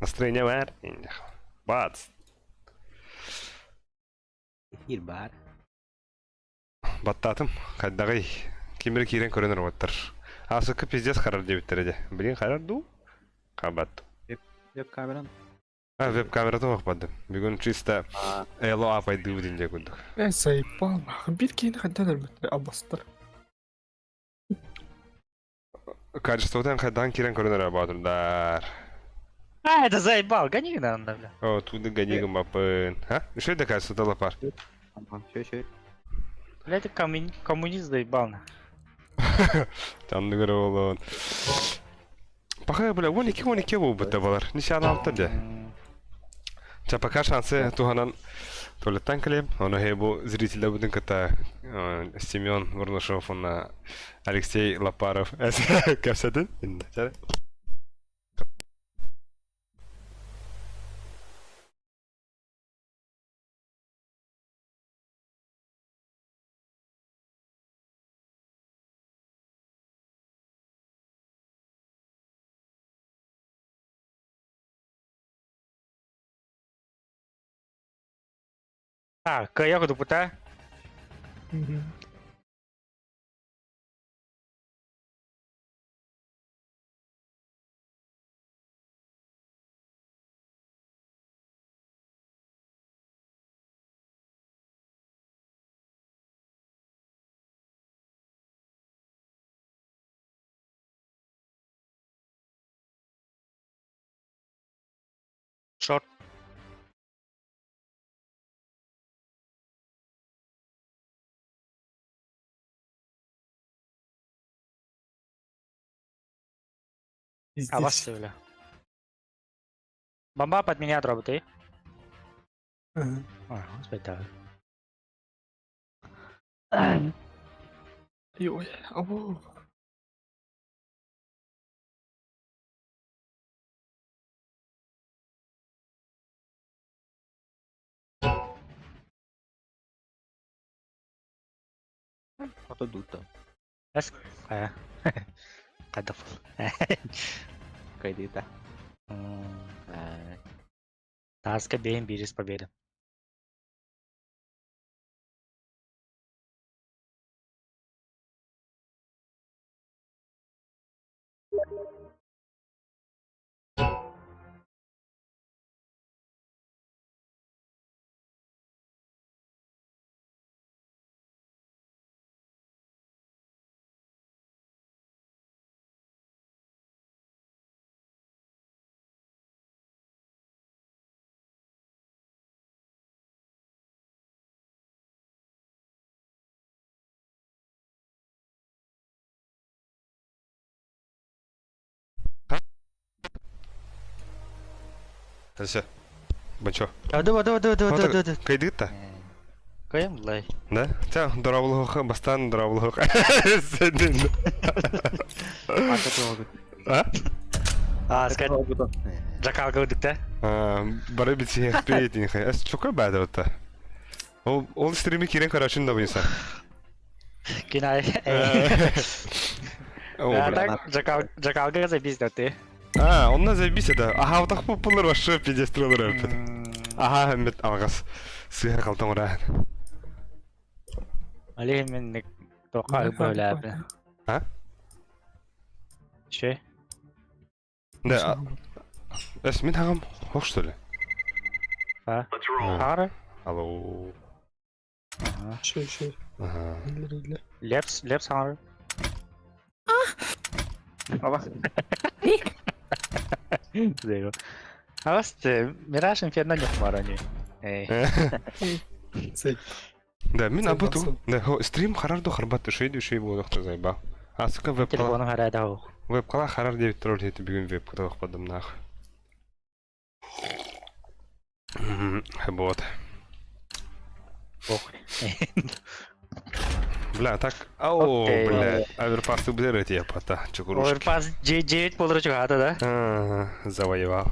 Настроение бар. Бац. Эфир баар. Баттаатым. Хайдаҕый? Ким эрэ киирэн көрөн роботтар. Аасыкка пиздец харар диэбиттэрэ дьэ. Блин, харар дуу? Хабат. Веб-камеран. А, веб-камерата бардым. Бүгүн чисто эло апайдыыбыт инде курдук. Э, заебал нахуй. Биир киһини хантан өлбүттэр албастар. Качествотан хайдаан киирэн көрөн эрэ боотурдар. А, это заебал, гони надо, бля. О, туды гони гыммаппын. А? Үшөй да качествота лапар. Все, все. Бля, это коммуни- коммунист заебал. на. Танныгыр болон. Пока, бля, 12-12 буолбут балар. Нишан алта де. Ча пока шансы туһанан туалеттан кэлиэм. Ону хэ бу зрителлэрбитин кытта Семен Бурнашов уонна Алексей Лапаров кэпсэтин. А, кыайа кутупута. Шорт. Пиздец. Абас, бля. Бомба под меня дробит, Ага. А, господи, да. Ой, ау. Ото дута. Эс. Э. Кадаф. Кайдыта. Таска бейін бирис победа. Все. Бачо. Ду, ду, ду, ду, ду, ду, ду. Кайдыта? Кайым лай. Да? Ча, дорабылыха, бастан дорабылыха. Сенин. А? А, скать. Жакал көрдүк да? Бары битсиһиэхпит инхэ. Эс чука баада ота. Ол ол стрими кирен көрөчүн да буйса. Кинай. О, бля. Так, жакалга забись да ты. А, онна заебись это. Аха, вот так популар вообще пиздец троллер опять. Аха, мет алгас. Сыха калтан ура. Али мен тоқа бөләбі. А? Че? Да. Эс мин хагам хох что ли? А? Ары? Алло. Шö, шö. Ага. Идлер, идлер. Лепс, лепс ары. Аба. Зего. Агасты, Мираж Инферно не хмарани. Эй. Сей. Да, мин Сей абыту. басыл. Да, стрим харар ду харбат үшей үшей болдық зайба. А, сука, веб Телефону харада хо. Веб кала харар деп тролль еті бүгін веб када оқпадым нах. Вот. Ох. Бля, так, ау, Окей. бля, оверпас уберет я пота, чукурушки. Оверпас J9 болдыры чыгады да. А, Завоевал.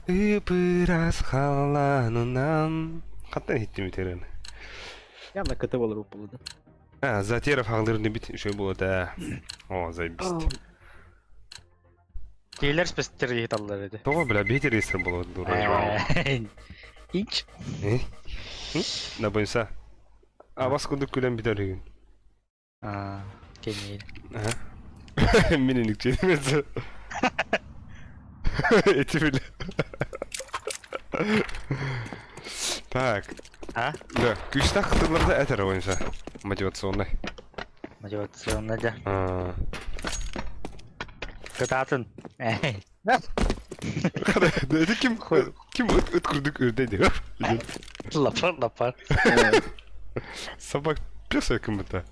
Ыбырас халанынан. Қаттан хиттим итерен. Явно КТ болар болду. А, Затеров ағдырны бит еще было да. О, заебись. Киилэр спецтер ыйыталлар edi. Тоҕо, бля, биһи реестр буолуо дура. Инч. На бойса. Абас курдук күлэн бүтэр үһүн. Аа, кэнниир. Мин иникчиэмэс. Эти бile. Так. А? Да, күүстээх тылларда этэр бойынша. Мотивационный. Мотивационный да. А. Кытаатын. Это ким ким ыт курдук үрдейди. Лапар лапар. Собак пес ким это?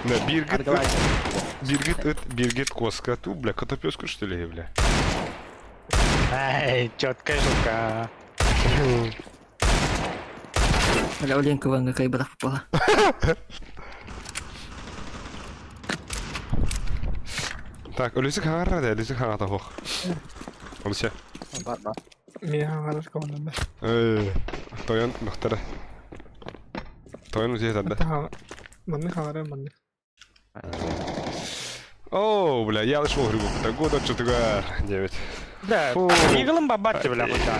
Да, Биргит ыт, Биргит ыт, Биргит коска. Ту, бля, котопёску что ли, бля? Ай, четкая штука. Бля, Оленька Ванга кайбарах попала. Так, өлүсүк хаҥарра да, өлүсүк хаҥата суох. Олуся. Бар бар. Миэхэ хаҥарар көҥүллэммэт. Э, тойон мөхтөрө. Тойон утуйа тарда. Маннык хаҥарар маннык. О, бля, я лишь грибу. Так года чутугар. 9. Да, Фу. Иглым бабатты, бля, куда.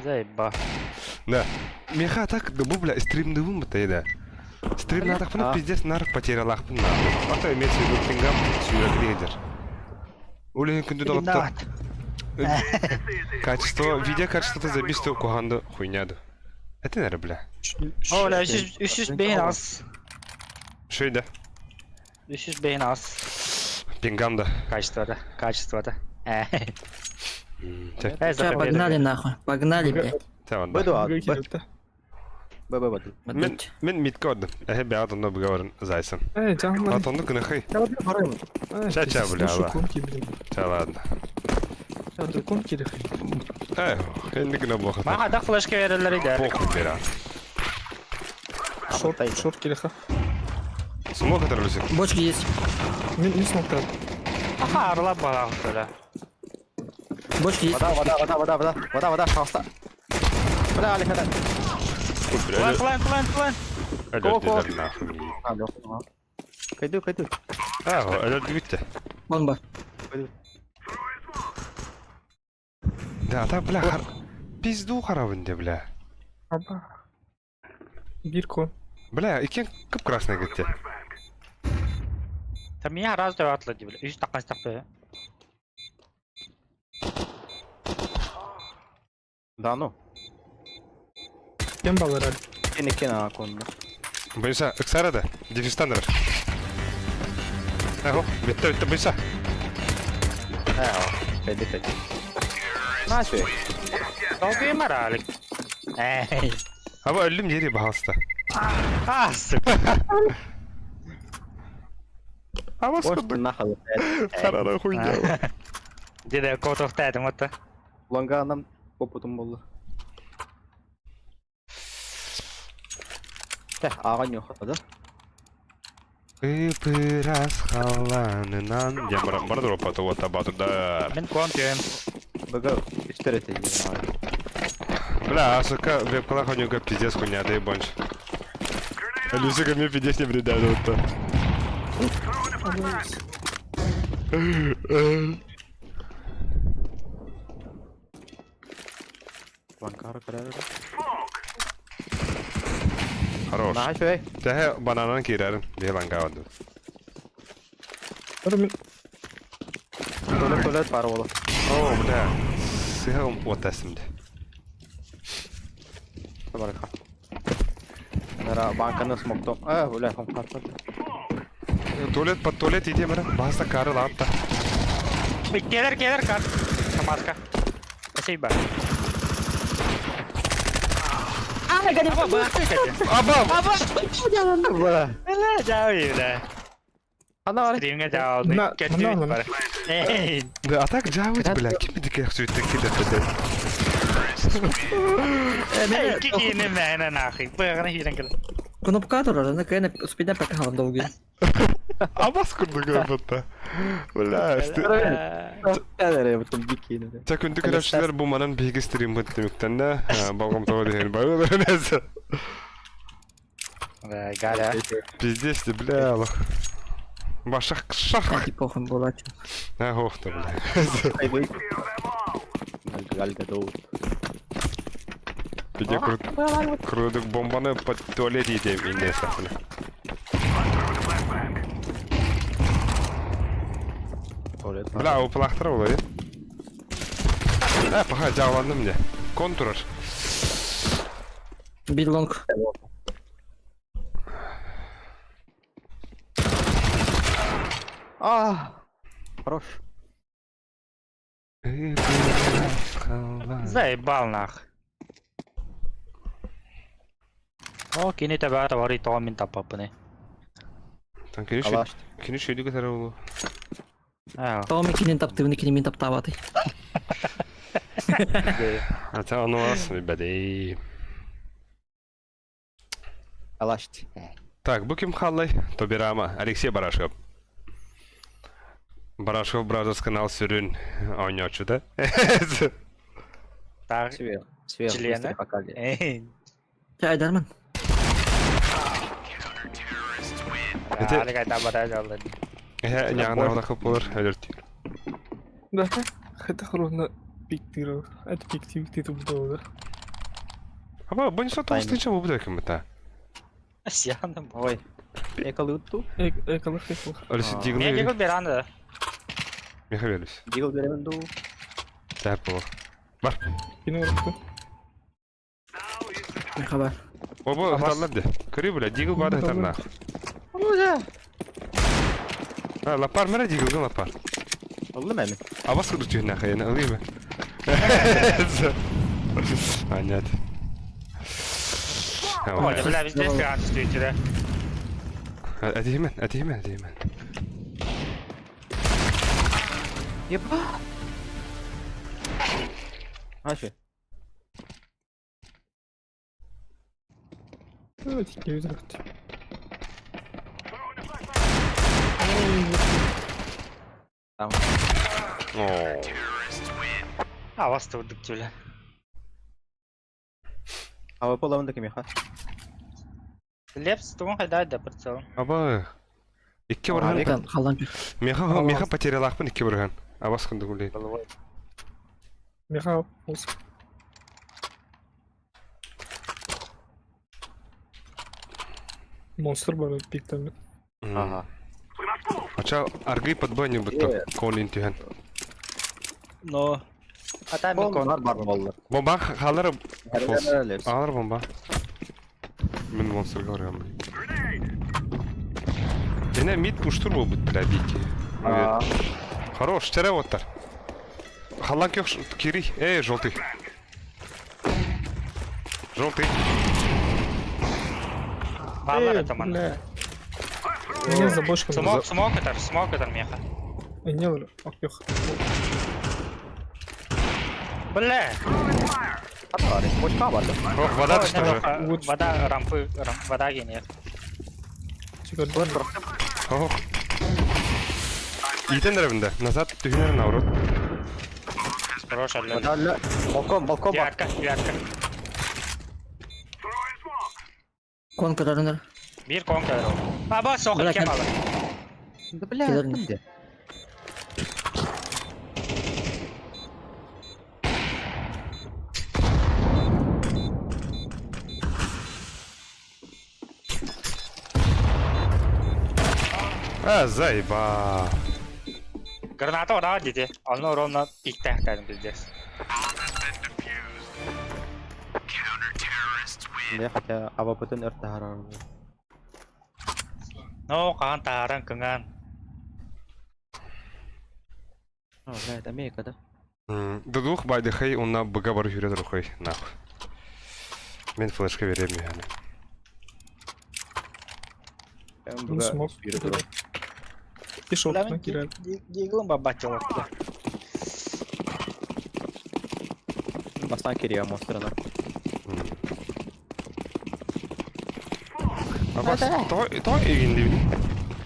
Заеба. Да. Меха так, да бу, бля, стримдыбын быта да. Стрим надахпына пиздец нар потерялахпын на. А то имеется в виду пингам сүйрәк лидер. Улин күндү доҕоттор. Качество, видео качествота забисто куханды хуйняду. Это наверное, бля. О, бля, 300 аз. Шөйдә. 305 аз. Пингам да. Качествода, качествода. Сейчас, погнали нахуй. Погнали, блядь. Б дуа, Б. Б, Б, Б. Мен, мен митка отдым. Эхе, бәғат онда бұғаварын зайсын. Эй, жаңылар. Ат онды күнәхай. Ча, ча, бля, ла. Ча, ладно. Эй, енді күнә боқыт. Маға да флешка берелер иде. Похуй бера. Шорт, шорт келеха. Смог это рюкзак? Бочки есть. Мен не смог так. Аха, арла бала бля. Бочки есть. Вода, вода, вода, вода, вода, вода, вода, пожалуйста. Бля, Алик, это. План, план, план, план. А, Кайду, кайду. А, это двигайте. Бомба. Да, та, бля, хар... Пизду харабын бля. Аба. Бирко. Бля, икен кып красный кетте. Там меня раз деп атлады, бля. Үш таққан тақпы. Да ну. Кем балар әлі? Кен екен ана конда. Бойса, ыксара да, дефистан бар. Ого, бітті, бітті, бойса. Ә, кайды, кайды. Нафиг. Долгий моралик. Эй. Аба өлім жері бағалыста. А, сука. Аба Может, скудды. нахал. Харара хуйня. Деде котов тәдім отты. Ланганам опытым болды. Тә, аған yok да? Ыпырас халанынан. Я бара бара дропа то вот табатудар. Мен контем. Бага үстер эте. Бля, а сука, вебкала хонюга пиздец хуйня, да и бонч. Люсика мне пиздец не бреда вот то. Ланкара карар. Хорош. Наха шөй. Тәһә бананан кирәрен, бе ланга ваду. Мен Туалет, туалет бар олы. О, бля. Сыгым отасымды. Барака. Нара банканы смоктом. Э, бля, хом Туалет под туалет иде бара. Баста кары лапта. Келер, келер, кар. Маска. Спасибо. Аба! Бля. Бля, жауи, бля. Ана бар. Стримге жауды. Мына- Кетті мына бар. Эй. Да, а так жауит, бля, ким дике сүйтті кидер беде. Эй, кикини мәне нахуй. Бығына хирен кел. Кнопка турар, ана кайна успеда пока долгий. Абас курды көрбөттө. Бля, Әле бутум дикий. Та күндү көрөпчүлөр бу манан биги стрим быт демектен да, балгам того деген байлар несе. Да, Галя. Пиздец ты, бля, лох. Башах шах. Эти похуй была. А, ох ты, бля. Гальгадоут. Пиде крут. Крудук бомбаны под туалет едем и не сахны. Туалет. Бля, уплахтар олай. Э, пока жааландым де. Контур. Бидлонг. А, Хорош. Заебал нах. О, кини табаата вари тоҕо мин таппаппыный. Калаш. Кини шүйді көтәрі олу. Аа. Томи кинин таптыбыны кини мин таптаабатый. Ата аны аласың, бәдей. Калаш. Так, бу ким халлай? Тобирама, Алексей Барашков. Барашков Brothers канал сүрүн ойночу да? Так. Свер. Свер. Члена. Покали. Чай Айдарман. Это- Алика табата жалды. Э, няғына олақы болыр, өлірт. Да, хотя ровно пиктир. Это пиктир, ты тут был, да? Аба, бұны со тоғыз бұл бұда кім бұта? Сияндым. Ой. Экалы утту. Эколог, эколог. Өлісі А. Мен дигіні дегіл беранды. Меха беріліс. Дигл беремин ду. Тәп болыр. Бар. Кино руку. Хабар. Оба, хаталар де. Көрі бля, дигл бады хатарна. А, лапар мәрі диглгын лапар. Oldu mu emin? Абас кырды түйін ақы, ені ылый ба? А, нет. Ой, бля, везде фиганты стоите, да? Әдеймен, әдеймен, әдеймен. Еба. Ашы. Давайте киви Там. О. А, вас тут бля. А вы поламын да кемеха. Лепс, тугун хайда да прицел. Аба. Икки бархан. Там халан. Меха, меха потерялақпын икки бархан. Абас кынды гулей. Михаил, полз. Монстр бар пиктами. Ага. Ача аргы подбойник бутто. Колин түйін. Но. А там Кон кон. бар бар болду. Бомба халары Фолс. Лепс. Алар бомба. Мен монстрга барган. Эне мид пуштур бу бут бля бики. А. Хорош, тере оттар. Халан кёх кири. Эй, желтый. Желтый. Баллар это ман. Бля. Не за бочками. Смок, смок это, смок это меха. Не, акпех. Бля. Бочка бар. Ох, вода что же. Вот. Вода рампы, вода генер. Ох. Итен ревнде. Назад түйінер наоборот. Хорош, алля. Вода ля. Балкон, балкон бар. Девятка, девятка. Кон кадарыныр. Бир кон кадр. А, бас, сох, Бля, кем кем- алы. Да бля, Килерин. кимде? А, заеба. Граната вода деди. Аны ровно пикте дедим пиздец. Не, хотя АВП-тын өртәһәрар. Ну, каан тааран кыңан. О, бля, это Америка, да? Дудух байдыхай онна быга бар хүрет рухай нахуй. Мен флешка берем яны. Ну, смог. И шорт накидали. Диглым бабачылык. Бастан кирия монстрына. Абас, то то эгинди.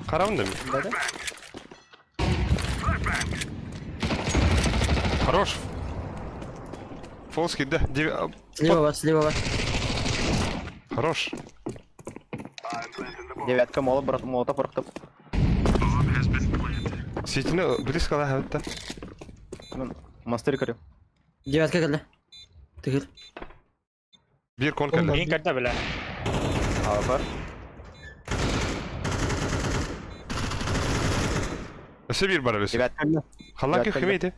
Карабын да. Да, да? Хорош. Фолский, да. Слева вас, слева вас. Хорош. Девятка мола брат молота пырахтым. Ситини близко лаһабытта. Мен монстр көрүм. Девятка кэллэ. Тыгыр. Биир кон кэллэ. Мин көрдө бile. Ава. Өссө биир бар өссө. Девятка кэллэ. Халлаан Девятка кимейди?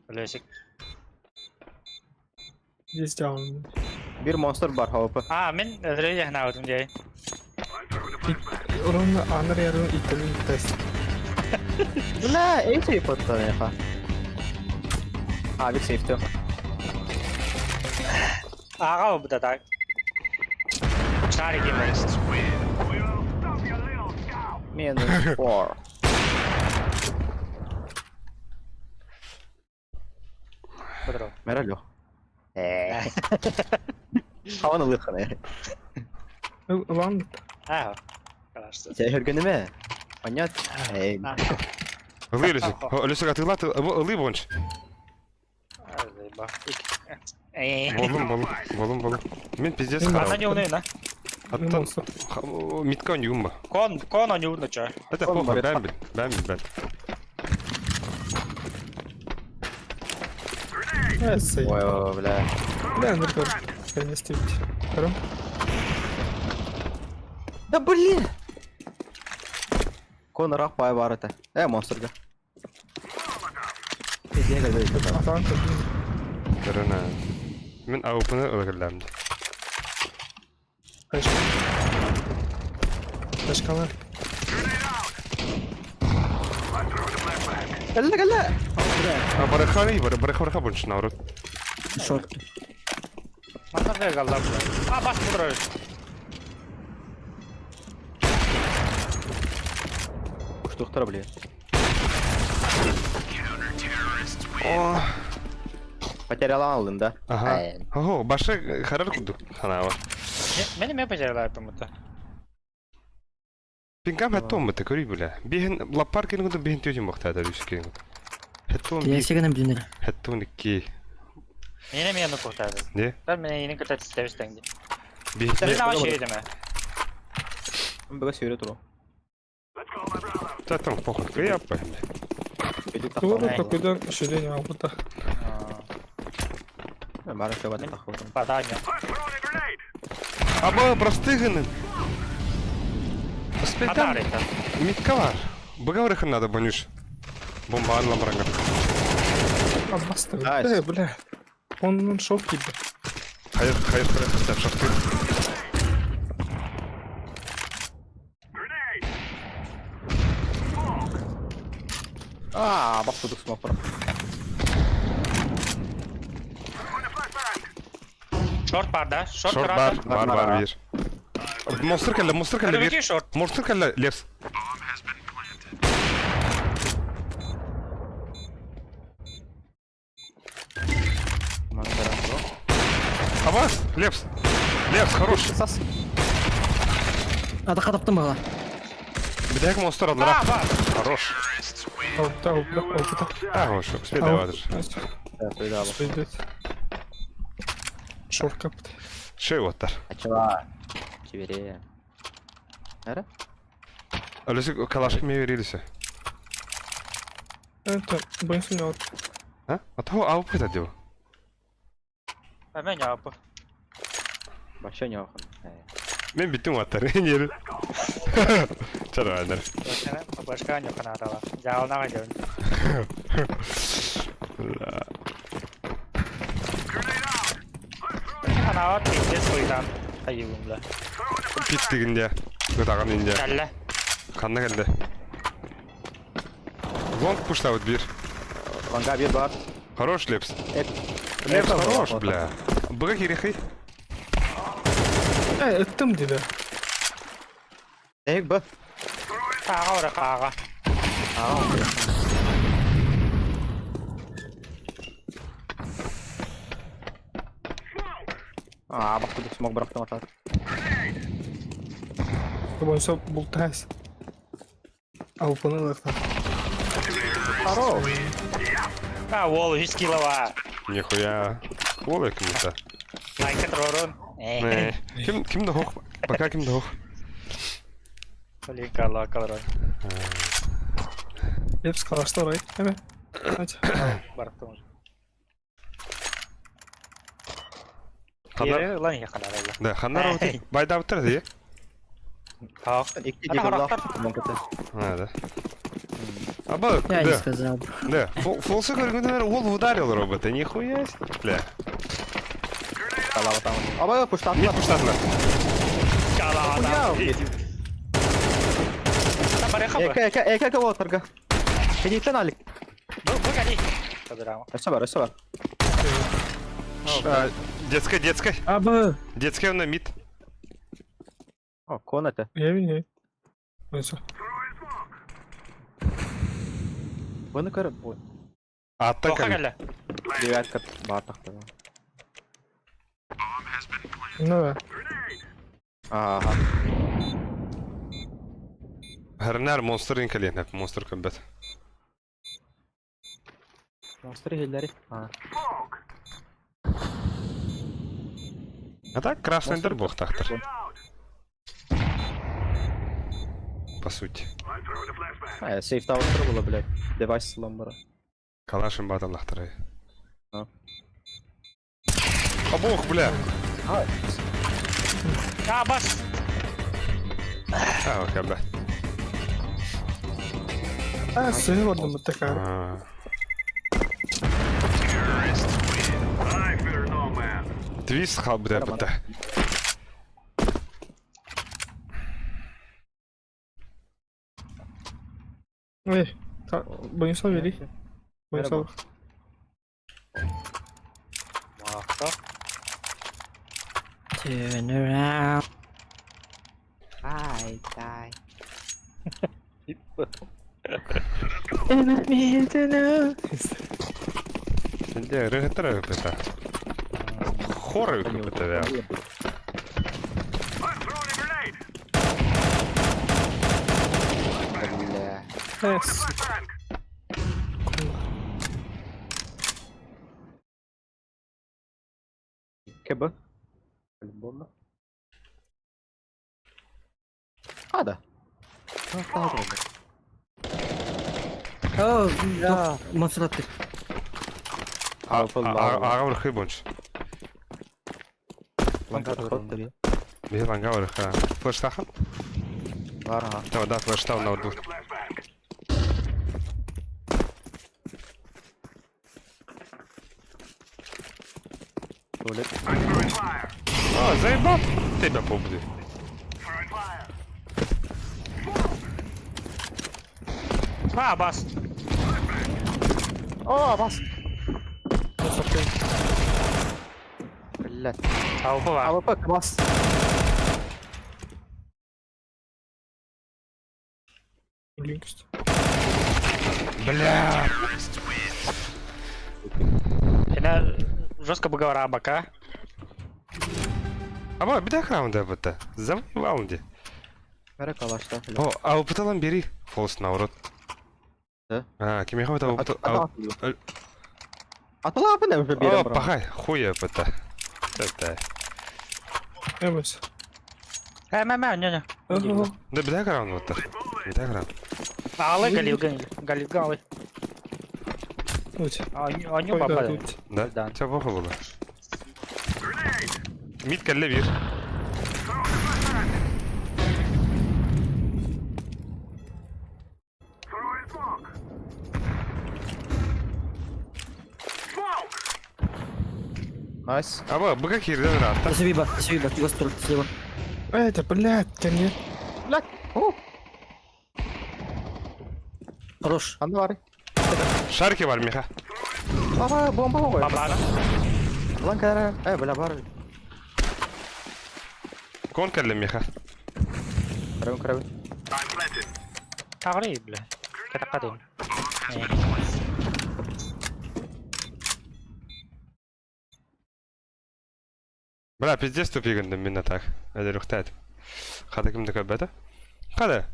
Өлөсүк. Есть down. Бир монстр бар ХВП. А, мин өлөрө яхнаабытым дии. Урон анар ярын иттерин тест. Бля, эй сейф оттан А, бир сейфти. Ага, бу да так. Шарик юм. Минус 4. Бодро. Мэралё. Э. Хаван ылыханы. Лан Аа. Калашты. Сен көргөнүмө? Понят? Эй. Ылыы өлөсүк. Өлөсүк атыылат ылыы бонч. Азыба. Э. Болум болум болум болум. Мен пиздец Мен Ана харам. не уны на. Аттан митка нюмба. Кон, кон они уны чо. Это Кон похуй, бар. бәм бил, бәм бил, бәм. Эсэй. Ой, ой, бля. Бля, ну көр. Переместить. Көрөм. Да блин! Кон рақ бай бар это. Э, монстрга. Атаан көрдүм. Көрөнө. Мен АВПны ылыгыллам. Флешка. Флешкалар. Кэллэ, кэллэ! А бараханы бар, барах бараха бонч народ. Шорт. Мана галла. А, бас бодро. Уштуктар, блин. О, Потеряла алдым, да? ага. Ого, башы харар кудук. Ханава. Мен эме бажарлар бумута. Пингам хаттом бата көрүй бля. Биһин лаппар кин кудук биһин түйүн бактада бис кин. Хаттом би Киясегенем билинер. хаттом икки. Мен эме яны куртады. Не? Мен мен yeni кырта тистебис теңди. Биһин Мен ава шейдеме. Бага сүйрө туру. Татам похуй. Я похуй. Тугу такойдан шүрен албыта. Бара шөбат тахып. Паданьо. Аба простыгын. Спектам Падарыта. митка бар. Бага барахын надо бонюш. Бомба анлам бараңга. Абасты. Найс. Бля, бля. Онун шок кийди. Хайыр, хайыр, хайыр, хайыр, шахты. Аа, бактыдык смок бар. Шорт бар да. Шорт Шорт бар, бар, бар бир. Монстр кэллэ, монстр кэллэ бир. Бир. Шорт. Монстр кэллэ, лепс. Абас, лепс. Лепс, хорош. Сас. Ата катаптым бага. Бидек монстр аллара. А, бар. Хорош. Албыта, албыта, албыта. А, хорош. Успей давай. Да, суйда бу. Пойдет. Шорт капты. Шей оттар. Ачыла. Чибере. Нere? Алысы калашка ме берилсе. Это бойынсын алып. А? Ата алып кетет деп. Мен япы. Баша не окун. Мен биттим аттар. Нери. Чара андар. Башка не канадала. Жаална гайдын. Канава пиздец хуйдан. Айыбым Питтигинде. Гытаган инде. Кәллә. Канна келди. Лонг пуштабыт бир. Ланга бир бар. Хорош лепс. Эп. Лепс хорош, бля. Быга кирехи. Э, ыттым деди. Эк б. Кага ора кага. Аа, бактыдык смок бырактым атат. Бойынса бұл тәс. Алпыны лақтан. Хорош. А, wall 3 килова. Нихуя. Ол кимде. Лайк ророн. Ким кимде хох? Пока кимде хох. Блин, калар. Hepsi karşıda orayı. Hemen. Hadi. Барахтым уже. Ханна Ери ылан иһэ халаралла. Да, ханна роботы байдабыттар дии. Таах. Икки Ана дигл харахтар. банката. А, да. Аба, Я не да, сказал. да. Фолсы көргөндөр ол ударил робота, нихуя себе. Бля. Талава там. Аба, пуштатла. Мид пуштатла. Калаада. Эка, эка, эка кого торга. Кенитен алик. Бу бу кани. Табирамо. Өссө бар, өссө бар. Детская, детская. Абы. Детская на мид. О, кон это. Yemin Neyse. Бұны көріп, ой. Аттан Тоха кәл. кэллэ. Девятка баатахта. Ne be? Ага. Хәрнәр монстр инкален, монстр көмбәт. Монстр хиллери. А. А так красный дыр бог тахтар. По сути. А, сейф таустыр было, блядь. Девайс ломбара. Калашым батал лахтырай. А. Обох, бля. А, А, бас. А, окей, бля. Ha seni vardı mutlaka. А. Твист хал, бля, бля. Ey. Ta Boyunsal veri. Boyunsal. Махта. Turn around. Ай, дай. Де, регетера бля. Хоры бля. Бля. Eh, сука. КБ. По-любому. А, да. О, монстр атты. Ага, врхы больше. Ланга Бе, ланга врха. Флеш тахан? Ага. Да, да, флеш тау на двух. Туалет. А, заебал тебя побуди. А, бас. О, бас. Блядь. Ауфа. АВП, бас. Блин, что. Бля. Это жестко бы бока. Аба, беда раунда быта. Завоевал где. Бәрі калашта. О, а опыталан бери. Фолс наоборот. Да? А, кем я опыт. Атыла апын уже О, берем, бро. пахай, хуя быта. Это. Evet. Мэ, мэ, не, не. Aha. Да беда раунд вот так. Беда раунд. Алы, галилган, галилган, алы. Evet. Они Koy da баба. tut. Да? Да. Тебя плохо было. Мид калле бир. Найс. Аба, быка кирден раунд. Свиба, свиба, госпиталь, слева. Это, блядь, нет. Блядь. О, Хорош. анда бар. Шарки бар, Миха. Баба, бомба ғой. Баба. Ланка, э, бля, бар. Кон калле, Миха. Кірем, кірем. Агры, бля. Катакадын. Бля, пиздец тупигандым мен так. Әлі рухтат. Қада кімді көбәді? Қада?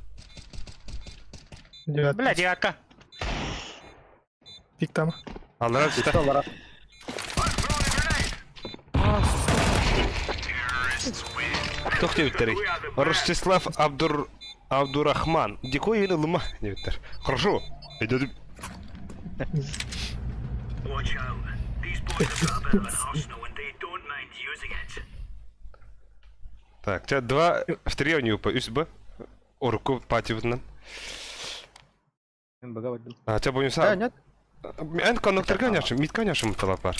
Девятка. Бля, девятка. Пик там. Аллара түсті. Доллара. Тоқ деп Ростислав Абдур... Абдурахман, дикой или лыма диэбиттэр. Хорошо, идет. Так, тебя два в три у него по үс б. Урукку патибытынан. Мен бага бардым. А, тебя будем Да, сам. нет. Эн коннекторга няшым, митка няшым талапар.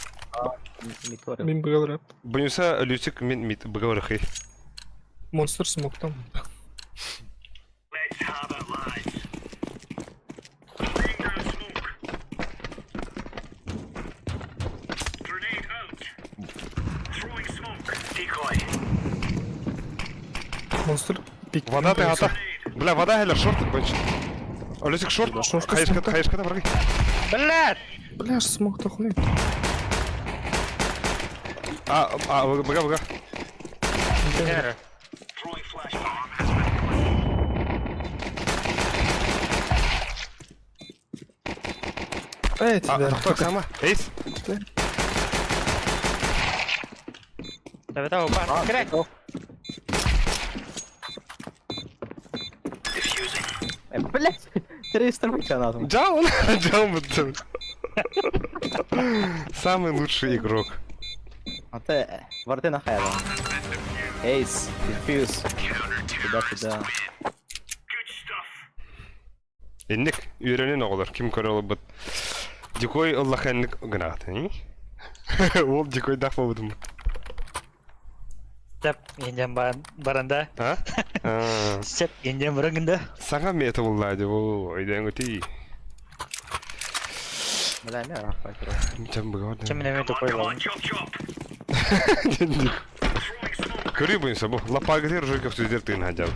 Митворил. Мин быгалар. Буюса Люцик мин мит быгаврыхы. Монстр смоктан. Монстр пик. Вода ты ата. Бля, вода хелер шорт бенч. Люцик шорт. Шорт Хайышка, хайышка да баргы. Блядь! Бля, смок тохны. А, а, быга, быга. Кэр. Эй, А, тебя. тохтой сама. Эйс. Давай, бар. Крэк. Блять, 300 рублей надо. Джаун, Джаун. Самый лучший игрок. А ты варты на хайла. Эйс, дефьюз. Туда-туда. Инник үйренен оҕолор ким көрө олорбут. Дикой ыллаханнык гынаат. Ол дикойдаах буолбутум. Сеп, инден баранда. А? А, Сеп, инден барангында. Саҥа мета булла дии бу өйдөөн өтүй. Бля, не рахпай. Чам быгар. Чем мен тупой болдым. Көрүй буйынса бу. Лапагытыр уже көптүздөр тыын хадьял.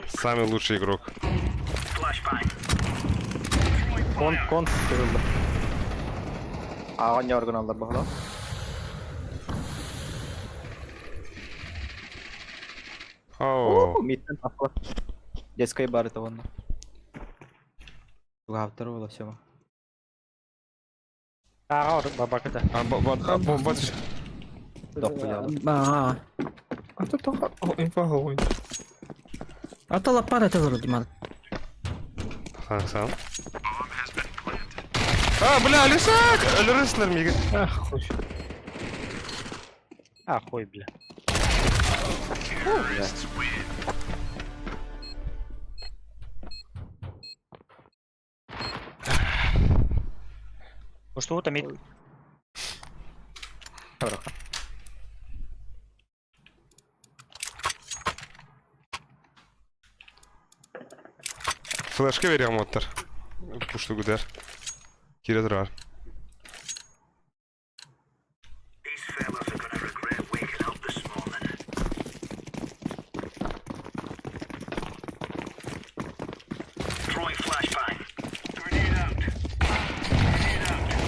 Самый лучший игрок. Кон, кон кырылды. Ағын орган алдар бағыла. Оу. Миттен тапқы. Детской бары табанна. Туғаптыр бола сема. Ага, орын бабакыда. А, бо- бомба түс. Доқ бұялы. А, А то тоха инфа огонь. а то лапар это вроде мал. Сан. А, бля, Алисак! Өлөрөсүлөр миги. Ах, хуй. А, хуй, бля. Что там мид? Флешка берем оттар. Пушту гудер. Кире турар.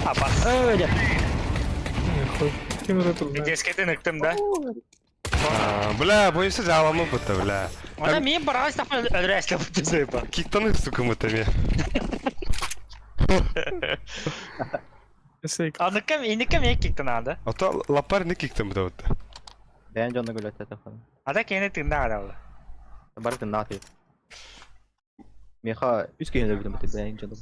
А, бас. Ой, Не, хуй. Ким это тут? Детский ты ныктым, да? А, бля, боюсь, жаламы бутта, бля. Она мин барас тахмын өлрәсле бутты зыба. Киктаны, сука, мытами. Эсейк. Аныкым, иникем мен киктен анда. А то лапар не киктан бутта бутта. Бәйін жонны гүл өтті тақын. Ада кені тыңда аралы. Бары тыңда аты. Меха үс кейін өлбідім бітті бәйін жонны.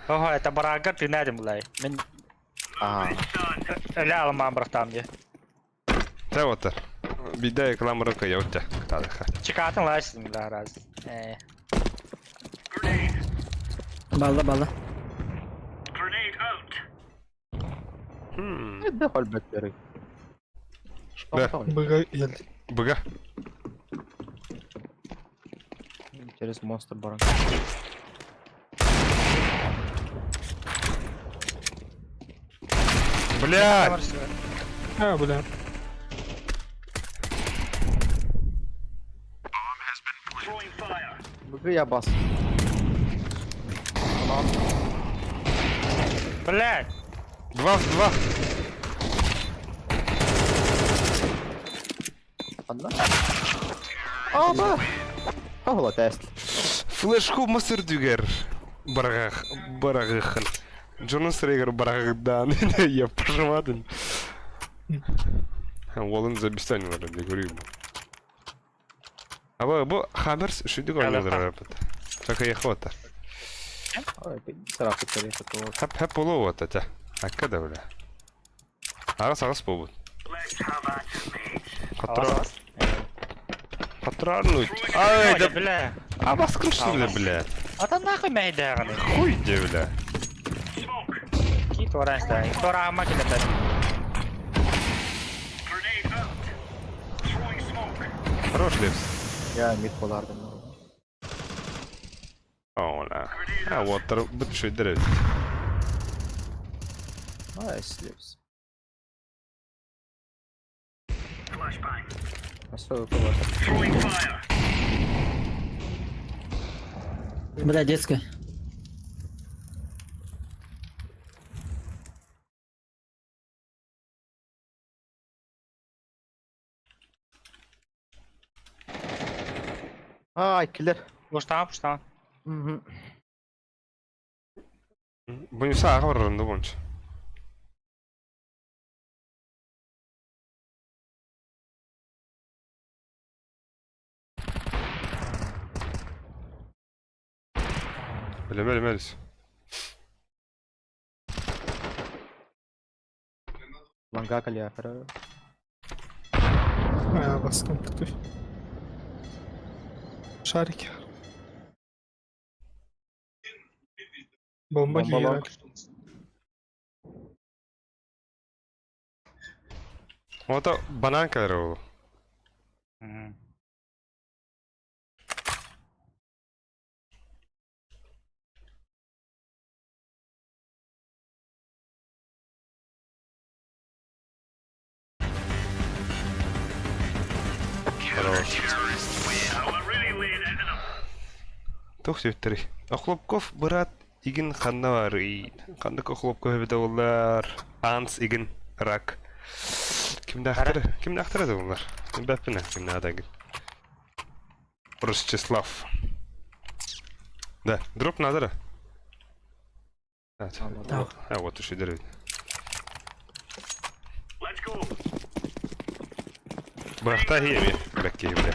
Ого, это барагар тыңдадым булай. Мен А, өлә алмам бірақтам де. Та вот. Бидай кламырка я утя. Тадаха. Чекатын лайсың да раз. Э, Балла, балла. это хол бәттері. Да. Быга ел. Быга. Через монстр баран. Бля! А, бля. Бүгін я бас. Блядь! Два в два. Анда? Аба! Хавла тест. Флешку мастер дюгер. Барагах. Барагахын. Джонас Рейгер барагдан. Я пожевадын. Уолын за бесценил, я говорю ему. Аба бу Хаммерс үчүгдүк оонньуулар бит. Такайхота. Сарапыт тарихы то. Хап хап болуо тата. Акка да бля. Арас агас буолбут. Хатра. Хатра ну. Ай, да бля. А баскын что ли, бля? А там нахуй мэйдээҕини. Хуй где, бля. Ки туораан Туораама килэтэр. Хорош Лепс. Я мид болардым. Ола. А вот быт шүйдер. Nice Лепс. Особо Бля, детская. Ай, киллер. Пуштаан, пуштаан. Бұны саға барырында бойынша. Білем, білем, білем. Ланга калиафера. А, баскын күтү. Шарики. Бомба Бомба лонг. киирэр. Ото банан кэлэр ол. Хорош. Тух сүттери. Охлопков брат игин ханна бар. Ханнык Охлопков эбитэ буоллар. Анс игин рак. Кимдээхтэрэ? Кимдээхтэрэ да буоллар. Билбэппин кимнээҕэ игин. Ростислав. Да, дроп надо да? Так. А вот уж и деревья. Бахта хеми, бля, бля.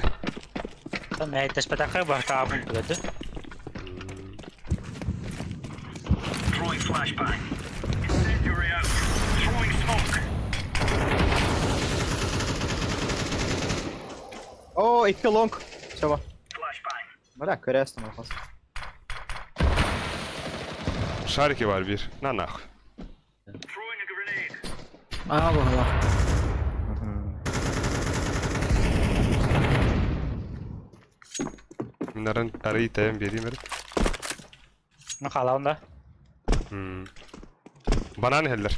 Мэйдэспэтэхэ бахтаабын түгэдэ. О, икки лонг. Все. Бля, көрәстім алқас. Шарики бар бир. На нахуй. А, буолла. Минарын арый тайым берейм бер. Ну халаун да. Банан хеллер.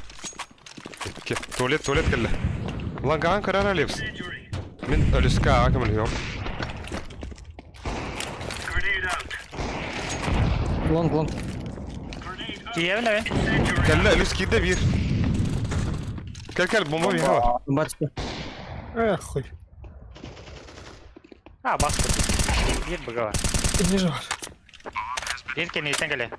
Ке, туалет, туалет келле. Лангаан көрөр Лепс. Мин өлүскэ аға көмөлүөм. Лонг, лонг. Киевин эбин. Кэллэ өлүс киирдэ биир. Кэл кэл бомба биир бар. Батька. Эх, хуй. А, баскы. Биир быга бар. Не же бар. Биир кэнниттэн кэлэ.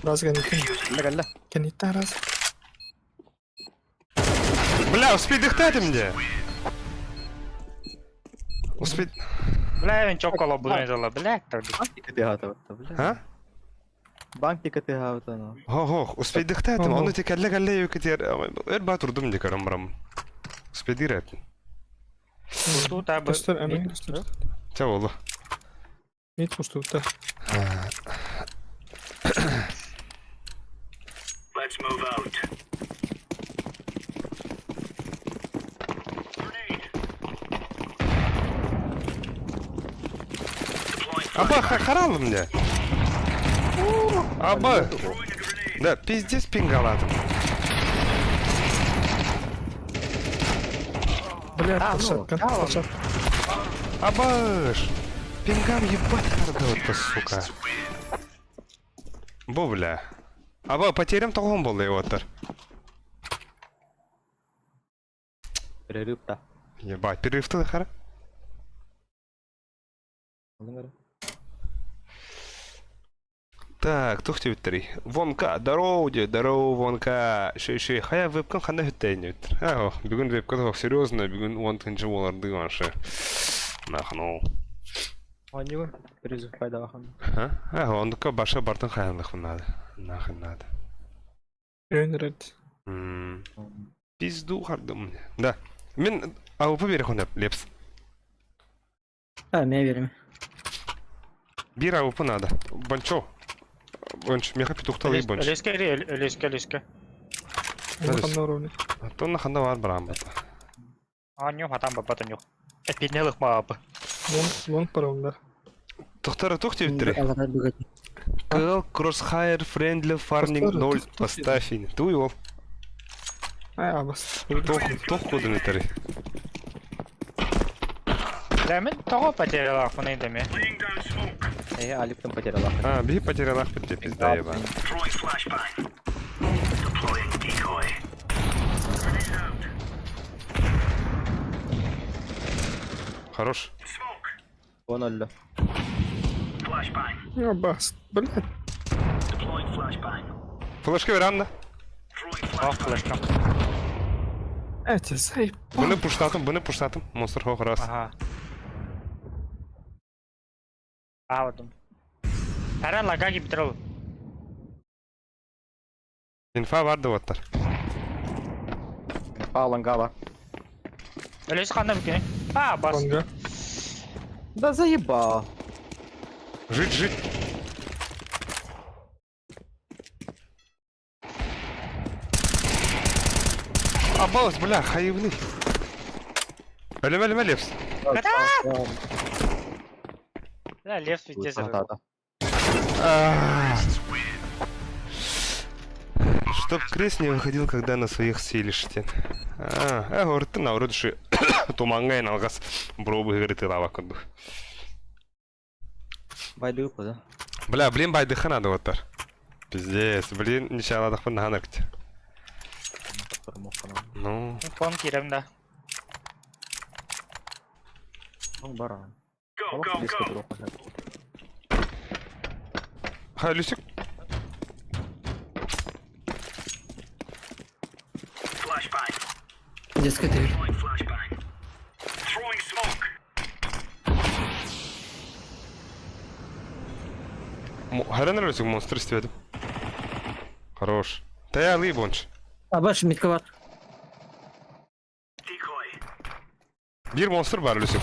Раз кэнниттэн. Кэллэ кэллэ. Кэнниттэн раз. Бля, успейдихтаатым дии. Успей... Бля, мен чокколо будан эталла. Бля, тогда. Банк тыгата бля. А? Банк тыгата ну. Хо-хо, успейдихтаатым. Ону ти кэллэ кэллэ юкетер. Өр баа турдум дии көрөн барам. Успейдир этим. Тут абы. Көстөр, эми көстөр. Чэ буолла. Мид кустубута. Аба, харалым дии. Аба. Да, пиздец пингалатым. Бля, А, ну, площадка, да, площадка. Абаш! Пингам ебать хардо сука. Бо, бля. Аба, потерям тоҕон буолла уоттар. Перерыв та. Ебать, перерыв хара. Так, туох диэбиттэрий? Вонка, здорово диэ, здорово, Вонка. Шей-шей, хайа вебкам ханна хүттэйин диэбиттэр. Аа, бүгүн вебка суох, серьезно, бүгүн уон тыһыынча буолардыы вообще. Нахнул. Оонньуугун? Призыв пайдалахан. А? Аа, ондукка баша бартын хайанлыхпын надо. Нахрен надо. Өнрөт. М, Пизду хардым. Да. Мин АВП берехун Лепс. А, мен берем. Биир АВП надо. Бончо. Бонч, меха петухталый бонч. Өлескә, өлескә, өлескә. Ханна уровня. Тонна ханда бар барам бата. Аню, атам бабата нюх. Эпиднелых маапы. Лонг, лонг паролдар. Тохтара тух диэбиттэрий. Алара бүгөт. Кыл Crosshair Friendly Farming 0 поставь. Туй ол. Ай, абас. Тох тох кодун этэрий. Да, мен того потеряла, хуны деме. Э, Аликтан потеряла. А, биһи потерялах бит пизда еба. Хорош. Он өллө. Абас. Блядь. Флешка веранда. Ох, флешка. Эти заебал. Бұны пуштатым, бұны пуштатым. Монстр хох раз. Ага. Аадым. Хара лагаги битрол. Инфа бар да оттар. Палангава. Өлесі қандай бүкені? А, бас. Лонга. Да заебал. Жить, жить. Абалас, бля, хайвны. Әлем, әлем, Лепс. Да, лев везде Да, да. Чтоб крест не выходил, когда на своих селиште. А, э, говорит, ты на вроде туманга и налгас бробы, говорит, и лава кунду. Байду да. Бля, блин, байдыха надо вот тар. Пиздец, блин, ничего надо Ну. Фон кирем да. Ну, баран. Go, go, go. Ха, Люсик. Детская дверь. Харен Люсик, монстр стебедим. Хорош. Тая лый бонч. Абаш митка бар. Бир монстр бар Люсик.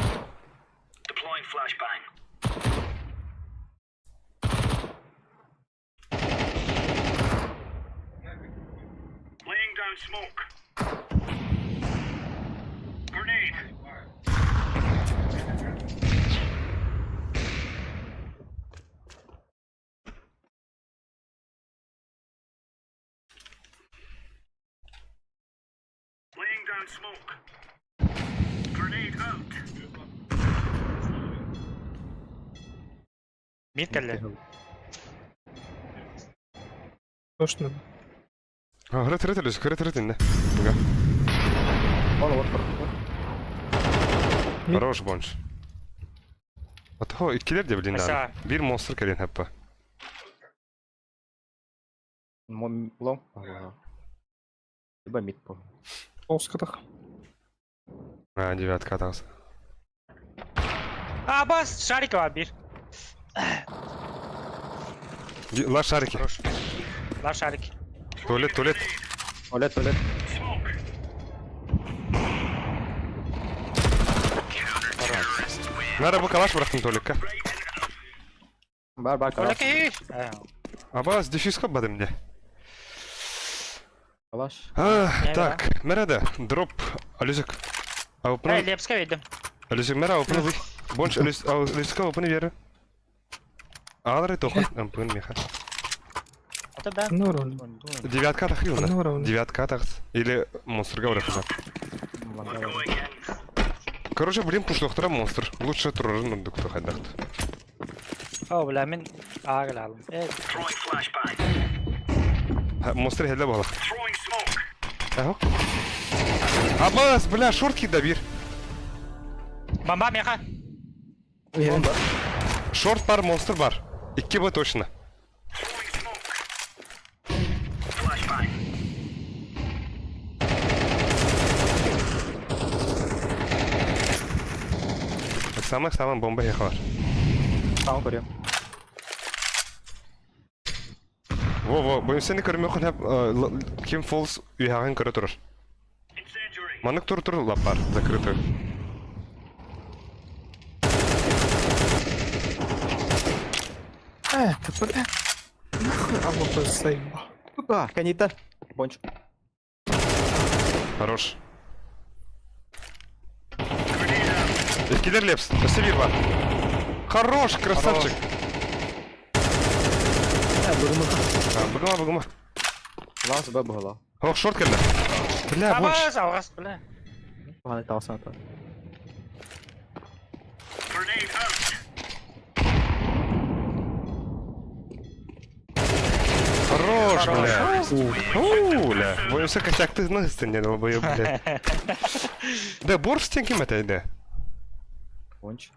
Мид кэллэ. Точно. Хрет, хрет, Люсик, хрет, хрет, инне. Он вот Хорош бонч. Атho, иккилер де блин Аса. Бир монстр кэлин хаппа. Лонг. Либо мид, по Оскатах. А, девятка атасы. А, бас, шарик бар бир. Ла шарики. Хорош. Ла шарик. Туалет, туалет. Туалет, туалет. Нара бу калаш бырахтым туалекка. Бар, бар, калаш. Туалекке. Абаз дефьюз бадым мне. Калаш. А, так, мереде, дроп, Алюзик. Эй, Ауыпны, Лепска видим. Алюзик, мера ауыпны вы. Бонч, Алюзик, ауыпны веры. Алары тохан, ампын меха. Это да. На уровне. Девятка тахилна. На уровне. Девятка тахс. Или монстр говорят. Короче, блин, пушлохтара монстр. Лучше трорын доктор хайдахт. О, бля, мен ағыл Э, Монстр хелле бала. Ага. Абас, бля, шортки добир. бомба меха. Уверен. Шорт бар, монстр бар. Икки б точно. Ыксаама, ыксаама, бомба эһиэхэ бар. Саҥа көрүөм. Во-во, бу сени көрүмүөххүн сөп, Ким Фолс үөһэҕин көрө турар. Маннык тур-тур лаппар, закрытый. Э, ты бля. Нахуй АВП заебал. Сука, канита. Бонч. Хорош. Киллер Лепс, өссө биир бар. Хорош, красавчик. Быгыма, быгыма. Лас Б буолла. Ох, шорт кэллэ. Бля, больше. Абас, алҕас, бля. Туһаны таҕсан ата. Хорош, бля. У, бля. Боюсь, косяк ты на сцене долбоёб, бля. Да, борщ кем это, да? Бонч.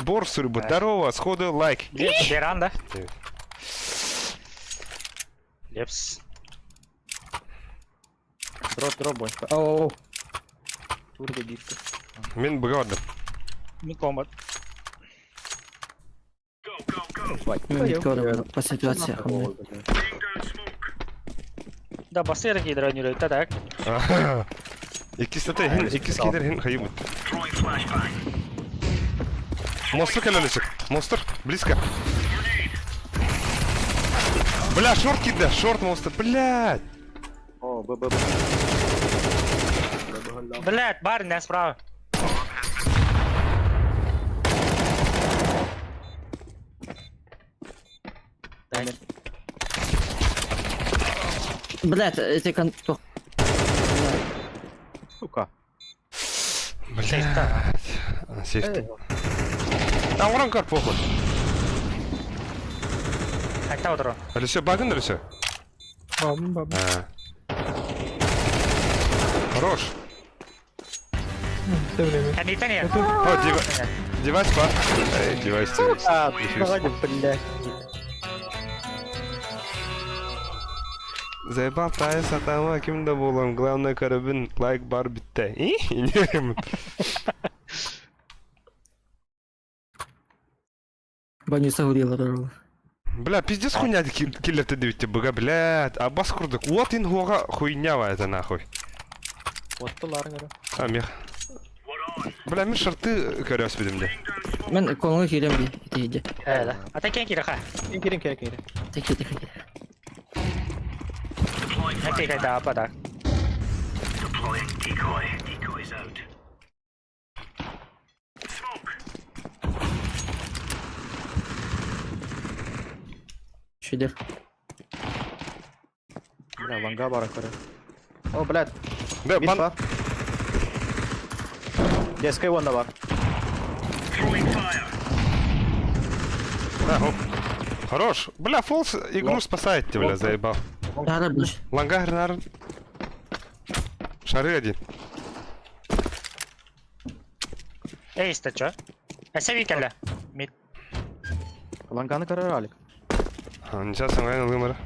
Борщ, рыба, здорово, сходу лайк. Лепс, Беран, да? Лепс. Дроп, дроп, бонч. Оу. Турбо битка. Мин быгадым. Ми комбат. Мен по ситуация. Да, басыр кидер ойнур, так. Иккис тата иһин, иккис кидер иһин хайыбыт. Монстр кэлэлэчик. Монстр, близко. Бля, шорт кидда, шорт монстр, блядь. О, Б, Б, Б. Блядь, бар не справа. Блядь, эти кон... Сука. Блядь. Сейф. А, уран кар похуй. Хайта отыро. Алексей, багын Алексей? Бам, бам. Хорош. Все время. Әнитен я. О, девайс бар. Эй, девайс. А, блядь. Заебал тайы сатама ким да болам. Главное карабин лайк бар битте. И? Баню сагурила дорогу. Бля, пиздец хуйня киллер ты дивите, быга, блядь. А бас курдук. Вот ин хуга хуйня это нахуй. Вот ларнера. А, мех. Бля, мен шарты көрөс бидимде. Мен колуңа кирем би. Ити Э, А та кен кире ха. Кирин, кирин, кирин. Тихо, тихо, тихо. Әти кайта апа да. Шидер. Бля, ланга бара көрө. О, блядь, Да, мид бан... бар. Детская вон бар. А, оп. Хорош. Бля, Фолс игру спасает тебя, бля, заебал. Дара блядь. Лангар, нар. Шары один. Эй, ста чё? Әсә викеле. Мид. Ланганы көрөр Алик. А, Ничего, саңгайны лымыр.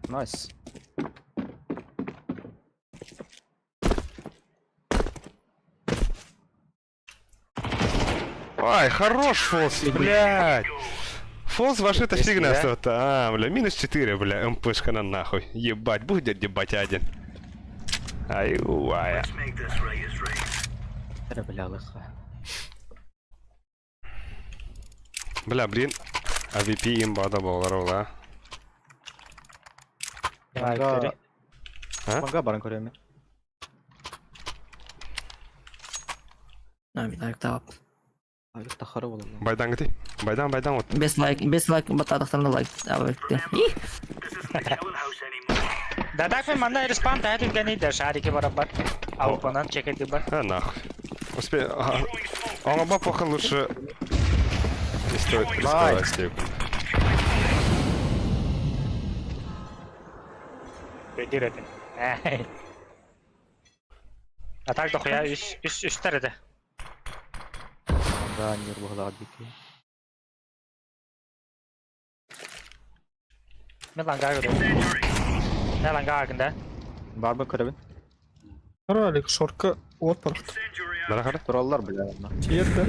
Найс. Ай, хорош, Фолс, блядь. Фолс ваш это фигня что-то. А, бля, минус 4, бля, МПшка на нахуй. Ебать, будет ебать один. Ай, уая. Бля, лыха. Бля, блин. АВП имба да болар ола. Ланга... А? Ланга барын көрөм. А, мен лайк тап. Алик тахары болом. Байдан гити. Байдан, байдан вот. Бес лайк, бес лайк, батадақтарына лайк. Давай. Да так мен манда респам та дүгәни дә шарики барабар. Алпанан чекети бар. А, нахуй. Успе... Ага. Аңа плохо лучше... Не стоит рисковать с ним. Бедир этин. А так дохуя үс үс үстер эде. Ланга нир бугла бики. Мен ланга көрөм. Мен ланга агында. Барбы көрөбүн. Ралик, шорка. Уот барахта. Бара хара. Тураллар, бля. Тиер да.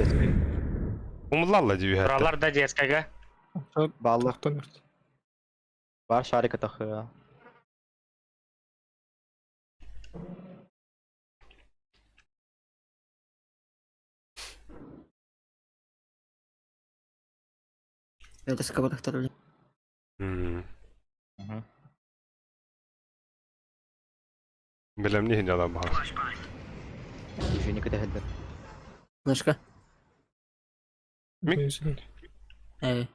Умуллалла дии үһэттэ. Тураллар да детскайга. Бааллар. Тохтон өрт. Бар шарик атахы. Это сковородка. Мм. Мгм. Бэлэмни иһин дьалан баҕар. Дьүнү кэтэһэллэр. Флешка. Мик. Бензин. Э.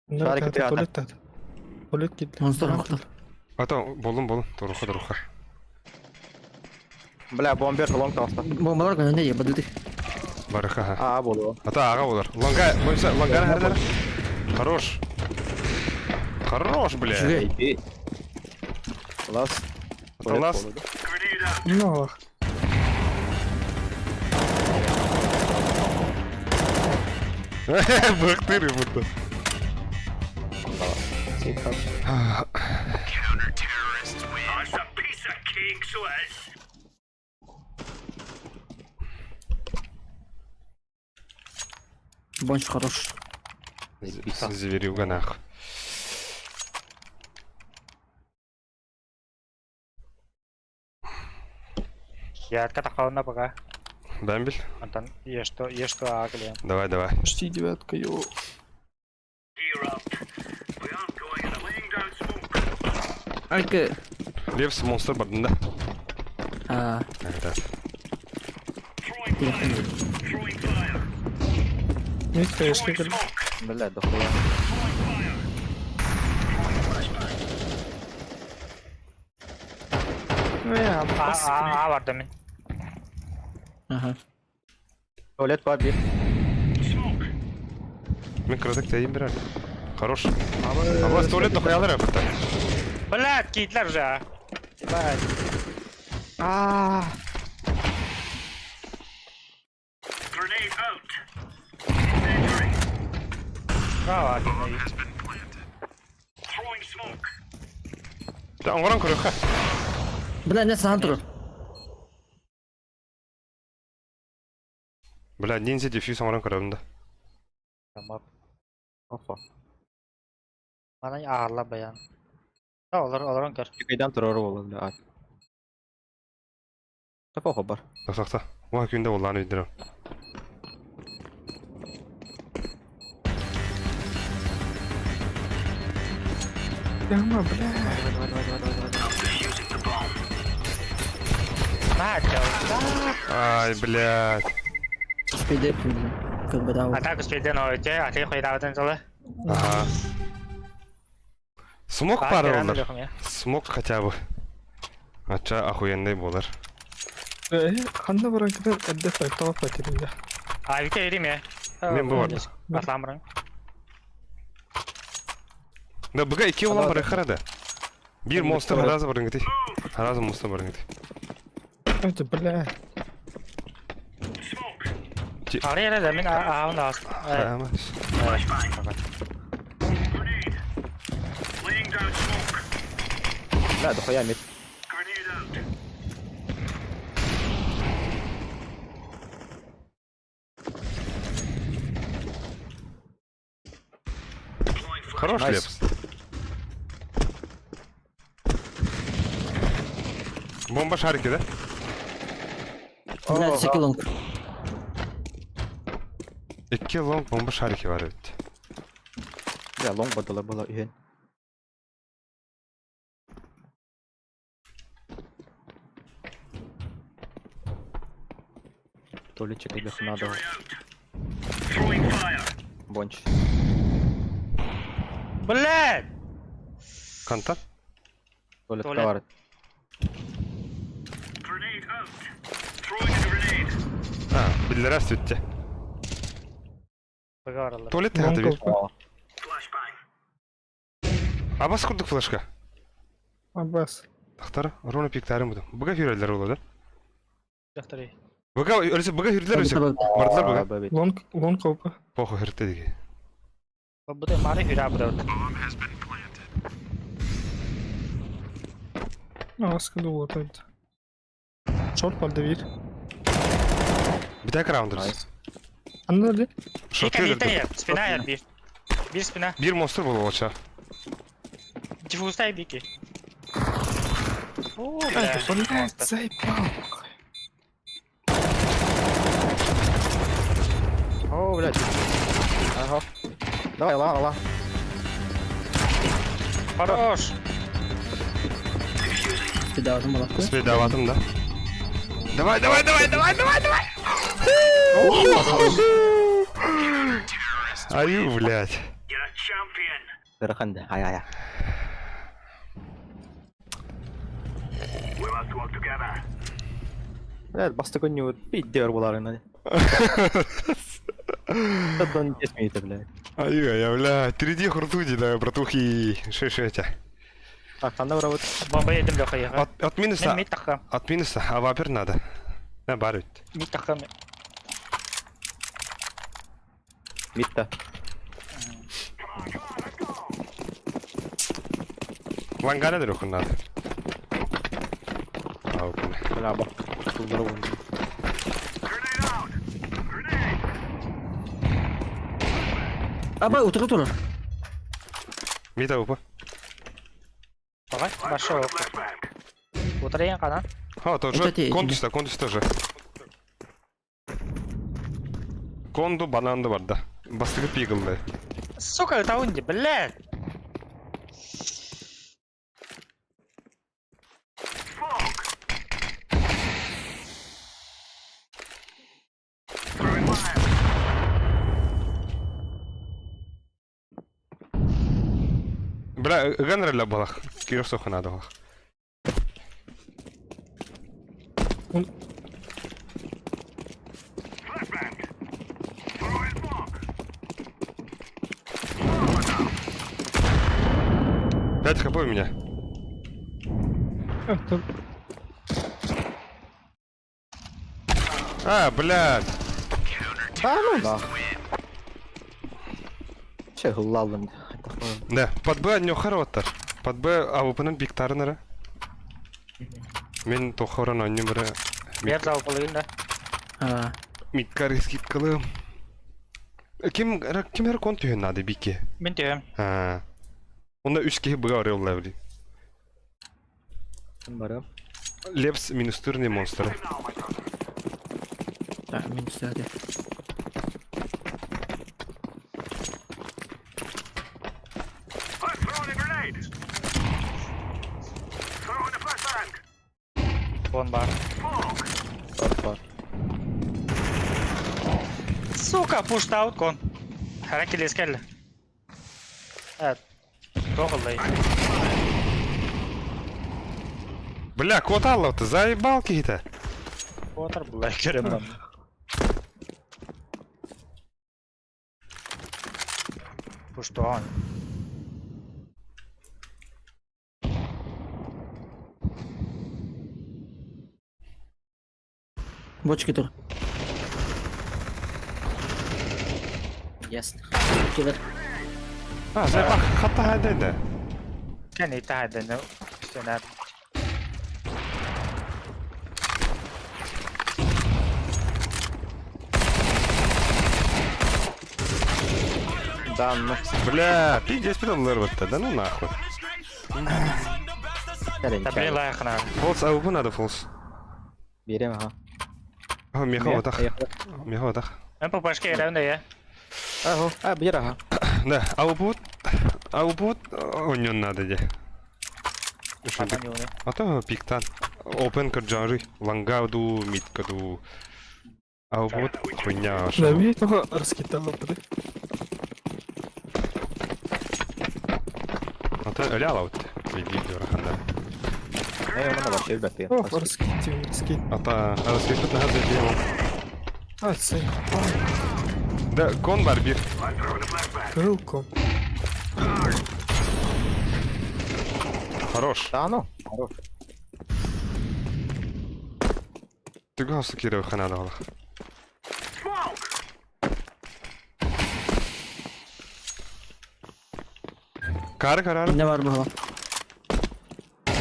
Шарик Туалет тыата. туалет Туалет киирдэ. Монстр охто. Ата болун болун туруха туруха. Бля, бомбер лонг таҕыста. Бомбалар гönünde ya бадыды. Барыха ха. Аа, буолуо. Ата аҕа болар. Лонга, бойса, лонгара хардара. Хорош. Хорош, бля. Үчүгэй. Эй. Лас. Ата лас. Ну, Быктыр будто. Бонч хорош. Зверюга нах. Девятка тахална пока. Дамбель? Антон, ешь что, ешь что, а, клиент. Давай, давай. почти девятка, йо. Айка. Левс монстр бардын да. А, Это. Мид, конечно, кэллэ. Бля, дохуя. Э, А, бас. а, а, бардым мин. Ага. Туалет бар бир. Мен кырдык тәйін бірер. Хорош. Абас туалет дохуялар апта. Блядь, киитлер же, а. Ебать. Аа. Браво, кинули. Та оңорон көрөккө. Бля, не сахан турар. Бля, ниндзя дефьюз оңорон көрөм да. Тамам. Опа. Мана аарла баян. Да, олар, олорон көр. Чекайдан турар буолла, бля. Та похуй бар. Тақта. Уа күндө болланы билдирем. Яма, бля. На, чел. Ай, блядь. Спиде как бы да. А так успейден ойте, а ты хуйдабытын жылы. Ага. Смок А, пары керан олар. өлөхүм, я. Смок хотя бы. Ача охуенный болар. Э, ханна баран кэлэн эрдэ файтава файтырын А, вите ирим, я. Мен бу барды. Атламырың. Да буга ики olan бары харада. Бир монстр харазы барын гити. Харазы монстр барын гити. Это, бля. Ары эре да, мен аауын да ас. Хамас. Бля, дохуя мид. Хорош Найс. лепс. Бомба шарики, да? Бля, всякий лонг. Икки лонг бомба шарики бар бит. Бля, лонг бадала была үһүн. Туалет чекайдах надо. Бонч. Блядь! Канта? Туалет Туалет. бар. А, биллерас сүтте. Быга баралар. Туалет хаты бир. Лонг Абас курдук флешка. Абас. Тахтар, руна пиктарым буду. Буга хүрелер болду да? Доктор. Буга өлсө буга хүрделер өлсө. Бардылар буга. Бабит. Лонг, лонг опа. Похуй хүртте диги. Бу мары хүрэ бу. Аска дуо это. Шорт бар да bir. Bir раундер. Найс. Анна nerede? Шорты Итер, спина ер bir. Bir спина. Bir монстр был олоча. Диффузтай бики. О, Ай, бля. блядь, заебал. О, блядь. Ага. Давай, ла, ла. Хорош. Спидаватым балакты. Спидаватым, да. Давай, давай, давай, давай, давай, давай. Аю, блядь. Ырахан ай ай. Блядь, басты күнне пиддер булар инде. Дон кесмейді, блядь. Аю, я, бля, 3D хуртуди, да, братухи. Ши эти. Так, анда бұрабыт. Бомба едім Леха еға. От минуса, Мен мид таққа. от минуса, а вапер надо. На бар ведь. Мид таққа. Митта. Лангана дрюху надо. Ау, бля. Бля, бак. Тулдырып оны. Аба утыры турар. Мита упа. Давай, башы Утырайын қанан. А, тоже. Это те, Контуста, контус тоже. Конду бананды бар да. Бастығы пиглды. Сука, это унди, блядь. Бля, генералля балах. Киров сохана балах. Пять хп у меня. Это А, блядь. А, ну да. Че, гулалым. Да, под Б не хорош. Под Б, а выпанын пиктарнера. Мен тохоран аннем бре. Бер зауып болайын да. А, Миткар скидкалы. Ким ким her кон түйін нады бике. Мен түйем. Ha. Onda 3 кихи быга орел левли. Барым. Лепс минус турный монстр. так, минус hadi. Бон бар. Бар, бар. Сука, pushed out кон. Харакелес келді. Evet. Тоғылдай. Бля, кот аллов ты заебал кихи-то. Отыр бұлай керем lan. Pushed on. Бочки тур. Ясно. Киллер. А, заебал, хатта хайда да. Кәне тәһәдәне үстенә. Да, ну. Бля, пиздец пидал лерватта, да ну нахуй. Кәрен, Та блин лайықына. Фолс, а упы надо фолс. Берем, ага. А, меха отах. Меха отах. Мен ППшке ерәүндә я. Ага, а, бер, ага. Да, а упы а упы оньон надо де. Атан юны. А то пиктан. Open каджары, лангаду, миткаду. А вот хуйня. Да, меня только раскидало, блядь. А то ляла вот. Видео раханда. Эй, оны вообще ребята. Ох, раскидал, раскидал. А то раскидать на газе А, заебал. Да, кон барбир. Крылком. Хорош. Да, ну. Хорош. Ты гауса киров хана дала. Кары карары. Не бар быһа.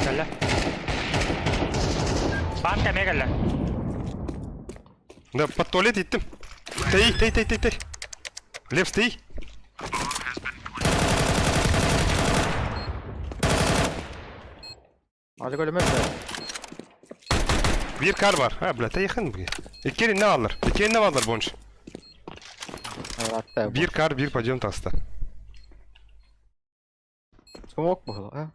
Кэллэ. Баан кэмэ кэллэ. Да, под туалет иттим. Тей, тей, тей, тей, тей. Лев, тей. Али көлөмөр бе. Bir kar var. Ha, бля, yakın bu. İki ne alır? İki ne alır bonç. Ыраатта. Bir kar, bir подъем таста. Смок буолла. А?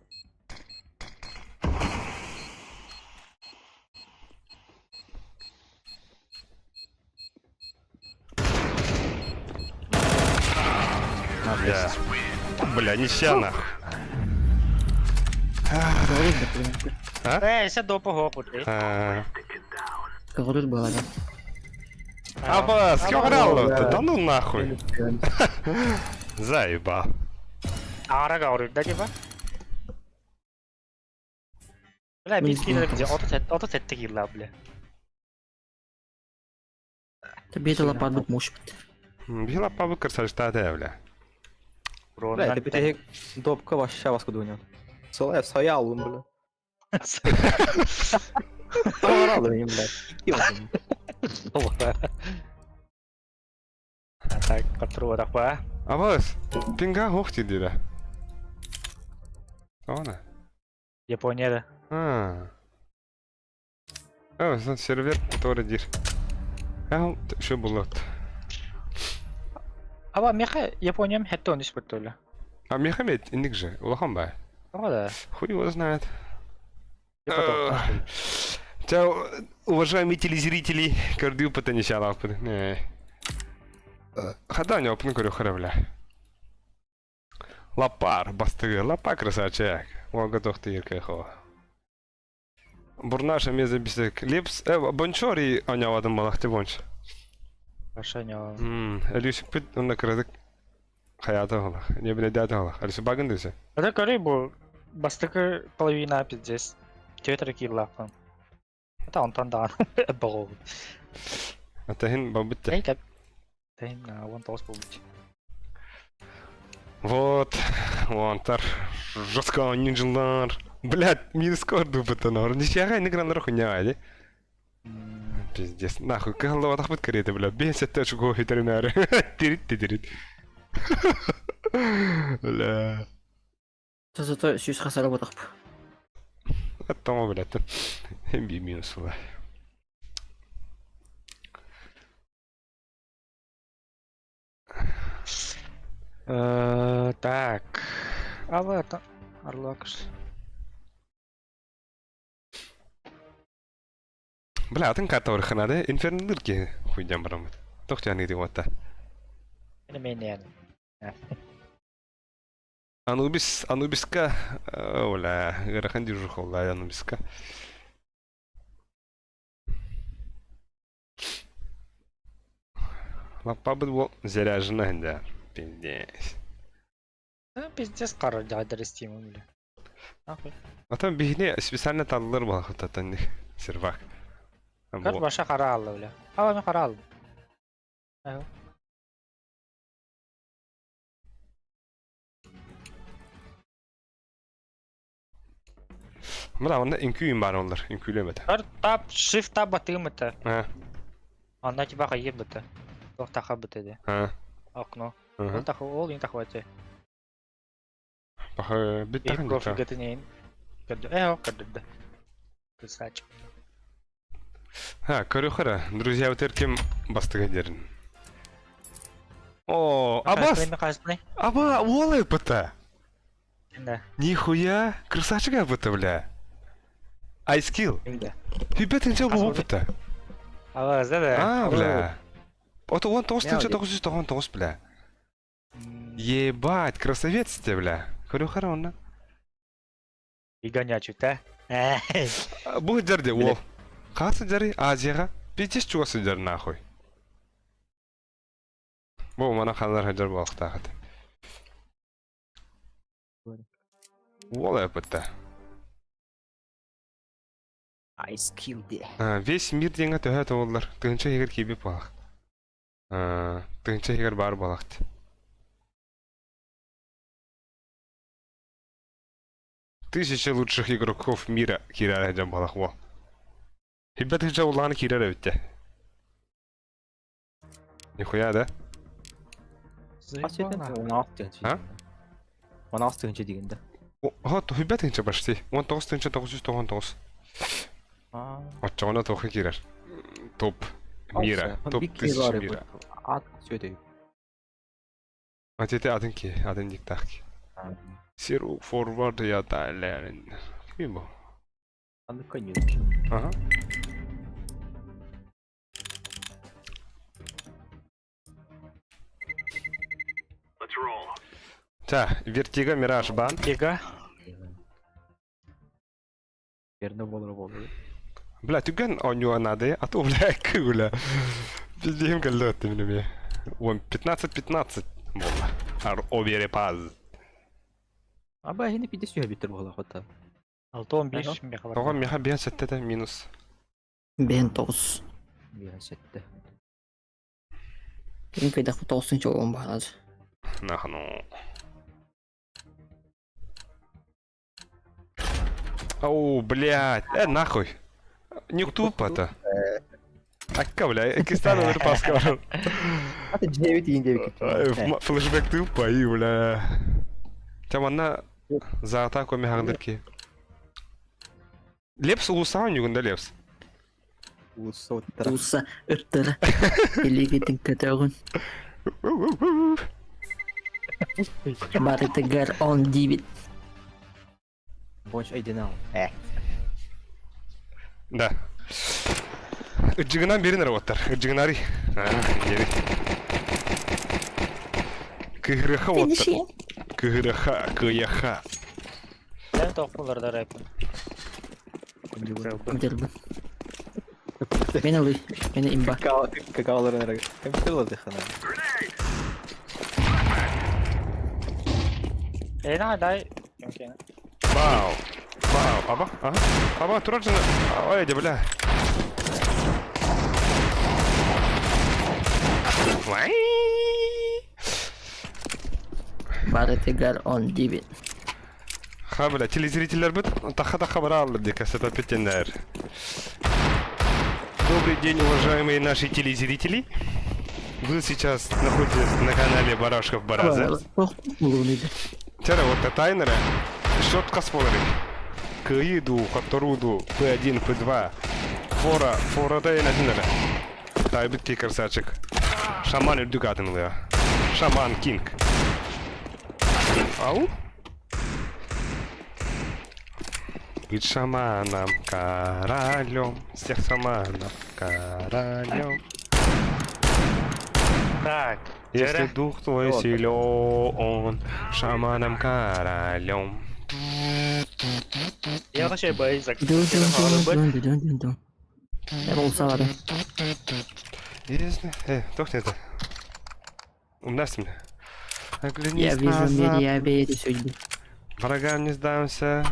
Бля. Бля, ничья нах. Ээ, сэ допу хоопут. А, Көҕүрүр буолара. Аба, скорал Да ну нахуй. Заебал. Аара көҕүрүр да типа. Бля, биир киирэр бile, 37 киирла, бля. Биир лаппарбыт муш бит. Bir лапа бы красавчик бля. Бля, это бүтэһик допка вообще вас кудуня. Солай сая алым, бля. Тоҕоралым, бля. Киосым. Так, контроль ба. Абас, пинга хохти дира. Она. Японияда. А. А, сервер который дир. А, что было? Аба, меха Япониям хэтте он ис бөттөлө. А Мехамед, иник же, улахан бай. Тоҕо да. Хуй его знает. Типа Чао, уважаемые телезрители, көрдүү пытанишалаппын. Хада не опны көрө харабля. Лапар, бастыгы, лапа красавчик. Ого тохты еркехо. Бурнаша мезе бисек. Лепс, бончори анявадым малахты бонч. Башаня. Элюсик пит, онна кырадык. Хаята холах. Не биле дята холах. Алисы багын десе. Это көрүй бу бастыкы половина пиздец. Театр кирлаппын. Это онтон даҕаны боҕу. Атахин бабытта. Эй, кап. Тэн 19 буолбут. Вот, вон тар. Жестко нинджалар. Блядь, минус корду бутанор. Ничья не гранар хуйня, али. Пиздец. Нахуй, голова тахмыт карета, бля. Бесит точку ветеринары. Тирит, тирит. Бля. Зато сүүс хасара ботах. Оттома, блядь. Би минус, бля. Так. Ала это Арлакш. Бля, атын карта орханады. Инфернлырки хуйдям барамыт. Тохтяны ты вот Менен. Анубис, Анубиска, оля, ыарахан дежурхолла Анубиска. Лапа был заряжена, да. Пиздец. Пиздец қара жайдар істеймін бля. Нахуй. А там бихне специально таллар был хататан сервак. Көр баша қара алды бля. Ала мен қара алдым. Мына онда инкүйін бар олар, инкүйлемеді. Көр тап shift tab батыгым бітті. А, Анда типа қайыр бітті. Тоқ тақа бітті де. а, Окно. ага. Ол тақа ол ең тақы бітті. Паха, бит И тахын профиль дика. гетінейін. Көрді. Э, көрді. Красавчик. А, көрі друзья, вот эркем бастыға дерін. О, Абас, аба, олай быта. Да. Нихуя, красавчик быта, бля. Айскил. Имде. Ребята, ничего Қас опыта. Ала, да. А, бля. Это он тоғыз Мяу тысяча дейді. 999, бля. Ебать, красавец ты, бля. Көрі хара онна. И гонячу, да? Бұл жерде ол. Қасы жері Азияға пиздец чугасы жер нахуй. Бұл мана ханлар хаджар балықтағыды. Ол әпітті. Ice Cube. Весь мир денге төһә олар. Тыгынча егер кибеп балақ. Тыгынча егер бар балақты. Тысяча лучших игроков мира киирэр дьон балах уол. Хиббет тыһыынча улахан киирэр эбит дии. Нихуя да? А? 16 тыһыынча дигин да. Хот хиббет тыһыынча почти. 19 тыһыынча 999. Оччоҕуна туохха киирэр? Топ мира. Топ тысяча мира. Ат сөдөй. Атете атын ки, атын диктах ки. Сиру форвард я тайлерин. Ким бу? Аны конюк. Ага. Та, Вертига, Мираж, Бан. Вертига. Верно болор болор. Бля, түгэн оонньуо наада, а то, бля, кыыла. Пиздиһим кэллэ өттүм эмиэ. Уон 15-15 буолла. Ар оверепаз. Аба эһини пиде сүһэ биттер буола хота. 6-15 миэхэ Тоҕо барда. миэхэ биэс сэттэтэ минус. Бэйэн тоҕус. Биэс сэттэ. Ким кыйдахпыт тоҕусунча уон баһанар. Нахну. Оу, блядь, нахуй. Не тупо-то. Акка, бля, кистану паска. Аты 9 иин диэбиккит. Флешбэк тупо и, бля. Там манна за атаку механдырки. Лепс улусаан югунда Лепс. Улуссауттара. Ууса ыттара. Илиигитин көтөҕүн. Барытыгар он диибит. Бонч айденал. Э. Да. Ыджыгынан берин работтар. Ыджыгынари. Диэри. Кыһырыха оттар. Кыһырыха, кыйаха. Sen тохпулар рэпин. Дербин. Мен ылый. Мен имба. Какаоларын компьютер дыхана. Э, на, дай. Вау. Вау. Аба, ага. Аба, турар жана. Ой, де бля. Вай. Барытыгар он диибит. Ха, бля, телезрителлэрбит таха-таха бараллар дии кассета Добрый день, уважаемые наши телезрители. Вы сейчас находитесь на канале Барашков Бараза. Тера вот тайнера. Счет касполары. Кыйду, Хаторуду, П1, П2. Фора, фора да один Тайбит ки красавчик. Шаман үрдүк атын Шаман Кинг. Ау? Быть шаманом, королем, всех шаманов королем. Так. Если дух твой силен, шаманом королем. Я вообще боюсь. Дун-дун-дун-дун-дун-дун. Болса Если... Туох это? Умнас меня. Оглянись Я вижу мир, назад. я верю судьбе. Врагам не сдамся.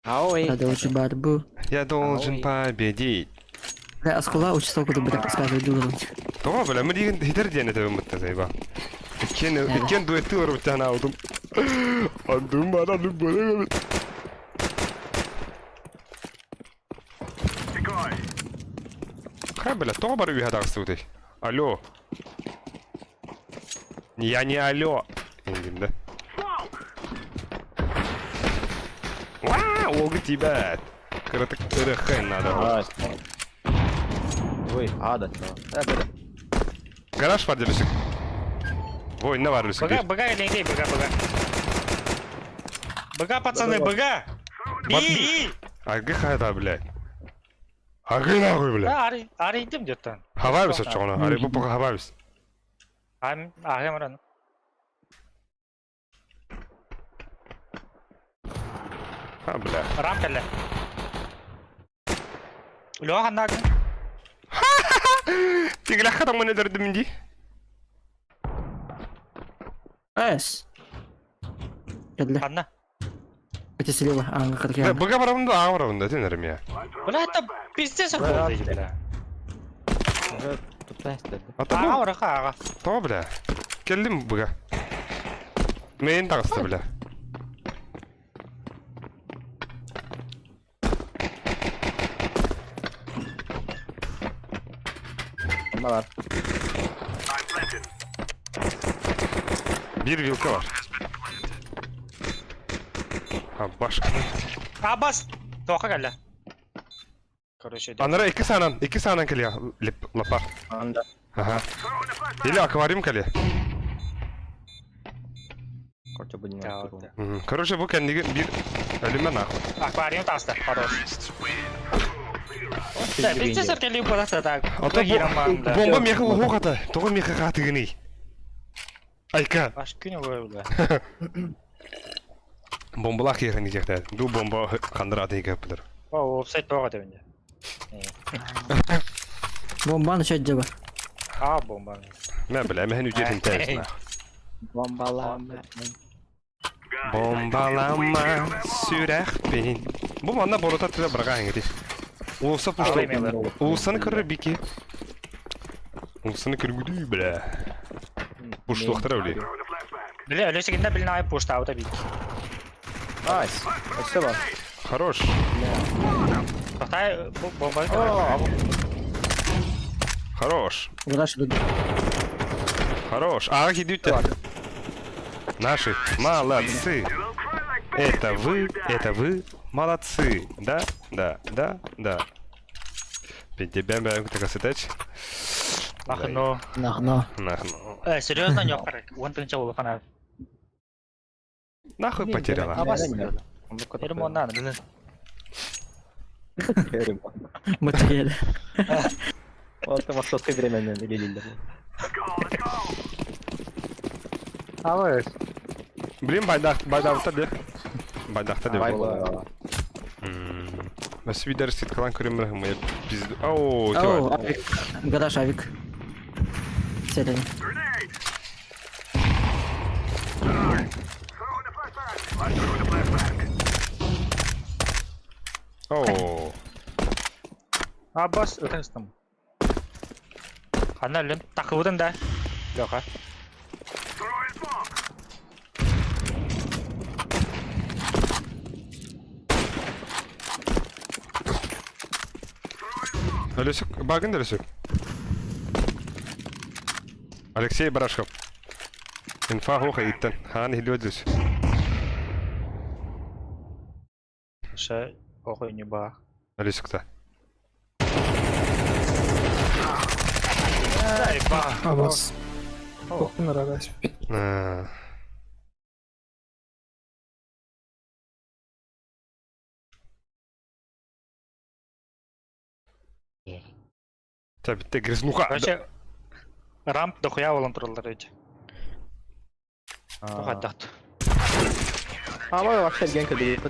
Ой. Продолжи борьбу. Я должен Ой. победить. Бля, оскола участок бля подсказывает думал. Тоҕо бля, мы диэн хитер диэн этебин бытта заеба. Иккиэн иккиэн дуэттыы олорбуттаан аудум. Андым бараным бараным. Хай, бля, тоҕо бары үһэ таҕыстыбытый? Алло. Я не алло. Индим, да? Вау, ог тебя. Кырытык ырыхын надо. Ой, ада. Э, бля. Гараж бар делесик. Ой, не бар делесик. Быга, быга или не быга, быга. Быга, пацаны, быга! И, и! Аргы хайда, блядь. Аргы нахуй, блядь. Да, ари, арыйдым где-то. Хабабис очоҕуна. Ари бу пока хабабис. Ам, ахемран. А, бля. Рамкале. Леха наг. Тиглэххэ тоҥмун өлөрдүм дии. Эс. Кэллэ. Анна. Это слева, а, Бля, кыргыян. быга барабын да, аҕа барабын да, тенерим я. Бля, это пиздец какой-то, бля. Уже тут да. А Ага, то ураха, ага. то, бля. Кэллим быга. Мейн таҕыста, бля. Бар. Bir vilka var. Ha başka. Абас! Тоха кэллэ. Короче, Анара iki saanan, iki saanan кэлиэ лип лапа. Анда. Ага. Или аквариум кэлиэ. Короче, будем. Короче, бу кэнниги биир өлүмэ нахуй. Аквариум таста, хорош. Да, пиздец, кэлии буолата так. Ото бомба меха уһуохата. Тоҕо меха хаатыгыный? Айка. Баш күнү бу Бомбалаах киһиэхэ диэхтээ. Ду бомба хандыраатын игэппилэр. О, офсайд тоҕо тэбинде. Бомбаны чөт жаба. А, бомба. Мэ бля, мэхэн үдетин тээсна. Бомбалама. Бомбалама сүрэхпин. Бу манна борута тыла бырага эҥити. Улуса пушта. Улусаны көрөр бики. Улусаны көргүдүү бля. Пуштуохтара өлүй. Биле, өлөсүгүндэ билин ай пуштаабыта бик. Найс. Спасибо. Хорош. Тоқтай, бомба. Хорош. Гараж идут. Хорош. А, идите. Наши молодцы. Это вы молодцы. Да, да, да, да. Пентебя такасытач. Махно. Нахно. Нахно. Э, серьезно, не охарак. Уон тынча улахана. Нахуй потеряла. Абас. Ремонт надо, блин. Материал. Вот это московское время или Абас. Блин, байдах, байдахта де. Байдахта де. Бас видер ситкалан көрөмөр мы пизду. Оу, Оу, авик. Гараж авик. Серый. Оу. Абас, өтәстім. Хана лен тақыбыдын да. Леха. Өлөсүк, багын да өлөсүк. Алексей Барашков. Инфа хоха иттен. Хаан хилиөдүс. Ша, охой не ба. Өлөсүкта. Ай, ба. Абас. Тоқтын арагаш. Та битте грязнуха. Короче, рамп дохуя болон туралар эти. Тухаддат. А, мы вообще генка дают.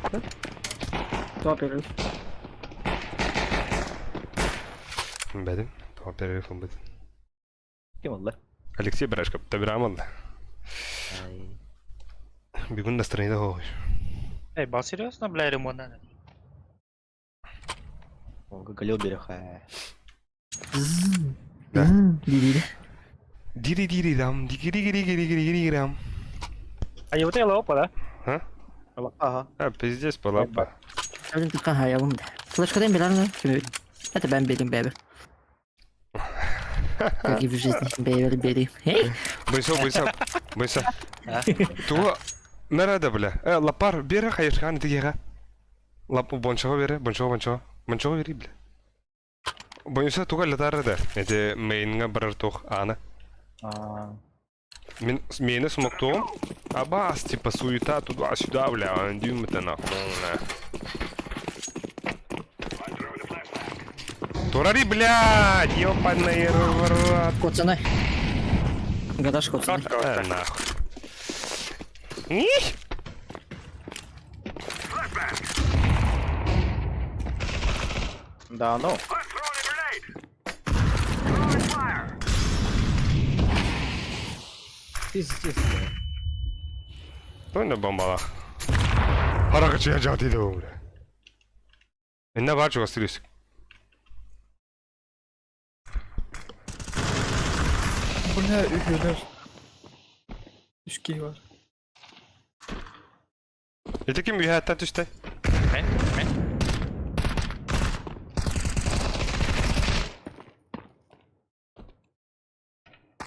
Топ Бәдим. Топ перерыв бит. Ким oldu? Алексей Барашков. Табирамал. Бегун на стране хо. Эй, ба, серьезно, бля, ремонт надо. Галил берег. Да. Дири. Дири дири дам, диги диги диги диги диги дам. А его ты лопа, да? А? Ага. А, пиздец, палапа. Один такая хаявым да. Флешка дем биләрме? Это ben bileyim бэби. Как и в жизни. Бэби бери. Эй! Быйса, быйса, быйса. Туга Nerede бля? Э, лапар бери хайырхан дигега. Лапу бончого бери, бончого, бончого. Бончого бери, бля. Бойса туга летары да. Эти мейнга барар тух ана. Мин мейне смоктуом. Абас, типа суета туда-сюда, бля, дюм это нахуй. Турари, блядь, ёбаный рот. Коцаны. Гараж коцаны. Э, нахуй. Их! Да, ну. Пиздец. Той на бомбалах. Харакачы жа дейді бля. Энне бар чуга стрелюсь. Бля, үһүлэр. Үс киһи бар. Эти ким үйәттен түсті? Мен, мен.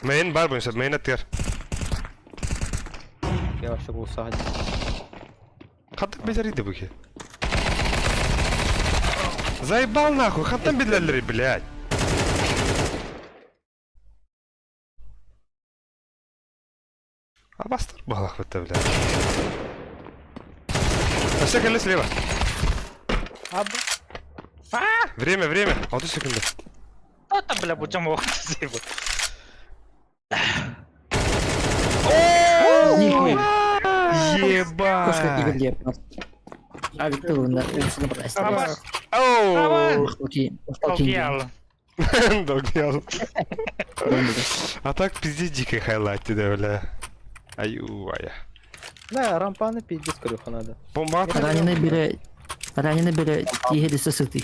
Мейн бар буйса, мейн аттыгар. Я вообще гусаха. Хаттык безерийdi bu ki. Заебал нахуй, хаттан билэллэри, блядь. А бастар балах бітті, блядь. А все кэллэ слева. Время, время. 6 секунда. Та бля, будем ох, Кошка Ебать. Игорь А Викторовна, усына бір Оу. Долгиял. Долгиял. А так пиздец дикий хайлайт да, бля. Аю, ая. Да, рампаны пиздец крюха надо. Бомба атар. Раненый бере Раненый бере тиhe дөсө сыты.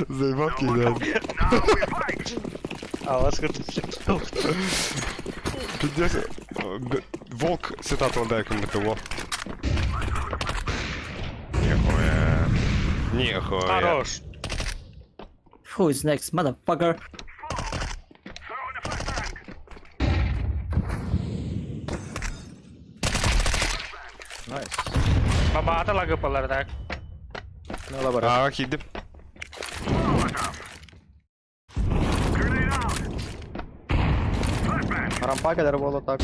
Заебал кидать. Алас Пиздец. Волк цитату дай кому-то, во. Нихуя. Нихуя. Хорош. Who is next, motherfucker? Найс. Бабаата лагыпалар так. Ну, лабора. Аа, киирдим. Рампа кэлэр буолла так.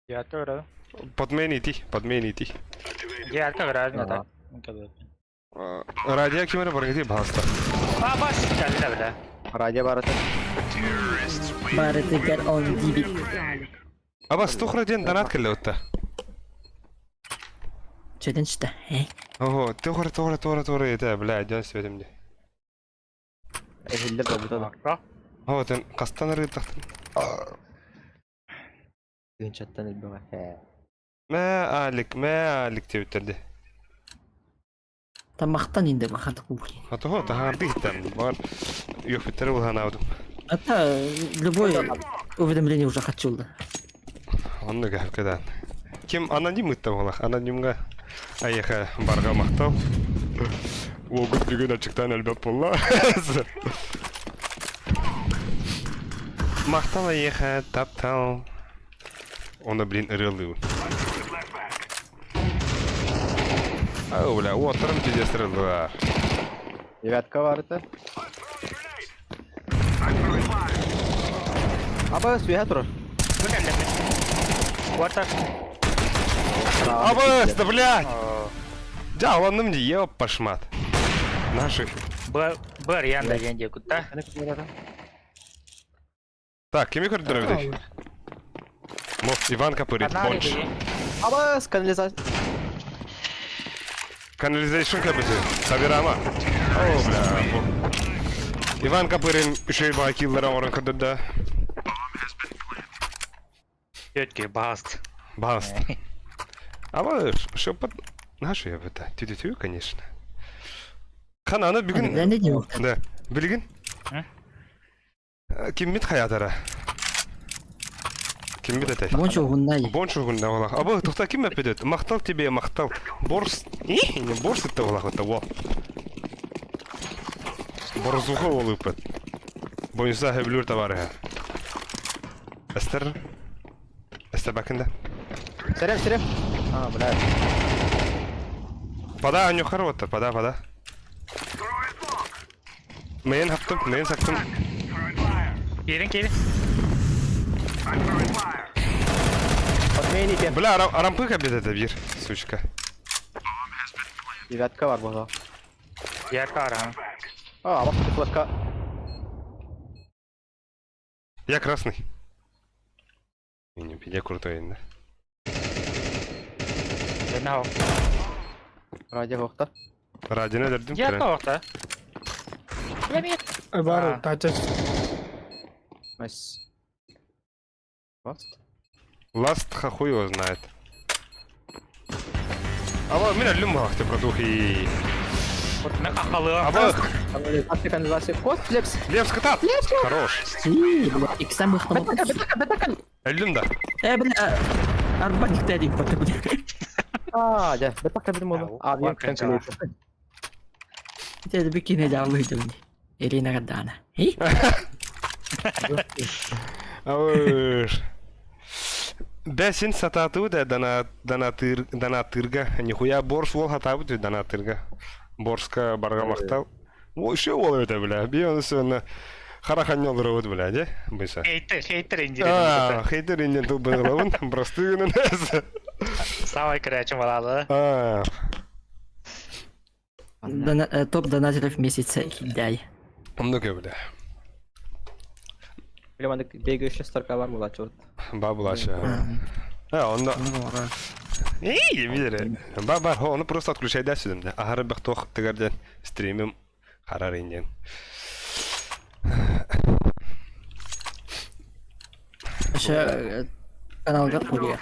Я тоже. Подмените, подмените. Я как раз Ага. так. Радио кимere баргати баста. Баба сикалла бля. Радио барата. Барыты get on DB. Аба стухра ден донат кэллэ утта. Чеден чита. Ого, тухра тухра тухра тухра это, бля, ден светим де. Эхиллер да бутада. О, тен кастан рыттахтын. Гынчаттан элбэҕэ. Хэ. Мә алик, мә алик деп өттерди. Тамақтан инде бахаты кухни. А того, тахарды там. Бар. Yok битер ул ханаудым. Это любое уведомление уже хочу да. Онны кәкәдән. Ким аноним итте булах, анонимга аяха барга мактау. Ого бүгін ачыктан әлбәп булла. Мактал аяха таптал. Оны, блин, ырылы. Ау, бля, отырым пиздец ырылы. Девятка барыта. Аба свиһэ турар. What Абыс, да блядь! Да, он мне еб пошмат. Наших. Б Б янда денде кутта. Так, кими көрдүрөбүт? Мо, Иван Капырит, бонч. Аба канализация. Канализation кабыты. Сабирама. О, бля. бу. Иван Капырин еще и бакиллера орын көрдүрдө. Четкий баст. Баст. А шепот... Нашу я это. Тю-тю-тю, конечно. Хананы бүгүн... Не не Да. Билигин? М? Киммит хаятара? Киммит этэй? Бончо гуннай. Бончу гунна олах. Аба тухта ким әпедет? Мактал тебе, мактал. Борс. И, не борс это олах это во. Борзуха олыпыт. Бойса хеблюр товары. Эстер. Эстер бакында. Серем, серем. А, бля. Пода аню харота, пода, пода. Мен хаптым, мен сактым. Келин келин. Подмените. Бля, арампы кабет это бир, сучка. Девятка бар була. Я кара. А, аба флешка. Я красный. Не, я крутой, да. Нау. Радио хохта. Ради не дердим. Я кого-то. Бар тачач. Найс. Ласт. Ласт хуй его знает. А вот меня люмах ты продухи. На хахалы. А вот Канализация, канализация. Кост, лепс. Лев скотат. Хорош. Икстан быхтам. Эллюм да. Э, бля. Арбаник тадик бля. Аа, дьэ, бэтэх кэбитим буолла. Аа, биир күтэн кэлиэ. Ити bir kine жаллыйдым. Ирина Гадана. И? Ауыр. Бэсин сатаатыбыт э донатыр донатырга нихуя борс уол хатаабыт ү донатырга борска барга махтал еще уол эбитэ бля би оны сонно хараханньа олоробут бля де быса Хейтер, хейтер индири. А, хейтер инден тыл быгылабын просты гынан Самый короче малалы. А, Топ донатеров месяца кидай. оннук бля. Бile маннык бегающая строка бар буолааччы. Бабулаша. А, онно Эй, видели. Ба-ба, оны просто отключай да сюда. Ахары бахтох тыгарден стримим харар инден. Еще каналга хуя.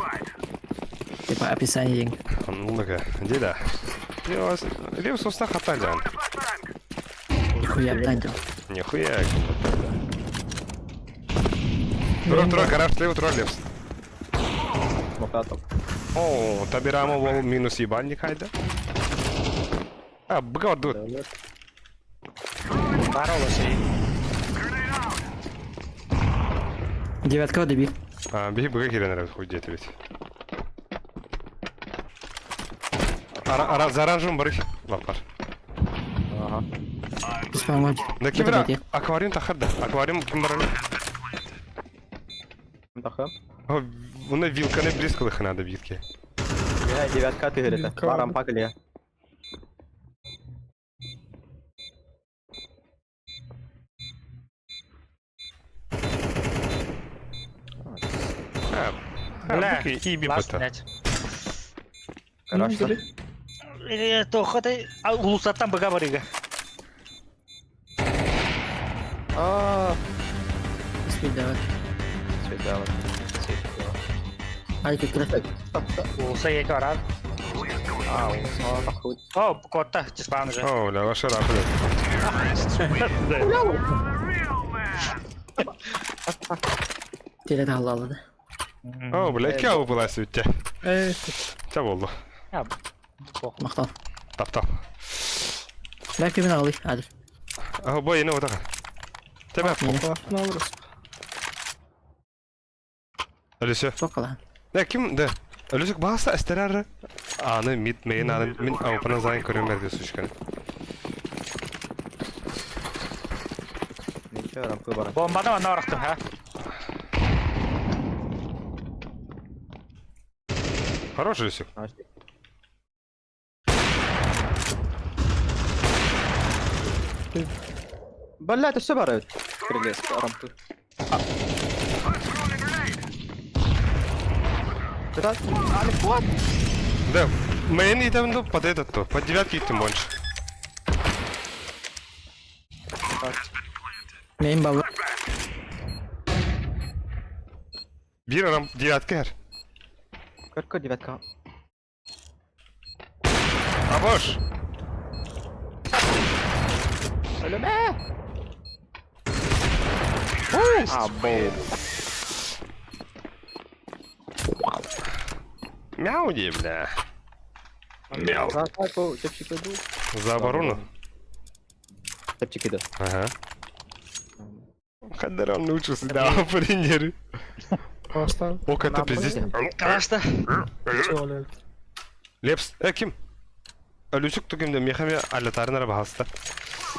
Типа описание. Оннук, где да? Лев соста хата жан. Нихуя тандел. Нихуя. Тура, тура, гараж слева, тура, лев. Смокатов. О, табирамо вол минус ебальник хайда. А, быка дур. Баролосы. Девятка добил. А, беги быка херен хуй где ведь. Ара, ара, за оранжевым барых. Лапар. Ага. Спамать. Да ким бара? Аквариум тахарда. Аквариум ким бара? Таха. Уна вилка не близко лыха надо вилки. Я девятка ты говорит. Вилка. Барам пакли. А, а, Бля, быки и Лас, бибата. блядь. Хорошо. Тохоты, улусаттан быга барыга. А, Спидавать. светало. Светало. Ай, как раз. Улуса екі арар. А, он похуй. О, котта, числан уже. О, бля, ваша рапа. Теле алды. О, бля, кяу была сүттә. Эй, Тя болды. Я, плохо. Мактал. Тап тап. Бәк кемен алый, Адil. А, бой, ну вот так. Тебя Бахтын алырыз. Алиса. Сокала. Да, ким, да. Алисик баса эстерәр. Аны мид мейн аны мин аупана зайн көрөмөр дип сучкан. Ничего, рампы барам. Бомбаны ана орақтым, ха? Хорош, Алисик. Бля, это все барают. Прелесть, рампы. Да, Алик, what? Да, мейн идем ну под этот то, под девятки тем больше. Мен балы. Бир рам девятка эр. Какой девятка? Абош. А, бол. Мяу, ди, бля. Мяу. За атаку, тепчик иду. За оборону. Тепчик иду. Ага. Хадарам научился, да, примеры. Бастан. Ок, это пиздец. Конечно. Чолер. Лепс, э, ким? Люсик тугим да мехами алятарына бахаста.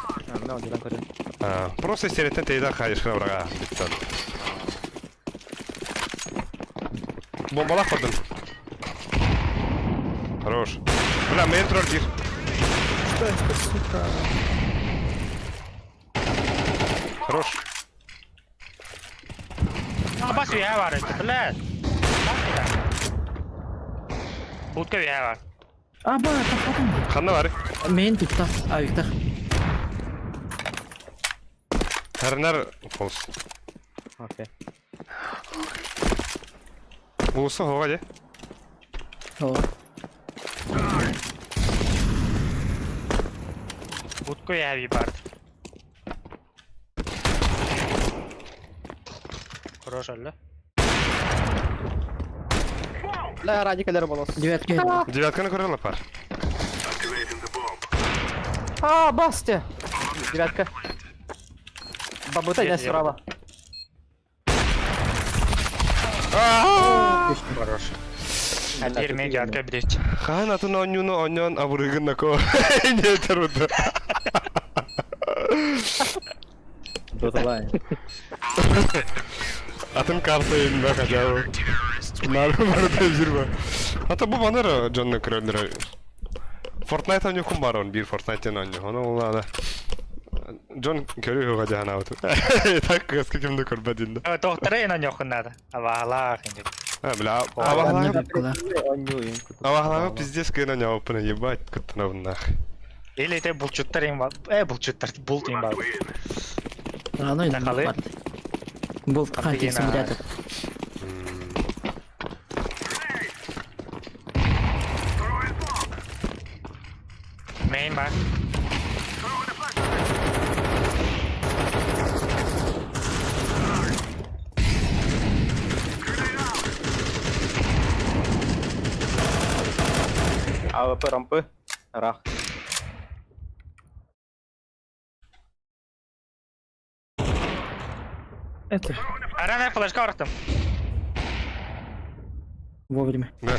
А, ну, девятка. А, просто сереттен тейда хайышкына брага биттен. Бомбалах бардым. Хорош. Бля, мейн тролль бир. Что это, сука? Хорош. А, бас үйе бар это, блядь. Бас үйе. Будка үйе бар. А, ба, таппадым. Ханна бар. Мен тутта. Авикта. Харнар фолс. Окей. Булса хога де. О, Будка үйе бар. Хорош, алла. Бля, ради кэлэр болос. Девятка. Девятканы көрөр лапар. А, Бастя! Девятка. Бабута не справа. Хорош. А теперь мне девятка берете. Хаан атын оонньууну оонньоон абырыгын нако. Не тарута. Доталай. Атын карта инна хотя бы. Нары барыта жүрбө. Ата бу банар дьонно көрөллөр. Fortnite оонньуохум баар он биир Fortnite оонньуу. Ону улаана. Дьон көрүү дьаһанаабыт. Так кыаска ким да көрбөт инде. Тоқтары ен оньохун надо. Абаалаах инде. А, бля, абахлаҕы абахлаҕы пиздец кыйын оонньообуппун ебать куттанабын Или те булчуттар им бар. Э, булчуттар, булт им бар. Аны Сахалы. Болт хантинг симулятор. Мейн бар. АВП рампы. Рах. Это. Арана флешка ортым. Вовремя. Да.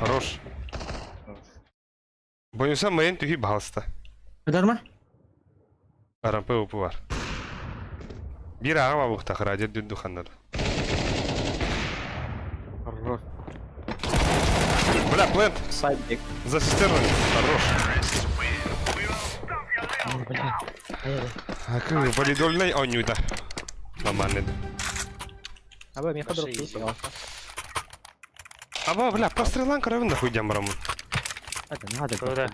Хорош. Боюнса мейн түһи баһалыста. Дарма? Арампы упу бар. Бир аҕа бабухтах радио дүндуханнар. Хорош. Бля, плент! Сайдик. За цистернами. Хорош. А валидольный онюда. Нормальный. Аба, меха Вообще дроп, изи. пожалуйста. Аба, бля, прострелан коровин нахуй дямрам. Это надо. Куда?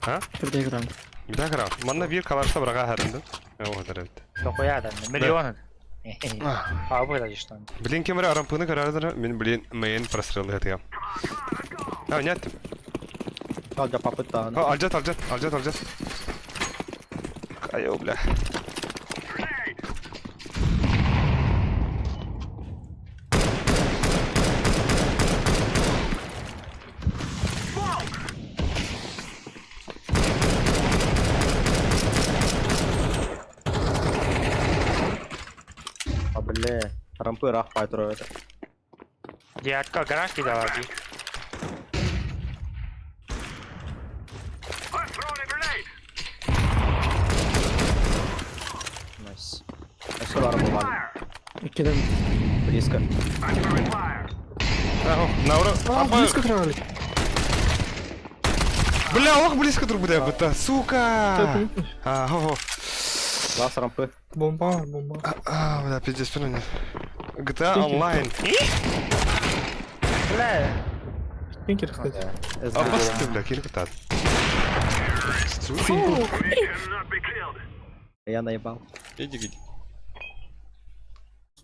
А? Түрде играм. Бля, гра. Манна бир калашта браға хәрінді. О, дәрәвді. Дохуя да. Миллион. А вы даже что? Блин, кемер арампыны карадыр, мен блин, мейн прострелы хэтыгам. А, нет. Алжа попыта. О, алжат, алжат, алжат, алжат. Кайо, бля. А, бля. Рампы рах файтеру это. Девятка гараж кидала. Найс. Все рампы валим. Кидам. Близко. Ага, на ура. А, близко трали. Бля, ох, близко друг буде, бута, сука. А, хо-хо. Лас рампы. Бомба, бомба. А, бля, пиздец, пиздец. GTA Online. Бля. Пинкер, кстати. А, бас ты, бля, кирка тат. Я наебал. Иди, иди.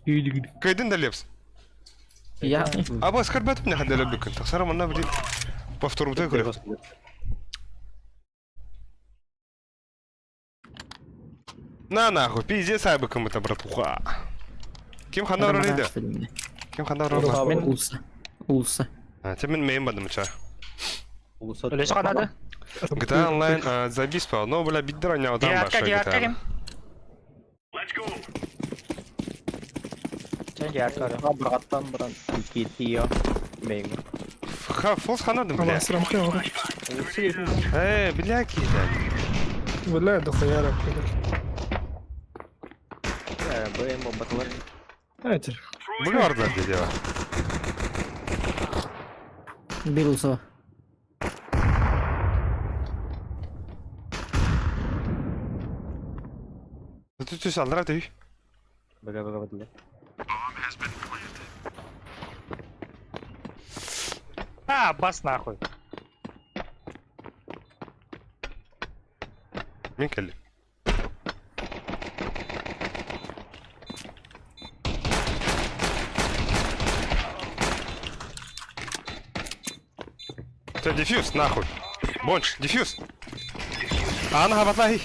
Иди, Кайдын да лепс. Я. А бас карбат мне хадала бикын. Тахсара манна, блин. Повтору ты говорю. На нахуй, пиздец айбыкым это, братуха. Ким ханда ролиде? Ким ханда ролиде? Мен улса. Улса. А, те мен мейн бадым ча. Үлесі қанады. GTA Online а, забиспал, но, бля, биддер ойнаудан Девятка, башы девятка GTA. ким? Сен девятка. Браттан брат. Китио. Мейн. Ха, фолс ханадым, бля. Аванс рампы, ора. Э, бля, кида. Бля, дохуя рампы. БМ бомба. Это. Бля, орда дело. Бир улса. Түс түс алдыра түй. Бага бага бага. А, бас нахуй. Мен келдим. Все, дефьюз, нахуй. Бонч, дефьюз. Ана хабатлахи.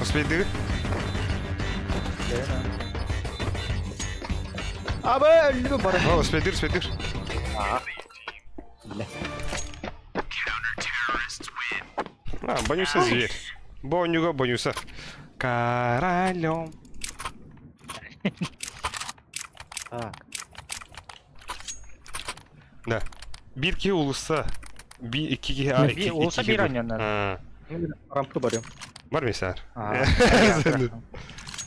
Успей дыры. Аба өллү бары. О, спедир, спедир. Бля. А, боюся зверь. Бонюга, боюся. Королем. Так. Да. Биир киһи уулусса. Би икки киһи а икки Уулусса икки биир киһи. онньоннор. А, Рампы барыам. Бар месар. Аа,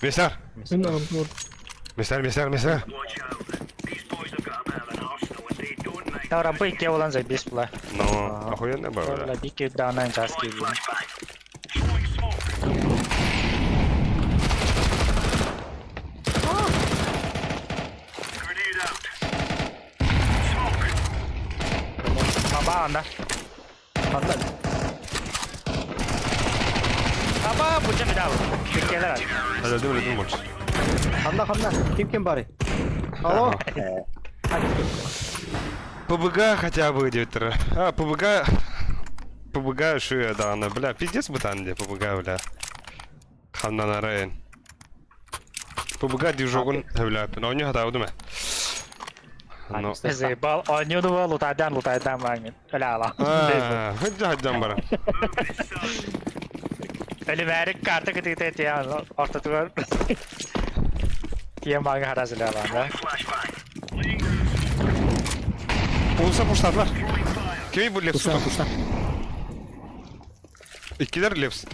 Месар. Мен арамда бар. Месар, месар, месар. Та рампы икки болан заебись була. Ну, охуенно было, Бла да. бики даанан жас киирдим. Баба анда. Ханна. Аба буча медал. Биккелер. Өлдüm, өлдüm больше. Ханна, ханна. Ким ким бары? Алло. ПБГ хотя бы где-то. А, ПБГ... ПБГ шуя, да, она, бля, пиздец бы там, где ПБГ, бля. Ханна Рейн. ПБГ движогун, бля, но у него да, думаю. Ну. Заебал. Оонньуу лутайдаан лутайдаан бааҥҥын. Өлө А, хоть хаджан бара. Өлүмээрик карта кытыыта тиийэн ортотугар тиийэн бааҥҥа харас өлө да. Уулусса пуштадылар. Кими бу Лепс? Пушта, пушта. Иккилэр Лепс.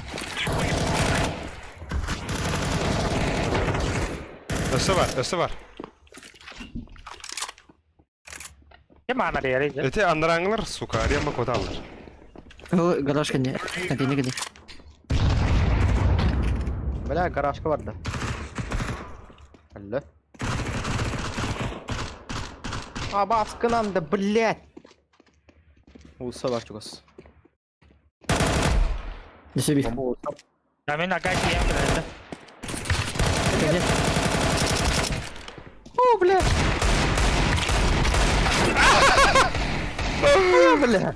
Өссө бар, өссө бар. Ким аанар ярый Эти андараңылар, сука, арема коталар. Ол гараж кэннэ. Контейнер кэннэ. Бля, гаражка барда. Алло. Абаскынан да, блядь. Уулусса бар чугас. Өссө биир. Бомба уулусса. Да мин агай тиийэн кэлэллэр. Кэннэ. О, бля. О, бля.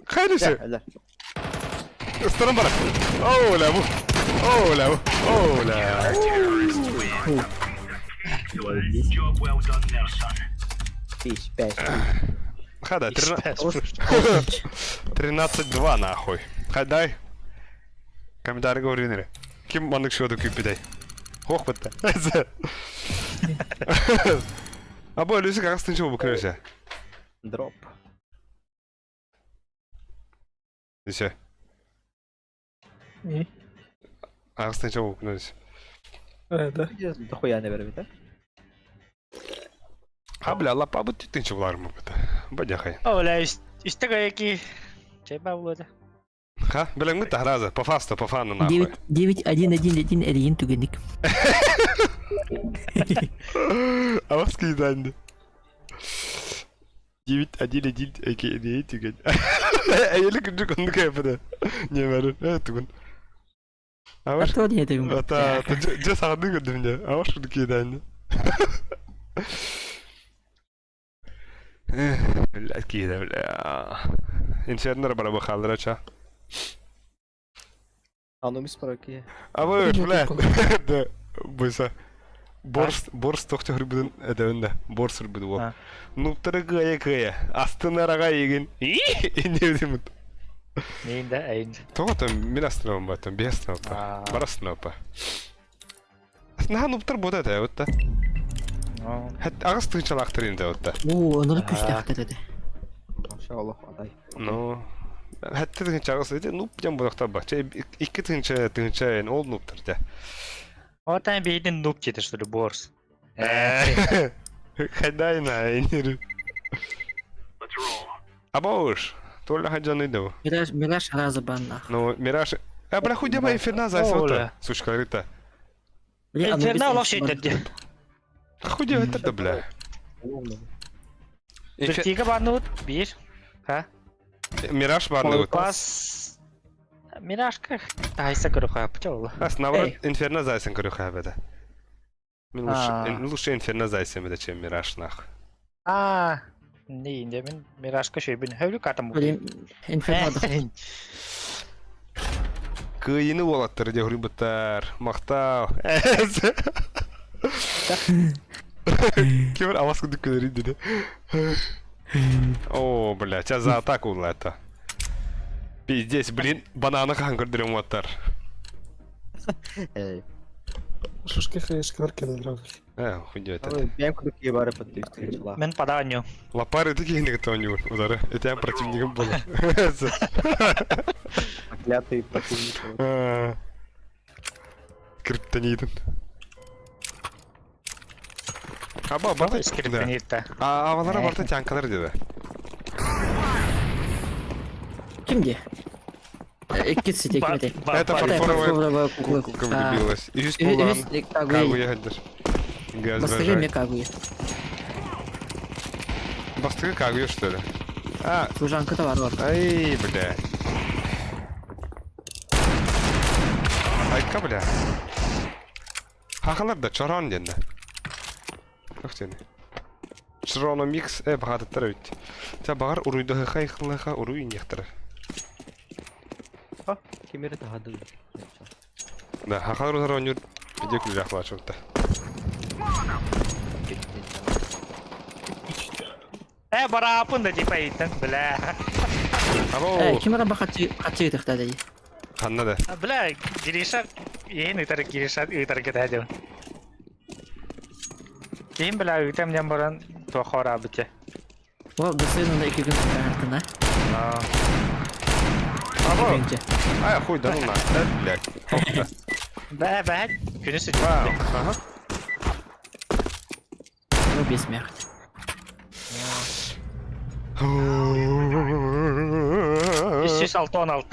Хайдысы. Бля. Ыстырын бар. Оу, бу. Оу, бу. Оу, ля. Пись, пять. Хада, 13-2 нахуй. Хадай. Комментарий говори Ким маннык шоду күүппүтэй? Хуох бытта. Або Люсик ағыстың чего букрылся? Дроп. Все. Ағыстың чего букрылся? Э, да. Дохуя не бербит, а? А бля, лапа бут түттің чего булар быта. Бадяхай. Оля, истега яки. Чайба булады. Ха, билеңмит тахраза, по фасту, по фану нахуй. 9 9 1 1 1 эрийин түгэнник. Авас кийданды. 9 1 1 2 2 түгэн. Әйелі күнжі күнді кәпіді. Не бәрі, э, түгін. Аваш. А то не түгэн. Ата, же сағынды көрдім де. Аваш күнді кийданды. Бля, кийді, бля. Инфернер бара бахалдыра ча. Анумис параки. Абы, бля. Да, бойса. Борс, борс тохты хүрбүдүн эдебинде. Борс хүрбүдү бол. А. Нуптары кыя кыя. Астын арага егин. Инде Мин да эйн. Того там мин астына ба, там бес астына ба. А. Бар астына ба. Наха нуптар бода да, вот та. Ну, Хат агыс тынчалактыр инде вот та. Оо, онор күстәхтер эдэ. Машаллах, адай. Ну, хатты тынчагыс иде, нуп дем бодакта ба. Че икки тынча тынча эн ол нуптар да. вот там бейдин нуб диде, что ли, борс. Хайдайна инер. Абош, Толя хаджан иде. Мираж, Мираж раза баннах. Ну, Мираж... А, бля, хуй дема инферна зайса Оля. вот Сучка, говорит-то. Бля, Анубис Инферно лох бар. шейдер. Хуй дема это, бля. Инфер... Түркияга барныбыт бир. Ха? Мираж барны вот. Бас Миражка тайса көрө хапча ол. Ас, наоборот, инферно зайсен көрө хабеда. Мен лучше, А. лучше инферно зайсен беде, чем Мираж нах. А, не инде мен Миражка шөйбүн хөвлү катам. Блин, Инферно да. Кыйыны болаттыр де хүрбүттар. Мактау. Ким авас курдук күлэрий диди. О, бля, сейчас за атаку это. Пиздец, блин, бананы хаһан көрдөрөм уоттар. Эй. Шушки хаешкалар кэлэлэр. Э, хуйня это. Бэйэм курдук киһи бары подтверждала. Мен паданю. Лапары ты киһини кытта оонньуур удары. Этэ противнигым буолар. Проклятый противник. Э, Криптонитын. Аба, барта... Да. Скриптонитта. А, авалара барта тянкалар dedi. Ким дии? Иккис сити ким этэй? Это Это фарфоровая фарфоровая кукла. куколка влюбилась. Үс булан. Үс Кагуя Кагуя. хадыр. Газ Бастыгы бажай. ме Кагуя. Бастыгы Кагуя, что ли? А, Служанка да бар бар. ай, бля. Айка, бля. Хахалар да чорон дэннэ. Туох диэний? Чороно микс э баҕатыттар эбит. Чэ баҕар уруйдаһыха айхаллаха уруй инниэхтэрэ. Кимери таһадын. Да, хахалар утары оонньуур видео күлүүлээх буолааччыбыт да. Э, бараапын да типа иттен, бля. Або Э, ким ара хаччы хаччы ытыхта дии. ханна да. Бля, Гриша, иһин ытар Гриша ыытар кэтэһэ Киһим бля ыытам диэн баран туох хораабыт Ол дысыын икки күн сытаартына. Або Күнчэ. ай хуй да ну на. Э, блядь. Ох, Бә, бә, күнүс Вау. Ага. Ну бессмерть. 306 16.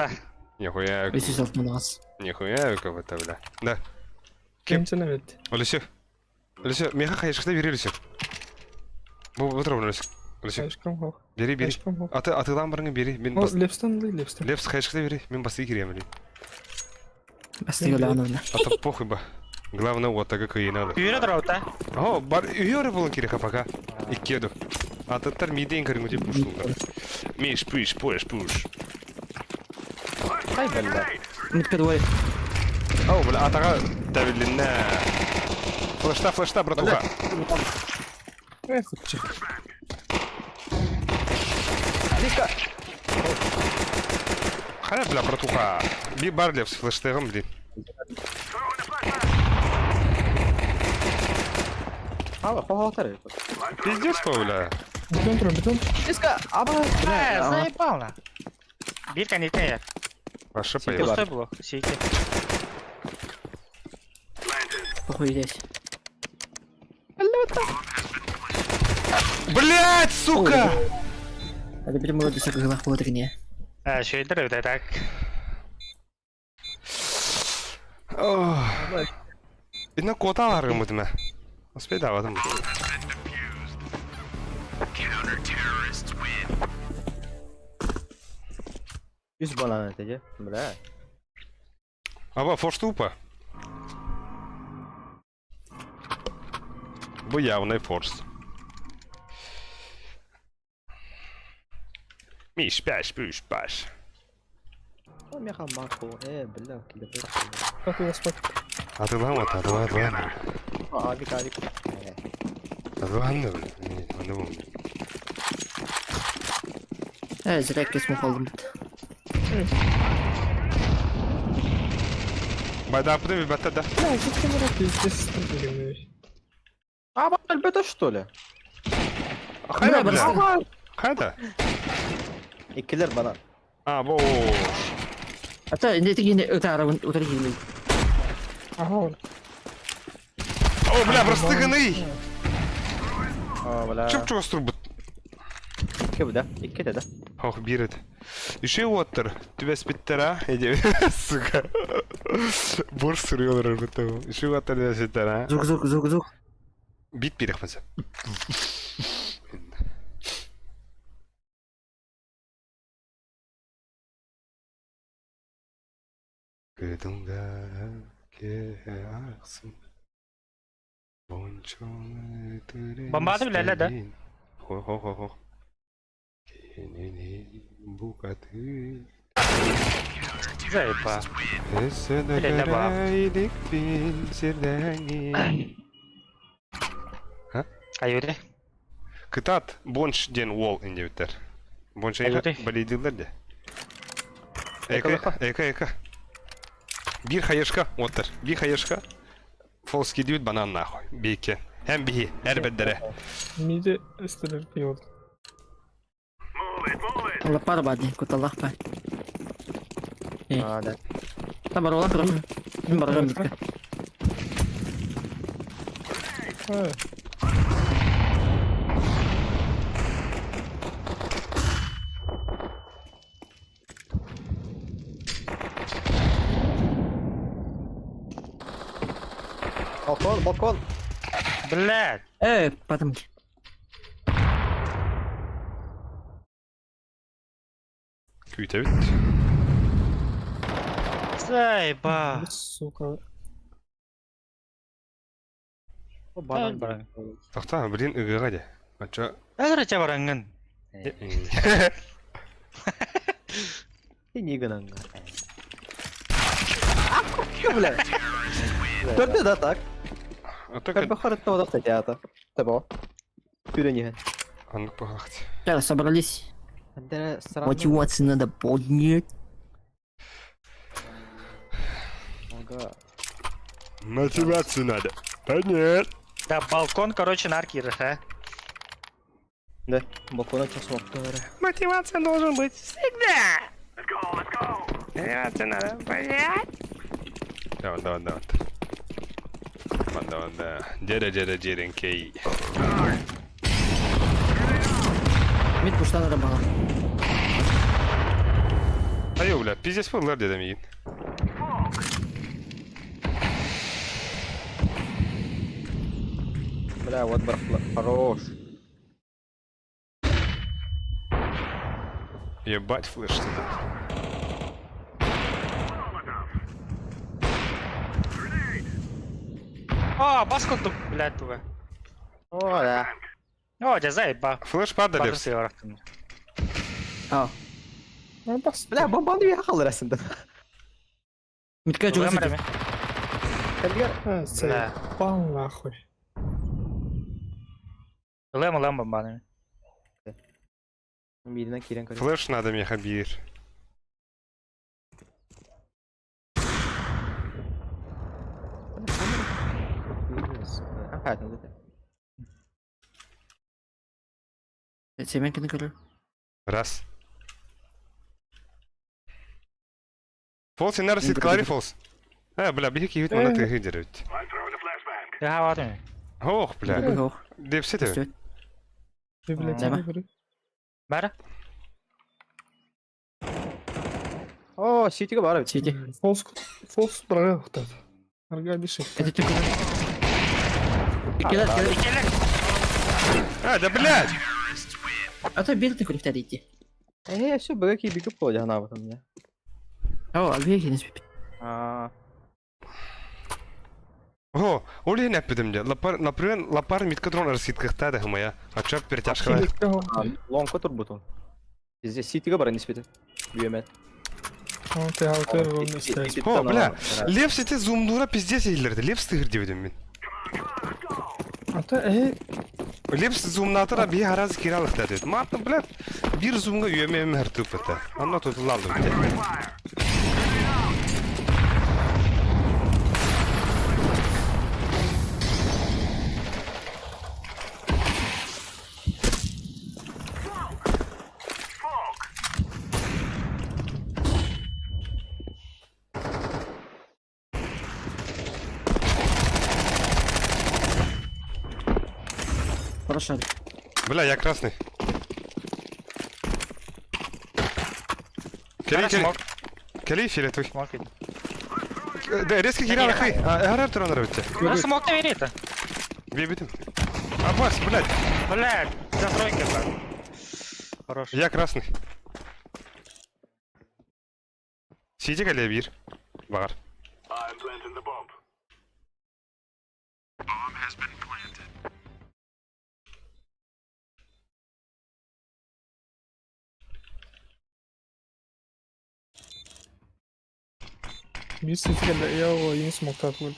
Нихуя. 306 Нихуя кого-то, бля. Да. Ким? Кемчен эбит. Олесю. Олесю, меха хайышкыта бери Олесю. Бу бу турабын Олесю. Олесю, Хайышкам хох. бери, бери. Хайышкам хох. Аты атылан барыңы бери. Мен О, бас Лепстан ли, Лепстан. Лепс хайышкыта бери. Мен басы кирием ли. Бастыгы лаанына. А то похуй ба. Главное, вот так как и надо. Үүрэ турабыта. О, бар үйөрө болон керек пока. Иккеду. Ататтар миден көрүнгү деп пуштулар. Миш, пуш, пуш, пуш. Ай, бля. Митка двое. О, бля, атага тәбилинне. Флешта, флешта, братуха. Эх, хучча. Хайа, бля, братуха. Би бар лепс флештегым, блин. Аба, хохотар. Пиздец, по, бля. Бетон туран, бетон. Диска, аба. Э, заебал на. Бир коннектор. Ваша Сити поебал. бар. Пустой блок, сити. Похуй здесь. Блять, сука! Это били молодцы кыгылах болот не. Э, шөйдер өтө так. Инна кота аларгым бутума. Успей давадым. Үс банан этеже. Бля. Аба, форштупа. Бу явный форс. Миш, пяш, пүш, паш. О, меха маку. Э, бля, киле. Как у вас пак? Атылам от, атыла, атыла. Авик, авик. Э. Атылан да, блин. Аны бу. Э, зря кесму холдум бит. Байда апты би бата да. Бля, тут камера пиздец стратегия. Аба, это что ли? Хайда, Бля, бля. Хайда. Иккилер банан. А, бо. Ата не тигине ытара утары киме. Ага, он. О, бля, простыганы. А, бля. Чоп чоп струбут. Икки бля. Икки да. Ох, бирет. Еще оттыр. Түбәс биттер, а? Эде, сука. Бор сырыялар бітті. Еще оттыр түбәс биттер, а? Звук звук звук звук. Бит бирек маса. Бомбады билэлэ да? Хо-хо-хо-хо. Кинини букаты. Заебал. Билэлэ баа. Сирдәңи. Айури. Кытаат Бонч диэн уол индиэбиттэр. Бонч Айури. балейдыыллар дии. Эка, эка, эка. Биир хаешка, уоттар. Биир хаешка. Фолский диэбит банан нахуй. Биикке. Эн биһи, эр бэрдэрэ. Миди эстелер пиод. Лаппар бар дии, кутталлаах баар. А, да. Та барола турар. Мин барарым битка. А, Балкон, балкон! Блядь! Э, потом. Күүтэбит. Заеба! сука. Банан. Баран. Тохтоо, блин, ыгыаҕа дии. Оччо... Эдэр бараҥҥын. И не гынан. Бля. Төрдө да так. Ото Как харытта ода статьята. Табо. Күренеһен. Оннук быһалахт. Так, собрались. Мотивацию надо поднять. Ага. Мотивацию надо. Понятно. Да, балкон, короче, наркир, а? Да, балкона часов. Мотивация должен быть всегда. Мотивация надо понять. Давай, давай, давай. Давай, давай, давай. Дерэ, дерэ, деренкей. Мид пуштан арабала. Айо, бля, пиздец буоллар дедем иин. Бля, вот барахла. Хорош. Ебать флеш туда. О, бас курдук, блядь, туга. О, да. О, дьэ, заеба. Флеш падали. Бары сыарахтын. А, А, бас. Бля, бомбаны я халырасында. мидка чугас Ылам Кэлгэр. А, заебал нахуй. Ылам, ылам бомбаны. Мидинен кирен көрө. Флеш надо мне хабир. Семенкины көрөр. Раз. Фолс инар сит клари фолс. Э, бля, биһи киһит манна тыһы деревит. Я хаватын. Ох, бля. Ох, Депси тебе. Сөт. Ты, блядь, Зама. не говори. Бара? О, ситиге бар бит. Сити. Фолс, фолс брага хтат. Арга дишек. Это ты куда? Кидар, кидар. А, да блядь! А то бил ты хоть идти. Э, все, бэки бигіп қойды ана вот у меня. О, албия кенес бит. А, О, ол иһин эппитим дьэ. Лапар, например, лапар митка дрон раскидкахта да моя. А чё перетяжка? лоңко турбутун. Здесь ситиге бар ниспети. Бүйемет. Ты алтер он истәс. О, бля, Лев сити зумнура пиздец иһиллэрдэ. Лев стыгыр диэбитим мин. А то э Лев зумнатыра биһи хараз киралыхта диэт. Мартын, блядь, биир зумга үйэмэм хартыппыта. Онно тутулаллым дэ. Хорошо. Бля, я красный. Кэли, кэли. Смок, Кэли, фиолетовый. смок. Да, резко киралла хай. Харар туран арабытте. Ну, смок ты верит. Биэбитим. Аббас, блядь, Блядь, за тройка, блядь. Хорош. я красный. Сиди кэле биир. Багар. бир ситигеле я о ин смоктат будет.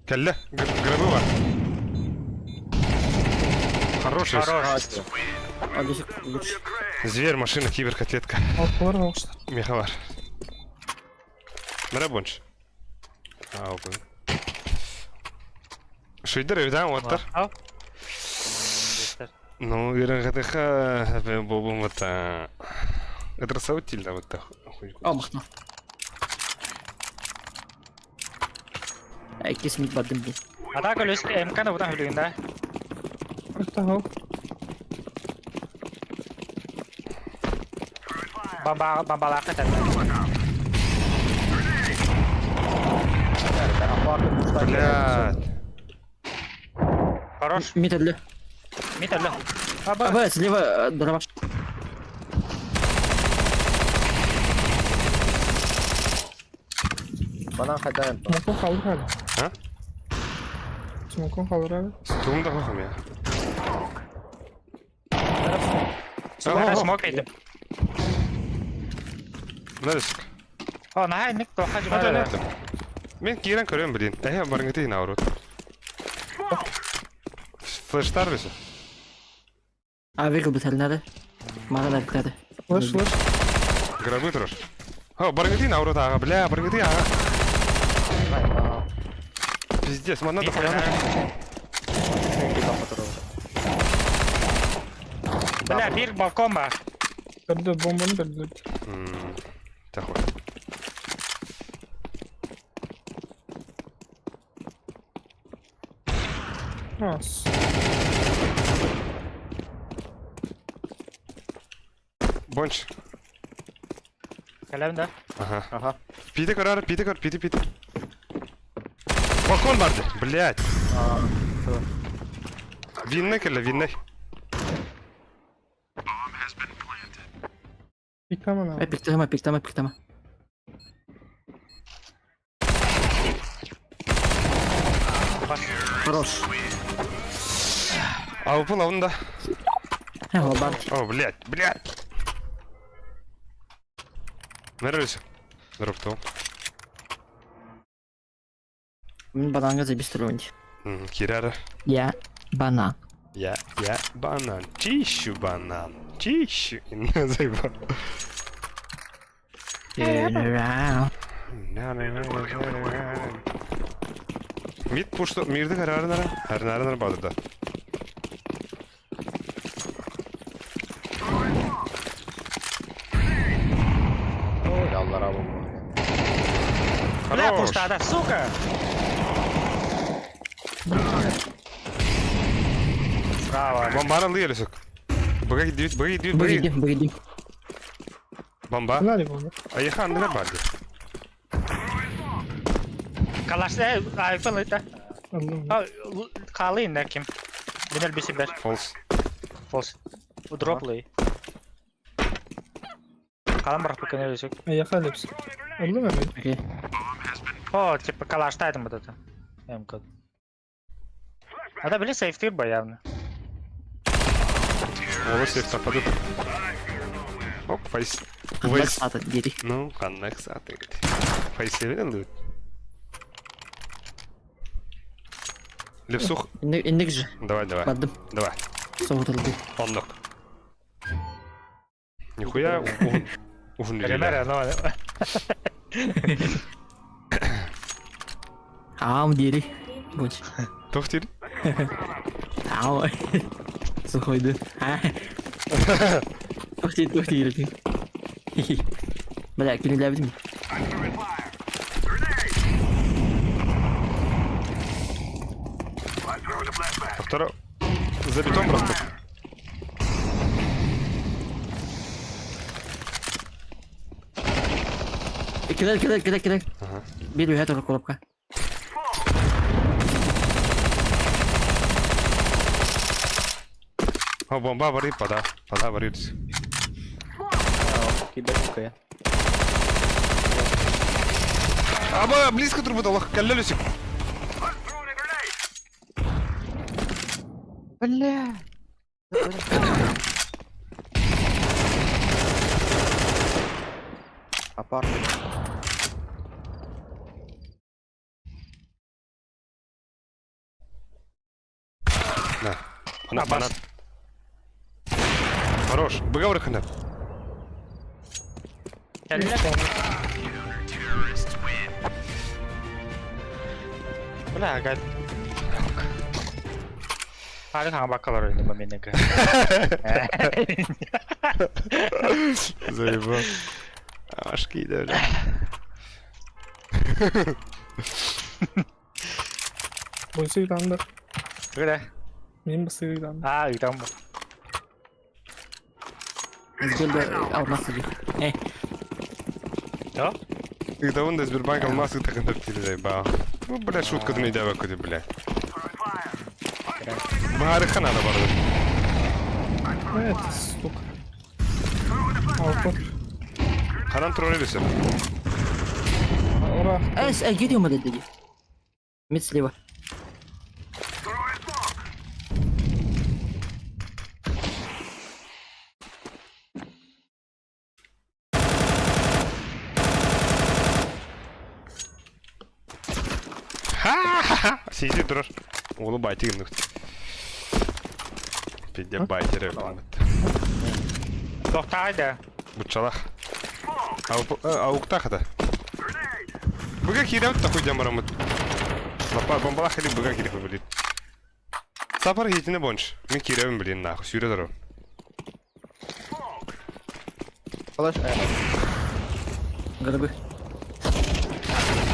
Кэллэ. Гробы бар. Хороший. Хорош. Алисик лучше. Зверь, машина, киберкотлетка. Алтылар оғыштар. Меха бар. Мыра бонч. А, окей. Шуйдер, эвдан, оттар. Ал. Ну, ирангатыха, бобум вот. Это саутиль, да, вот так. О, махно. Иккис мид бардым бу. Атака лүс МК-ны бұдан хүлігін да. Ортаға. Бомба бомбалақты тәтті. Блядь. Хорош. Мид өллө. Мид өллө. Аба. Абы, слева дробаш. Банан хайдан. Смокон қалдыр әлі. А? Смокон қалдыр әлі. Стумда хохам я. Смок етіп. Нариск. О, нахай ник тоха Ата жібер. нет. Мен кирен көрөм блин. Эхе барыңгы наоборот. Флештар бесе. А, выиграл бы надо. Мага да битады. Флеш, флеш. Гробы турар. Хо, барыңгы наоборот ага, бля, барыңгы ага. Пиздец, манна да хуяна. Бля, бір балкон бар. Берді бомбаны берді. Тахуй. Ас. Бонч. Кәләм да. Ага. Ага. Пиде көрөр, пиде көр, пиде, пиде. Балкон барды. Блядь. Винне келе, винне. Пиктама Ай, пиктама, пиктама, пиктама. Хорош. Алпыл алында. Э, бар. О, блядь, блядь. Нервис. Дроптол. Мен бананга забистировать. Кирара. Я банан. Я банан. Чищу банан. Чищу. Заебал. Turn around. Мид пушто, мирді карарнара, арнарнар бадырда. Ой, аллара бомба. Бля, Хорош. пустада, сука. Браво. Бомбаны алды елесік. Бұға гидит, бұға гидит, бұға гидит. Выйди, выйди. Бомба. Надо бомба. Аяха андыгар барды. Калаш, айфон это. Аллам. Қалы инна ким. Бинел бisi бер. Фолс. Фолс. Дроплый. Қалам бірақ бүкін өлесек. Аяқа лепс. Аллам әлі. Окей. О, типа калаштайдым вот это. МК. А да, били сейфтир ба явно. Олы сейф тапады. Оп, файс. Қандай Вайс. саты дери. Ну, қандай саты. Файс лут. Лепсух, Индик же. давай, давай, Бардым. давай. Соғытылды. Ондок. Нихуя уһун Пример, но... Ам дери. Будь. Тохтир? Ам. Сухойды. Тохти, тохти дери. Бля, кинулябдим. Второ. За бетон просто. Кидай, кидай, кидай, кидай. Ага. Бери эту коробка. О, бомба варит, пода. Пода варит. Киберка. Аба, близко трубы Аллах, каллелюсик. Бля. Апарт. На. Банан, банан. Хорош. Быга ханап. Бля, гад. Хары хаҥа баккалар ойнума менеге. Заебал. Ашки даже. Бойсы ыйдандар. Бля. Мен басы ыйдандар. А, ыйтам. Сбербанк алмаз диир. Э, Да? Ыытабын да Сбербанк алмаз ыытакын таптыыр заебал. Ну, бля, шуткатын өйдөөбөккүт, бля. Баһаарыхха наада барбыт. Это сука. Алпа. Ханан турар эбисин. Ура. Эс, э, где мы дадили? Мид слева. Ха-ха-ха! Сиди турар. Уолу байтигин Пидде байтеры. Тохтаайда. Бучалах. Ауктах это. Быга киирэ такой дьамарамыт. Лапа бомбалах или быга киирэ блин. Сапар хитине бонч. Мин киирэбин блин нахуй. Сүүрэ турар. Флеш, Горбы.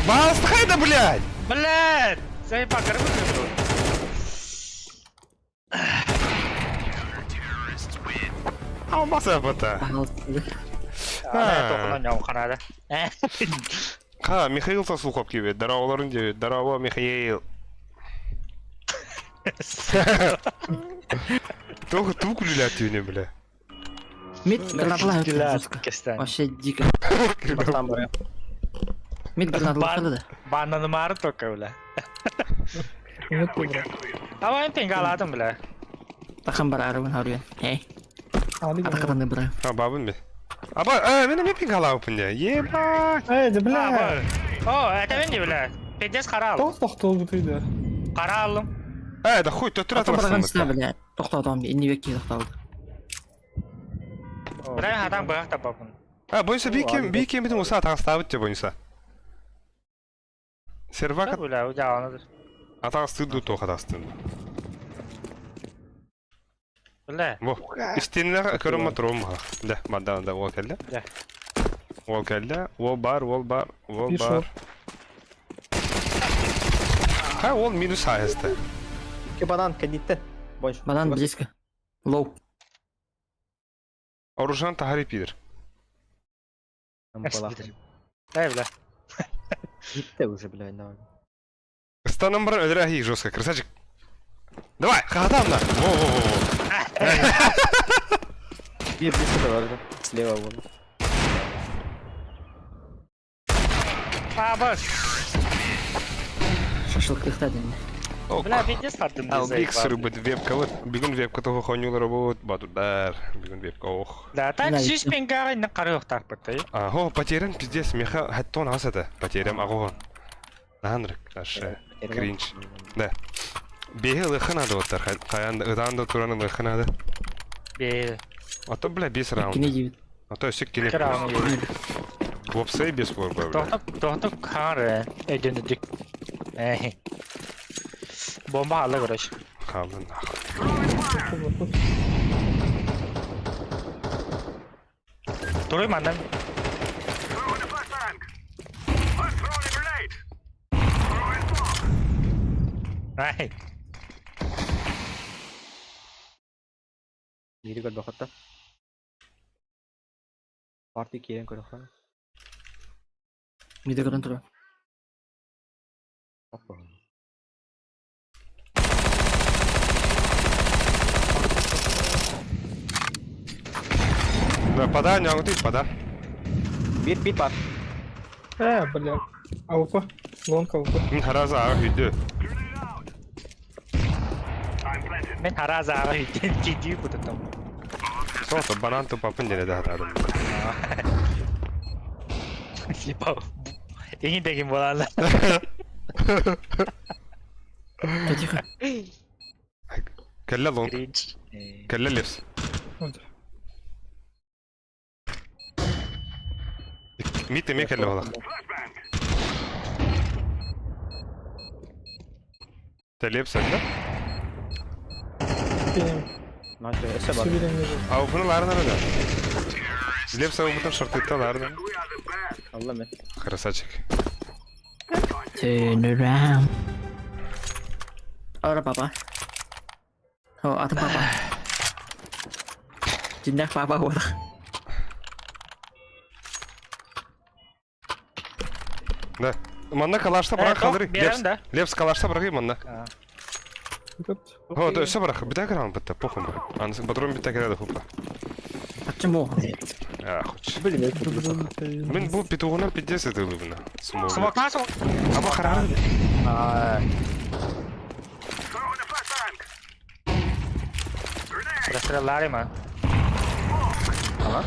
Бастхайда, блядь! Блядь! Заебал, горбы Алмаса бата. Пожалуйста. Ха, Михаил Сосухов киви. Здорово, Здорово, Михаил. Только тук үлэлээтүүнү бля. Мид гранаталаах жестко. Вообще дико. Бастаан барыам. Мид гранаталаах да. Бананымары только, бля. Нет, бра. Давай пингалатым, бля. Тахан бараарыбын харуйан. Эй, атакатаны бра. А, бабын би. Аба, э, мен эме пингалааппын дии. Ебать. Эй, да бля. О, это мен бля. Пиздец харал. Тоқ тоқтол бутыйда. Харалым. Э, да хуй, төттөрү Ата бараган аталастын. бля. Тоқтоотоом иннибек кии тоқтоолду. Бля, хатан быгак тапапын. А, бойса бикем, бикем битин уса атагастаабыт же бойса. Сервак Бля, удял. атагастыды туох атагастын. Бля. Бу. Истиннер көрөм моторум. Да, мада да ол келди. Да. Ол келди. Ол бар, ол бар, ол Bir бар. Ха, ол минус хайысты. Икки банан кэнниттэн. Бонч. Банан близко. Лоу. Оружан тахари пидер. Эй, бля. Гитте уже, блядь, давай. Станом бар өлөрө жестко, красавчик. Давай, хатам на. Во-во-во. Бир близко давай, да. Слева вон. А, бас. Шашлык дедим. Бля, пиздец хардым. Албик сырбыт вебка вот. Бүгүн вебка того хонюлар вот батудар. Бүгүн вебка ох. Да, так сүүс пингага инне карыктарпыт. Аго, потерян пиздец, меха хаттон асата. Потерям аго. Нанрык, аше. Кринж. Да. Беги лыханады оттар. Каян ыдан тураны лыханады. Бе. А то, бля, бес раунд. Кини диибит. А то өссө кини. Раунд. Вопсей бес буолар, бля. Тохтоп, тохтоп хары. Эден дик. Эй. Бомба алла, короче. Хаалла нахуй. Туруй мандан. Ай. Биири көрбөхөттө. Парти киирэн көрөххө. Миди көрөн турар. Опа. Да, пода, не ты, пода. Бир бит бар. Э, бля. АВП. Лонг АВП. Мин хараза ага үйдө. Мен хараза ага үйден тиди бутатам. Соото банан тупапын дене да хатадым. Типа, эңин деген болалы. Тихо. Кэллэ long. Кринж. Кэллэ Лепс. Мид эмиэ кэллэ балах. Тэ Лепс эллэ. Өссө бар. Ауфыны ларын арада. Лепс ауфытын шортытта ларын. Алла мен. Красавчик. Turn around. Ora папа. О, аты папа. Дьиҥнээх папа буолар. Да. Манна калашта бырах халыры. Берем, да? Лепс калашта бырахы манна. О, да, все бырах. Битә керәм битте, похуй. Анысы патрон битә керәде хупа. Почему? А, хоч. Блин, Мин бу петугына пиздец это выбна. Смок на смок. Аба харар. Расстрелали ма. Ага.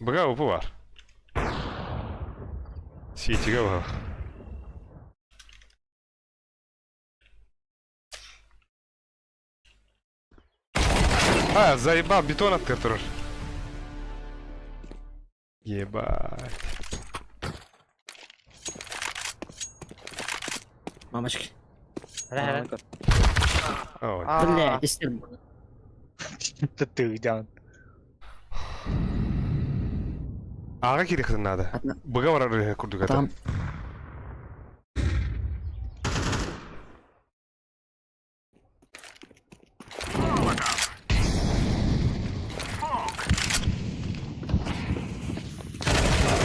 Бага упу бар. Ситиге бар. А, заебал, бетон открыл. Ебать. Мамочки. Ой. Бля, истер. Ты идеал. Аға керек надо. Быға барар курдук Там.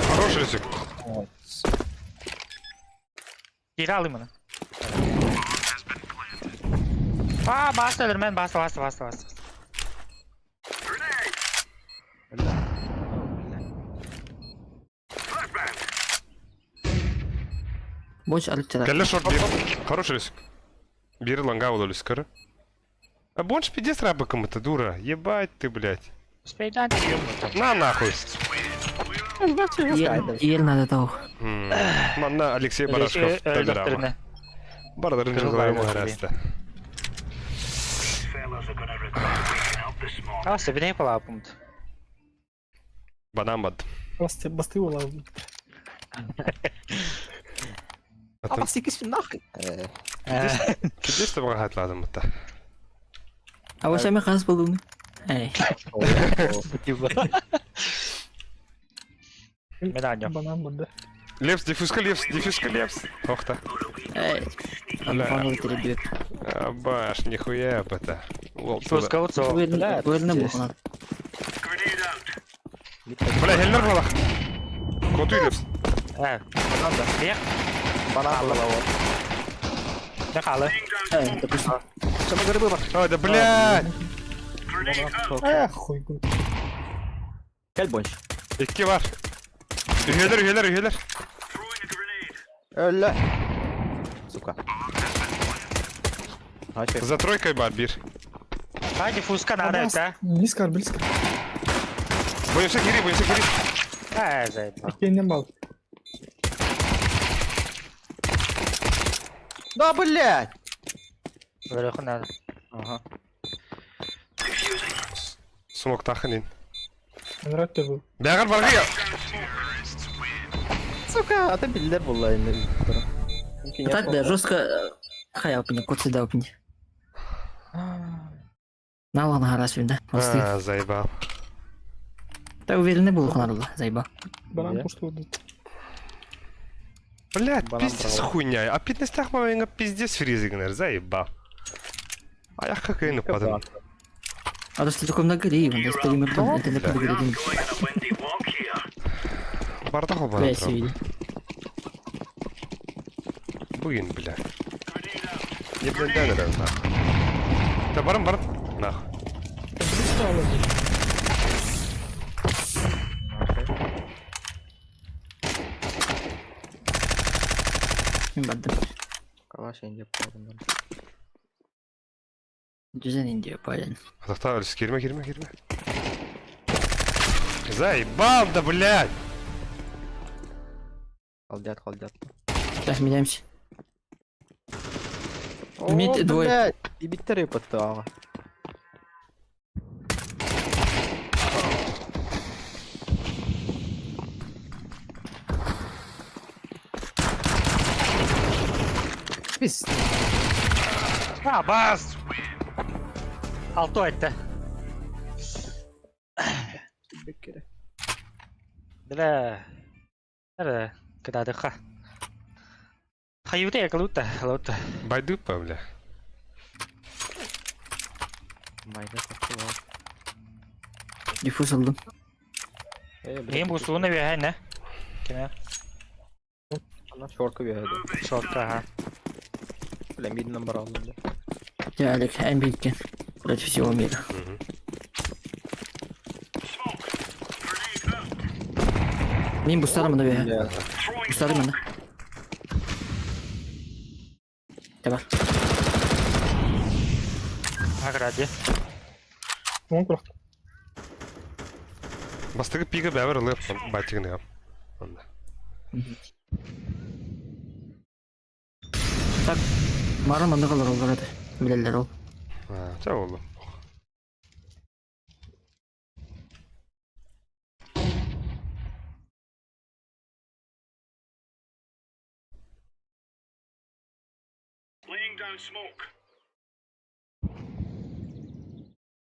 Хороший рисик. Кире алым оны. А, басты мен басты, басты, басты, басты. Больше алып Кәлле шорт бир. Хороший рисик. Бир ланга ол өліс А больше пиздец рабыком это дура. Ебать ты, блядь. Успей дать, На нахуй. Ел надо того. Манна Алексей Барашков. Телеграмма. Бардарын жылғылары мағараста. А, себене палапымды. Банан бад. Басты, басты ола. А басты кисін нахуй. Кидес табға хатладым бұта. А вот сами хас болдың. Эй. Мен анё. Банан барды. Лепс, диффузка лепс, диффузка лепс. Охта. Эй. Баш, нихуя это. Диффузка вот Бөліні Бля, хеллер балах. Котуй лепс. Э. Банан да. Бек. Банан была вот. Не халы. Эй, допустим. Что мы грибы бар? А, да блядь. Эх, хуй. Кәл больше. Икки бар. Үхелер, үхелер, үхелер. Өлі. Сука. За тройкой бар бир. А, диффузка надо, это. Близко, близко. Боюнса кири, боюнса кири. Э, заебал. Кеннен бал. Да, блядь! Вверху надо. Ага. Смок тахынин. Нравится был. Бәғір барғы. Сука, а ты биллер была Так да, жестко хаял пни, кот сюда пни. На ладно, гарас да. А, заебал. Да уверенный был ханарла, заебал. Банан пушты. Блядь, пиздец хуйня. А 15 маминга пиздец фризигнер, заебал. А я как и нападал. А то что такое много гривен, да стример, это не подгребен. Бардак Бля, банан. сидит. Бугин, бля. Не блядь, да, наверное. Да барым, барым. Нахуй. Калаш инде Düzen diyor pardon. Атахта өліс керме, керме, керме. Заебал да, блядь! Халдят, халдят. Так, меняемся. О, Мид двое. блядь, и биттер паттаҕа. Пис. А, бас! Алто этте. Бля. Эрэ, кытаатыхха. Хайыыта экалутта, лутта. Байдупа, бля. Майда тахсыла. Диффуз aldım. Э, Мин бу сууна үөһэ нэ. Кеме? Ана шорка үөһэ. Шорка, аха. Бля, миднан баралым бля. Я Олег, Эмбикен. Против всего мира. Мгм. Мин бустарым да бе. Бля, Бустарым да. Давай. Агради. Оң курах. Бастыгы пига бәбір ылып батигін Онда. Так. Марым анда калар олар еді. Билелер ол. А, ча oldu.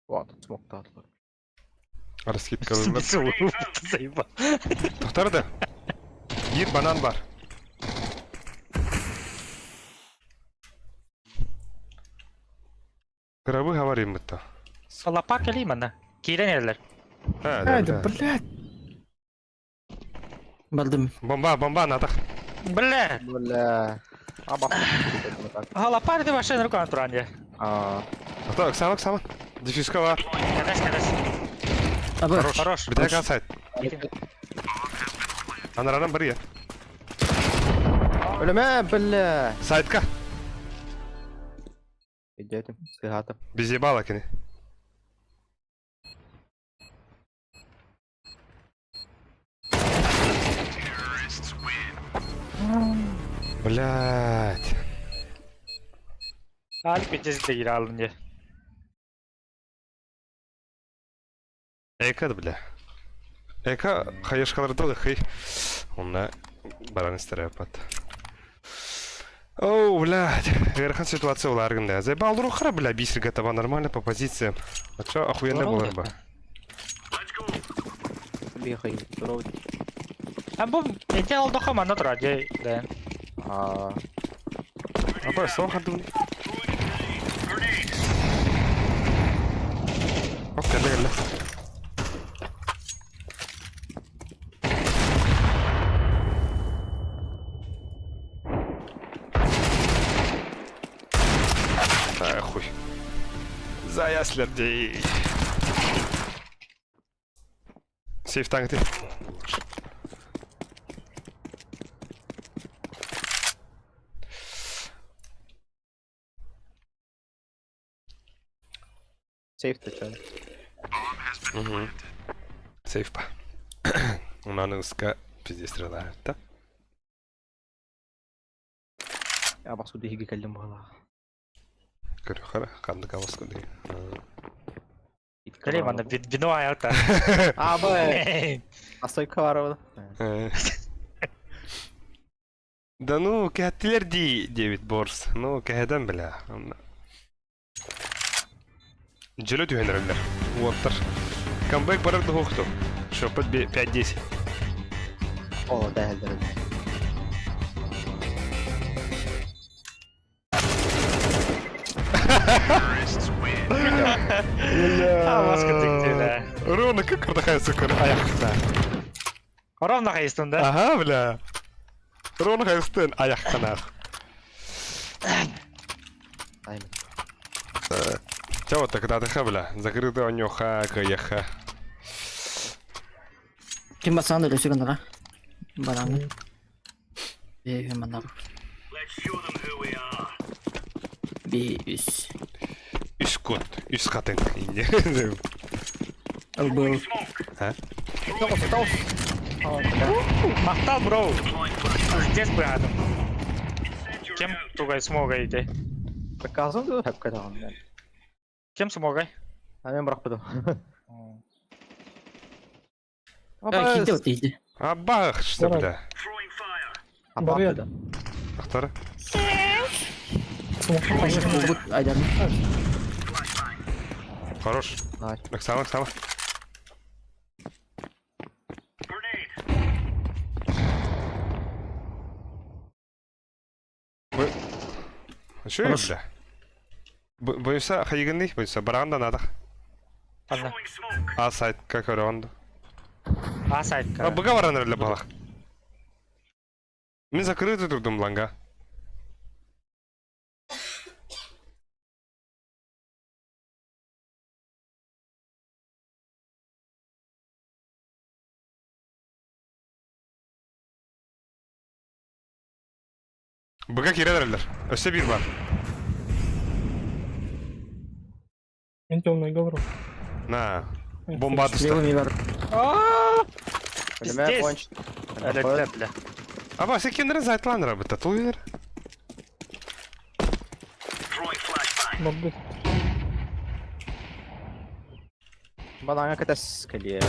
Вот, смок таатылар. Раскидка Заебал. Тоқтар да. Бір банан бар. Гробы говорим это. Лапа кэлии манна. Киирэн эрэллэр. А, да, Айда, да. блядь. Бардым. Бомба, бомба, натах. Бля! Бля. А бах. А лапа ты вообще руками туран дии. А, Тоқта, Оксана, Оксана. Дефьюзка бар. Кэтэс, кэтэс. Абы. Хорош. Хорош. Бітек сайт. Анаранан бар я. Өлеме, бля. Сайтка. Идете, сыгата. Без ебала кини. Блять. Алик пиздец дегир алын дии. Эка бля. Эка хаешкаларда да хей. Онна баран истерепат. Оу, блядь. Верхан ситуация уларгында. Заебал рухра, бля, бисер готова нормально по позициям. А чё, охуенно Здорово, было бы. Бегай, здорово. А бу эти алдоха манна турар дии. Да. А, Абай, соха дун. Оп, кэллэ, кэллэ. А, хуй. Заяслердей. Сейф танк ты. сейф ты чё? Угу. Сейф па. Унаны ыска пизде стреляют, да? Я басу диһиги кэллим буола. Көрү хара, ханды каваску ди. Кэлии манна вино аялта. А, б. Настойка бар Да ну, кэһэттилэр дии диэбит Борс. Ну, кэһэтэн бля. Дьөлө түһэн эрэллэр. Уоттар. Камбэк барар да хуохту. Шоппут 5-10. О, да, да, да. А маска тиктилэ. Ровно как курдахайсы көр аяқта. Ровно хайыстын да. Ага, бля. Ровно хайыстын аяқтанах. Ай, Чего вот так да бля. Закрытый у него ха, каяха. Ким бассаан да өсөгөн дара. Бананы. Бе манар. Би үс. Үс кот, үс қатын. Ылбыл. А? Тоҕус, тоҕус. Махтал, бро! Здесь быһаатым. Кем тугай смогай ити? Заказым дуо? Хөпкө даҕаны. Кем смогай? А мен бырахпытым. Киирдэ вот иһди. Абах, что, бля. Барыа. Ахтара. Булбут айдан. Хорош. Оксана, Оксана. Что бля? Боюся, хайыгынный, боюся, баран да надо. Анна. А сайт, как он? А сайт. А быга баран эрэлэ балах. Мин закрыты турдум ланга. Быга киирэн эрэллэр. Өссө биир бар. Мен темный говорю. На. Бомба түстэ. Левый бар. Пиздец. Бля, бля. Аба, сен кимнерин зайтланыр абыта, тулуйнер. Бабы. Банаңа кэтэс кэлиэ.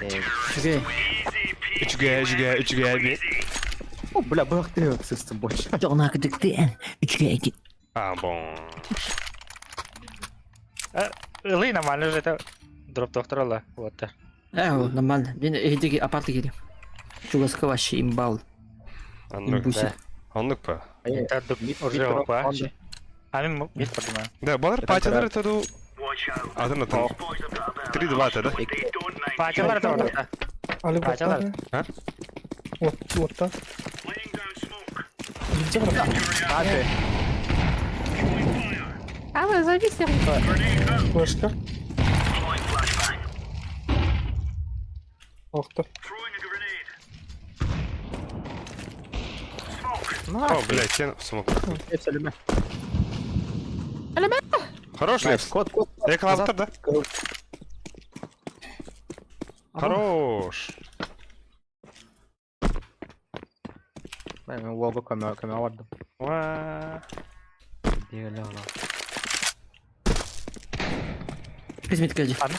Үчүгэй. Үчүгэй, үчүгэй, үчүгэй би. О, бля, быһахты сыстым больше. Дьоҕуна кыдыктыан. Үчүгэй эки. А, бон. Ылый нормально же это. Дроп доктора вот. Э, нормально. Мен эһидиги апарты киирим. Чугаска вообще имбал. Оннук. Имбуси. Оннук па. Это уже опа. А мен мид подумаю. Да, балар патялар это ду. Атын атын. 3-2 да? Патялар это вот. Али Патялар. А? Вот, вот так. Где брат? А вы зависели. Флешка. Ох ты. О, блядь, кен смог. Хорош, Лепс. Кот, кот. Я клавтер, да? Хорош. Мен уолга көмө көмө бардым. Уа. Пизметка иди. Аны?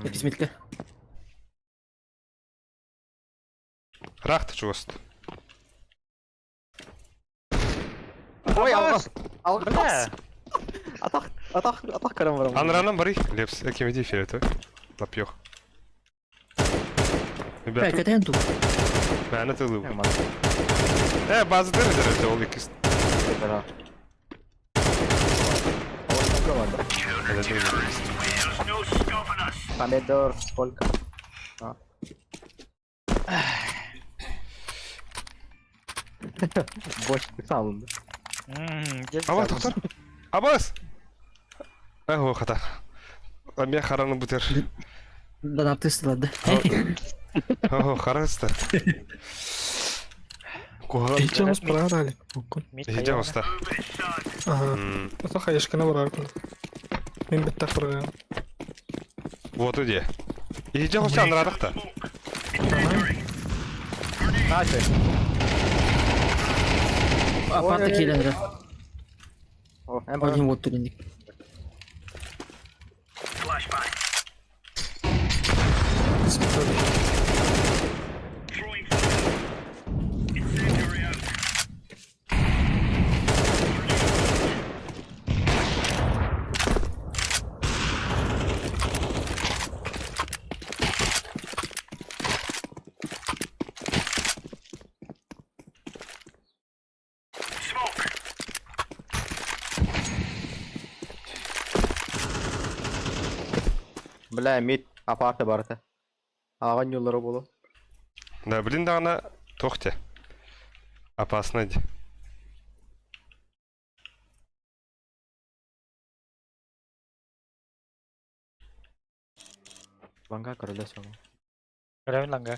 Пизметка. Рахта чугаст. Ой, алгас. Алгас. Бля. Атах, атах, атах көрөм барам. Анранан бары. Лепс, экимеди фиолетовый. Лапьёх. Бля, Ребята, кэтэн ту. мә тылы. Э, база дыр дыр ол икис. Помидор, сколько? А. Больше алынды. Аба, доктор. Абас. Эх, хата. Амия хараны бутер. Да на тыстылады. Ого, хараста. Куһаҕан Ичи ос барар али. Буккун. иһдьэ оста. Ага. Ото хаешкана барар кун. Мен битта кырган. Вот иди. Иһдьэ оста анраадахта. Апарты киирэн О, Один вот туринник. Бля, мид апарты барты. Аған юллары болу. Да, блин, да она тохте. Опасно. ди. Ланга көрөлө соңу. Ревен ланга.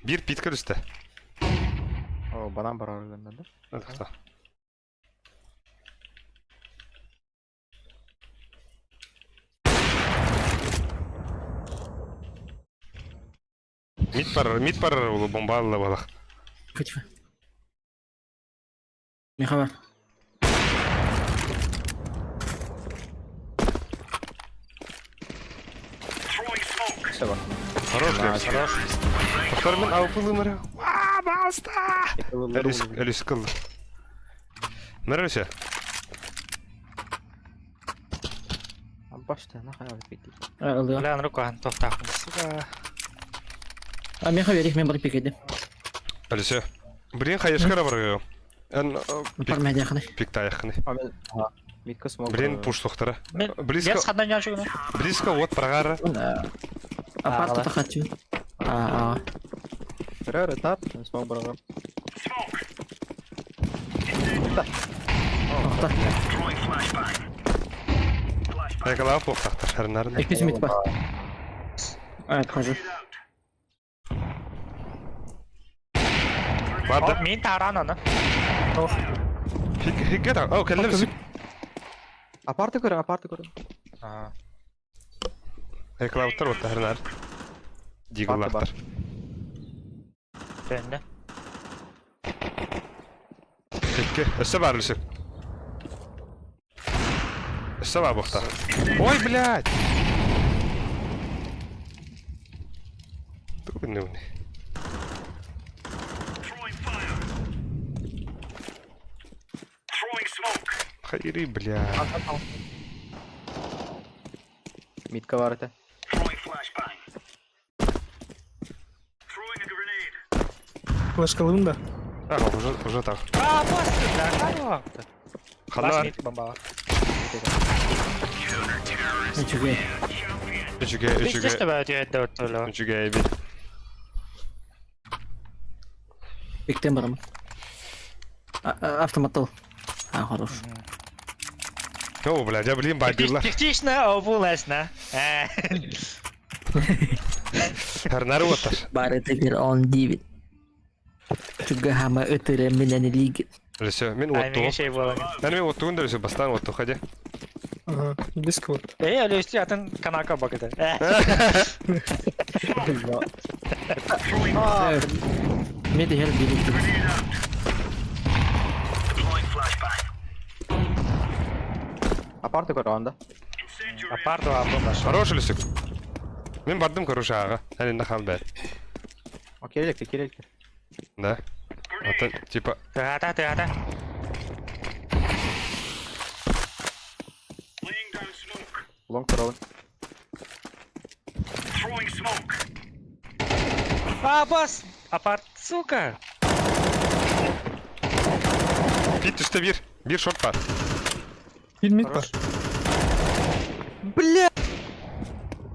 Бир питка түсті. О, банан барар да? Тохта. Мид барар, мид барар ол бомба алла балах. Тихо. Миха бар. Все бар. Хорош, Лепс. Хорош. Повтор мен ауфы лымыры. Ва, баста! Әліс, әліс кыл. Нұрөсе. Башта, нахуй бит. Ылыа. Бля, рукахан тохтаахпын. Сука. А миха верих мен барып пикеди. Әлісе. Блин, хайышкара бар. Эн Бар мәдяхны. пик таяқны. Митка смог. Блин, пуш тоқтара. Мен Близко, Лепс хандан ян близко от прогара. Апарт та хочу. А, Рэр этап, смог брага. Охта. Айкалап тоқтақтар. Харнарын. Иккис мид бар. А, хожу. Барды. Мин таран аны. Хик, хик это. О, кәллемс. Апарты көрін, апарты көрін. Ага. Айкалаптар отта харнар. Диглақтар. Төннө. Хикке. Өсі бар үлсік. Өсі бар бұқта. Ой, блядь! Тугын не Хайри, бля. Митка бар это. Флешкалым да. Ага, уже, уже так. А, басты, бля, хануа. Ханар. бомба. Үчүгэй. Үчүге, Пиздец үчүге. тебе өтө өтөлө. Үчүге эби. Пиктен барамын. Автоматтал. А, хорош. О, блядь, я, блин, бабилар. Технично обулесна. Харнар оттар. Бары тегер он дивит. Чуга хама өтөрө менен лиги. Все, мен Ай, отту. миңе шей болан. Мен мен оттугун да все, бастан отту, ходи. Ага, близко вот. Эй, алюсти атын канака бакыты. Мен де хер билик. Апарты көрін анда. Апарту абы баш. Хорош үлсік. Мен бардым, короче, аға. Әне нахал бә. О, керелікті, керелікті. Да. Атын, типа, Тыгата, тыгата. Лонг көрін. А, бас! Апарт, сука! бит үсті бир. Бир шорт бар. Bir mid бар. Бля!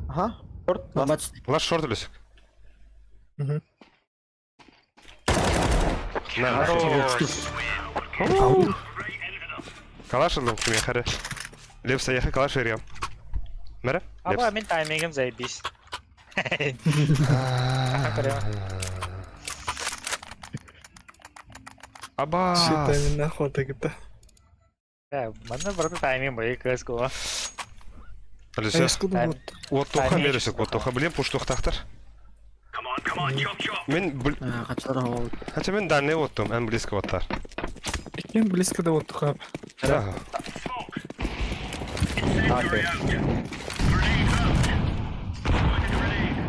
Ага. Шорт. Бач. Лаш шорт үлсік. Мгм. На, Хорош. Калаш алdım кіме қары. Лепс аяқы калаш верем. Мәрі? Аба, мен таймингім заебись. Аба. Считай, нахуй так это. Э, мана брата тайминг бай кс го. Алиса. Айскудum вот. Оттоха Тайминг. мересек, оттоха. Блин, пуштухтахтар. Мен, Качалар ол. хотя мен дальний оттум, ән близко оттар. Екен близко да вот хап. Ага.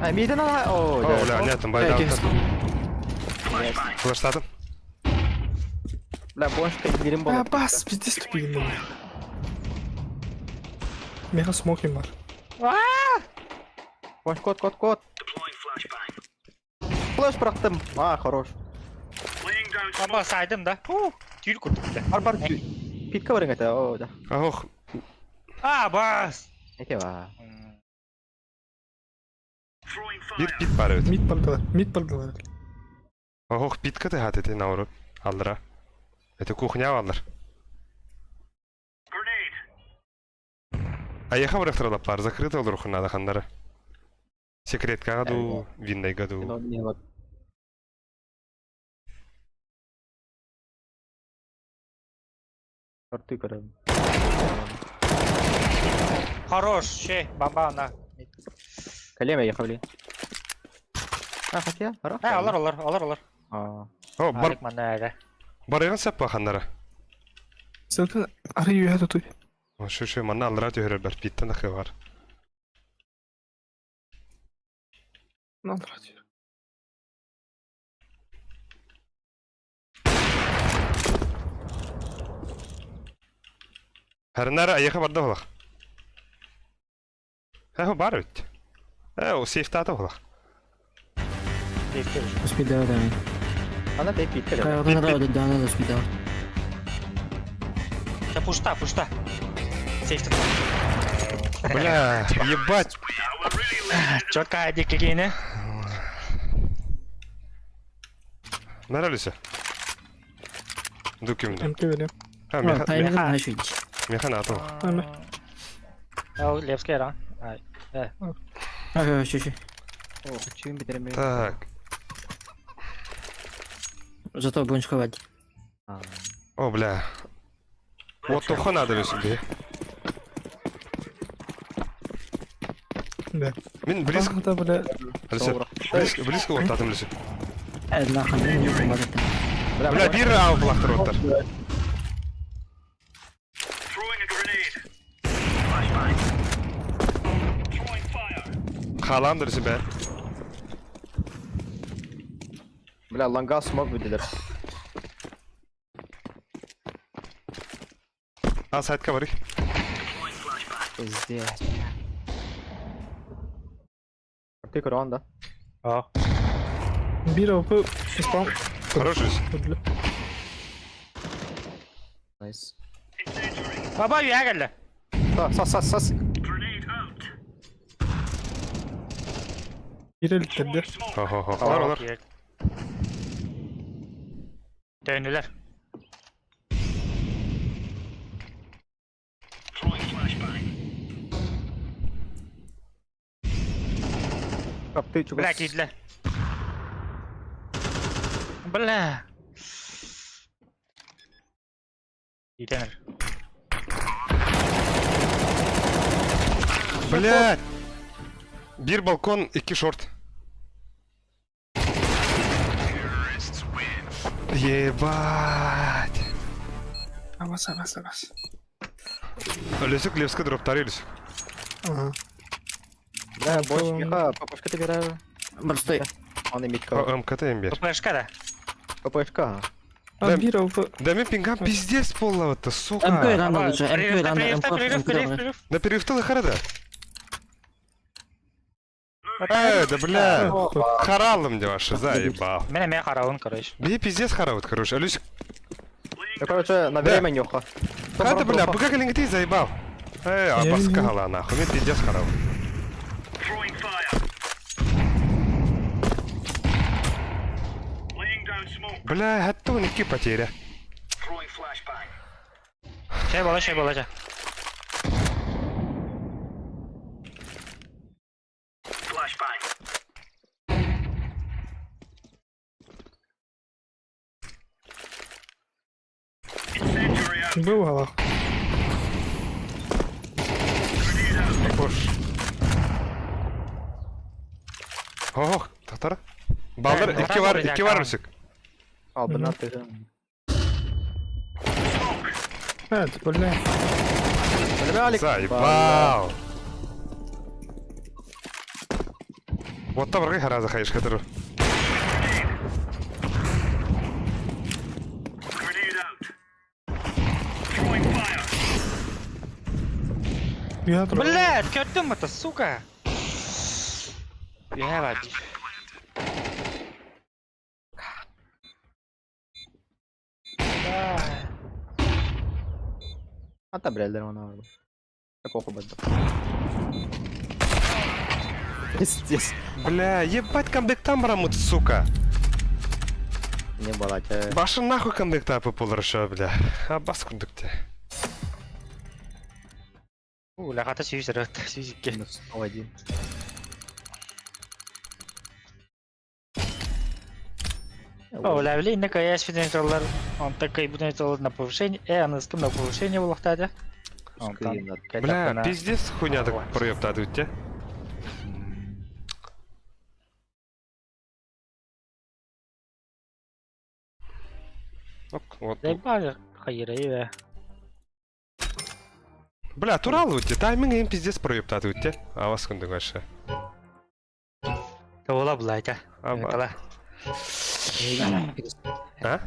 Ай, миден ала. О, О, бля, нет, там байдан. Э, Флештадым. Бля, боншка илерим А, болады. бас, пиздец тупигин. Меха смоким бар. Бонш, кот, кот, кот. Флеш бырақтым. А, хорош. Аба, сайдым да. Фу, түйір күрдік бля. Бар, бар. Питка барың это. О, да. Ох, А, бас! Эке ба. бир пит бар өт. Мид бардылар, мид бардылар. Ох, питка ты хат эти науру. Алдыра. Это кухня алыр. Аяха бырақтыралап бар, закрыты олар ухына хандары. Секретка году, винной году. Не вот. Шорты көрем. Хорош, шей, бомба на. Калеме ехали. А, хотя, хорошо. Э, олор, олор, олор, олор. А, О, бар Алик манна эрэ. барыгын саппаханнара. Сылтан арый үөһэ тутуй. Шу шу манна аллара түһэрэр бар биттен ахы бар. Аллара түһэр. Харнара айыха барда булах. Хэ бар бит. Э, о сейфтата булах. Успедал, да. Она ты пикали. Кайгына да да да успедал. Да пушта, пушта. Сейф Бля, ебать. Четко дикие Нравится. Дукимда. МК берем. А, меха, Тайминг на шуйч. меха на то. Аме. Ол Левский ра. Ай. Ага, шү шү. О, хочу им Так. Зато будешь ховать. О, бля. Вот тухо надо себе. Да. Мин близко, Да, бля. Алиса, близко, близко вот татым лисы. Э, нахуй, не помогает. Бля, бир ау блахтар оттар. Халамдыр себе. Бля, ланга смог выделер. А сайтка бар. Пиздец. Ты крон, да? О. Бир ОП спам. Хороший. Бля. Найс. Баба үйәгәлле. Са, сас, сас, сас. Бир элиттерде. Хо-хо-хо. Олар, олар. Төнүлөр. Кап, ты чего? Бля, кидле. Бля. Итенер. Блядь. Бир балкон, икки шорт. Ебать. Абас, абас, абас. Лесик Левска дроптар Лесик. Ага. Бля, больше меха, папашка ты играю. Простой. Он имеет О, МКТ имбер. ППшка да. ППшка. А Да. бир ОП. Да мен пингам пиздец полного-то, сука. МК рано лучше, МК Перерыв, рано, перерыв, МК перерыв, перерыв, МК. перерыв. Да перерыв харада. Э, да бля. Харалым де ваши, заебал. Менә мен каравын, короче. Бе пиздец харавыт, короче. Алюсик, Ну, короче, на Да. время нюха. хата, бля, быка ты заебал. Э, Я абаска не- гала нахуй, мен пиздец харал. Бля, готов ники потеря. Şey бала, şey бала, şey. Был алах. Хош. Ох, татар. Балдар, Э, икки бар, барабар икки бар да. Люсик. А, бля, ты же. Э, бля. Бля, Алик. Заебал. Вот там рыга раза хаешь, который. Я трогаю. Блядь, көрдүм это, сука. Ебать. Да. А та, бля, она. Какого базда? Пиздец. Бля, ебать камбэк там брамут, сука. Не было, тебя. Башын нахуй камбэк тапы полраша, бля. А бас кундукте. У, лягата сүйіз рөт, сүйізікке. Минус 101. О, бля, блин, на КС финансировалар, он такой будет на повышение, э, аныскым на повышение булахтады. Бля, пиздец хуйня так проебтады те. Вот. Заебали хайырай бе. Бля, турал өте, тайминг им пиздец проептаты өте. Авас күнді вообще. Тола блайта. Аба. А?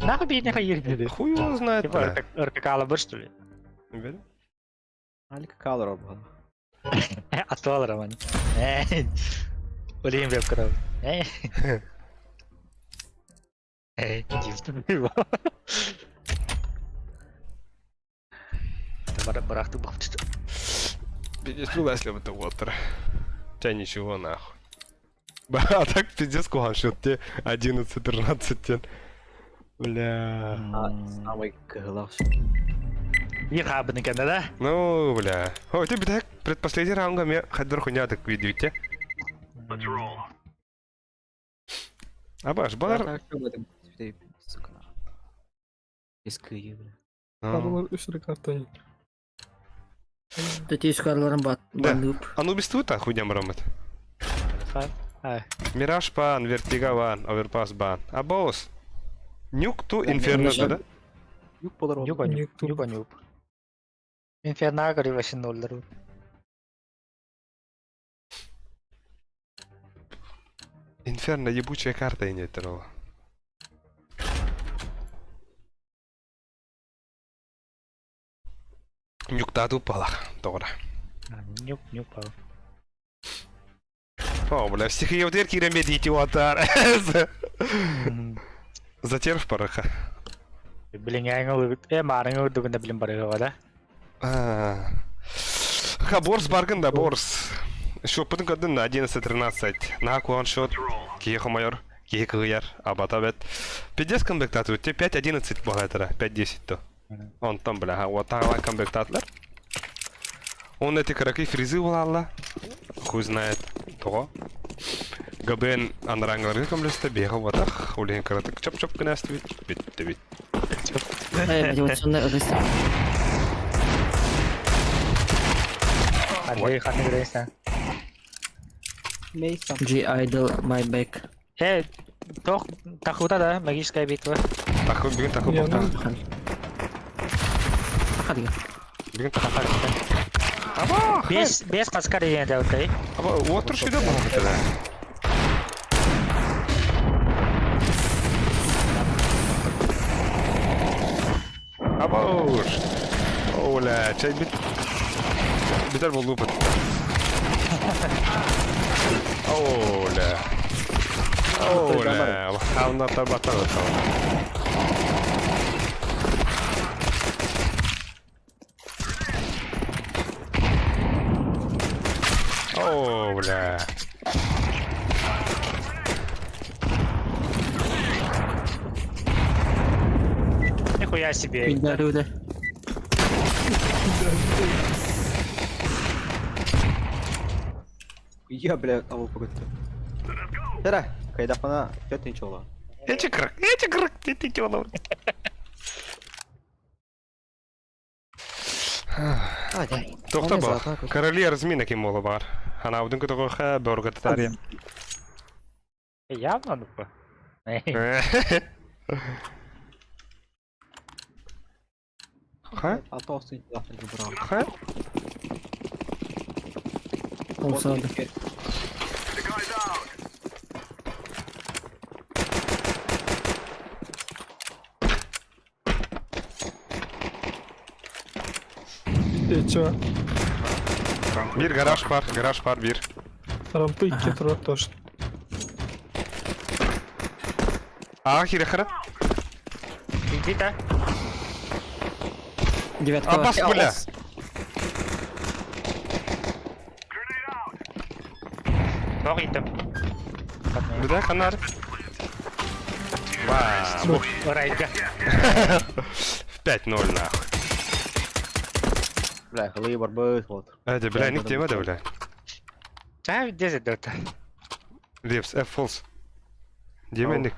Нахуй бейне хайыр dedi. Хуй его знает, Типа бля. РПК алабыр что ли? Бля. Алик калыр обған. Атып алыр аман. Өлейін беп кіріп. Бырақты бұқып түсті. Пиздец, ну если бы это Уотер. Тебя ничего нахуй. А так пиздец кухан счет те 11-13 тен. Бля. Самый кыһылах. Биир хаабын екен да? Ну, бля. О, ты так предпоследний раунд мне хадр хуйня так видите. Абаш, балар. Сука. Искыйы, бля. Ну. Karılar үс картон. Төте юскарларын бат. Да. Банып. Анубис тут хуйня мрамет. Мираж бан, Вертига бан, Оверпас бан. А босс. Нюк ту Инферно, да? Юк болар ол. Нюк нюк нюк нюк. Инферно көріп олар. Инферно ебучая карта и нет такого. Нюктаду палах, тоғра. Нюк нюк пал. О, бля, всех ее дверки ремедите отар. Затерв параха. Билин аңыл э марың өрдүгүндө билин барыга да. Ха, Борс баргын да, Борс. Еще пытын кадын на 11-13. На куан счет. Киехо майор. Киехо яр. Абата бет. Пиздец комбектату. Те 5-11 бағайтара. 5-10 то. Он там, бля, вот там комбектатлар. Он эти караки фризы улалла. Хуй знает. Того. ГБН анраңларга көмлөстө бега ватах. Улен каратык чоп-чоп кынастыбит. Битти бит. Эй, мотивационный ыдыс. Андай ханы көресің. Мейсан. G idol my back. Э, тох тахута да магическая битва. Тахы бүгүн тахы Я, бохта. ну. Аха деген. Бүгүн тахы. Аба! Бес бес каскар деген да өтөй. Аба, отыр шүйді бұл да. Аба уж. Оля, чай бит. Битер болду бит. Оля. Оля. Хауна табата. О, бля. Нихуя себе. Күндері Я, бля, абыл пөгөттө. Тара, кайдапана төртүнчү ола. Эчи кырк, эчи кырк, ты чё Тоқта ба. Короли размина кем ола бар. Ана удын көтө ха борга татари. Явно нупа. Ха? Алты остын лафын бра. Ха? Olsa Эчо. Bir garaj бар, гараж бар bir. Рампы икки турар тоже. А, хире хара. Иди да. Девятка. Абас, бля. Тох иттим. Бля, ханар. Ба. Орайга. В 5-0 нахуй. Бля, хылы барбы вот. Эди, бля, ник тема да, бля. Чай дезет дота. Лепс, F false. Деменник.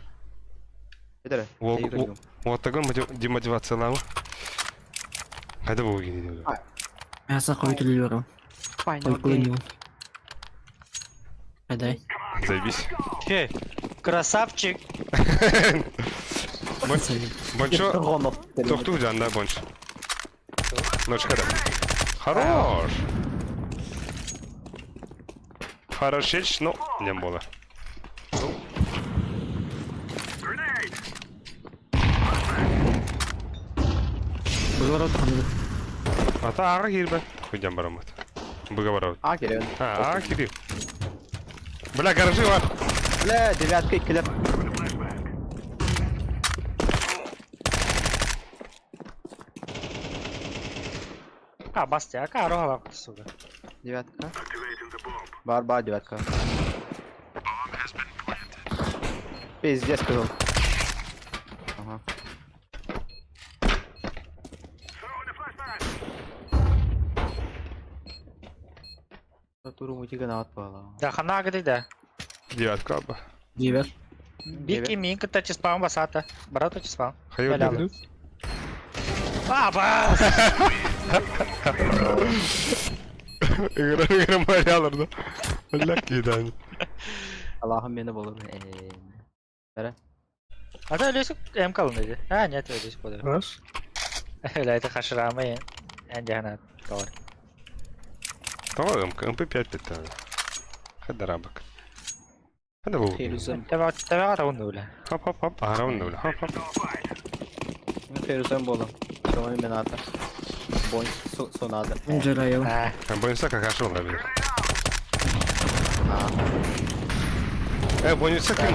Эдере. Вот такой демотивация лавы. Қайда болу керек еді? Мясо қойып төлей Ой, Айдай. Заебись. Че, красавчик. Бончо тохтуу жанда бонч. Ночка да. Хорош. Хорошеч, но не было. Быгылар отоханды. Ата аға кирбе. Хуйден барамат. Быга барабыт. А, кирен. А, а кири. Бля, гаражи бар. Бля, девятка иккилер. А, бастя, а рога сука. Девятка. Бар, бар, девятка. Пиздец, сказал. Ага. Туру мутига на отпала. Да, хана гды да. Девятка аба. Девят. Бики минка та чиспам басата. Барата чиспам. Хайы Бля. öldürdü. А, бас! Игра, игра марялар да. Бля, кидан. Allah'ım beni bulur. Eee. А то Лесик М kalın dedi. Ha нет, Лесик буду. Раз. Öyle это хашрамы. Эндиана товар. Tamam, МП5 битті. Хadi рабак. Hadi bu. Фирузем. Тебе тебе раунд öyle. Хоп хоп хоп. Ара öyle. Хоп хоп. Фирузем болом. Чоми мината. Бон сонада. Джарайыл. А, Бонуса какаша olabilir. E bonusa kim?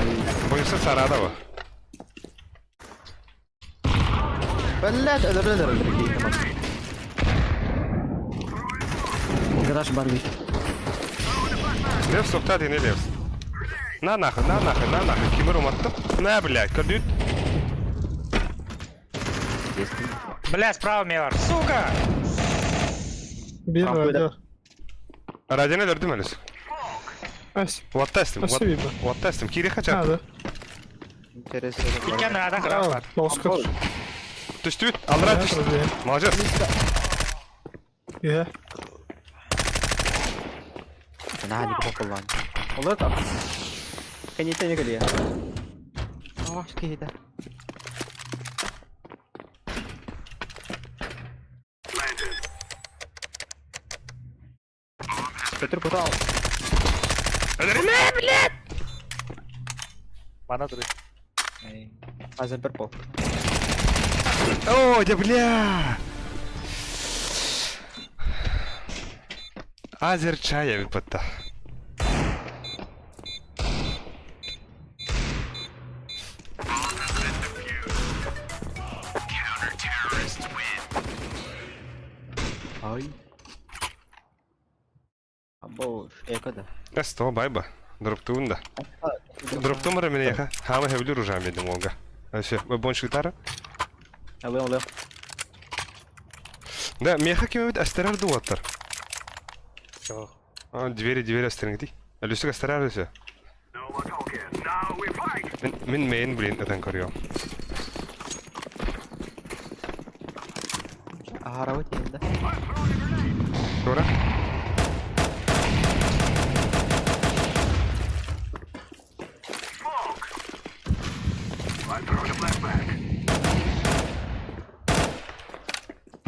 Bonusa sarada bu. Блять, öldür öldür öldür. Гараж бар бит. Левс тоқтат ене левс. На нахуй, на нахуй, на нахуй. Кимір уматтым. На, блядь, көрдүт. бля, справа Мелар. Сука! Bir Rampa radyo. Радионы өлөрдүм әліс. Ась. Уатта эстим. Спасибо. Уатта эстим. Кири хача. Надо. Интересно. Иккен рада храм бар. Москва. Түштүт. Алра түштү. Молодец. Я. На, не попал. Olur da. Кенете не geliyor. Aa, şu kedi. Петр Путал. Bana dur. Азен перпол. О, да бля. Азер чая битта. Ай. Або, экода. Эсто байба. Дроптуун да. Дроптум бар мене яха. Хама хевлю ружам едем олга. Все, бончиктары. Алло, алло. Да, меха кем бит астерар дуаттар. Все. А, двери, двери астерингди. Люсик астерар все. Мин мин мейн блин этен көрüyorum. Арабы тиенде. Тура.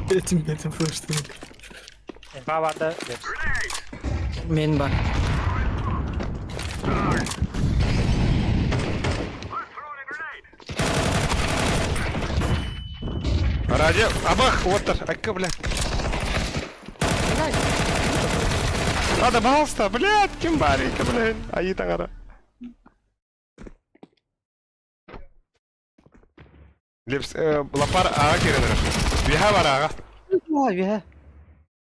Этим этим флеш Инфа барды. Мен бар. Радио, абах, оттар, акка, блядь. Надо, пожалуйста, блядь, ким барика, блядь. Аи тагара. Лепс, лапар ага керенер. Виха бар ага. Ой, ве.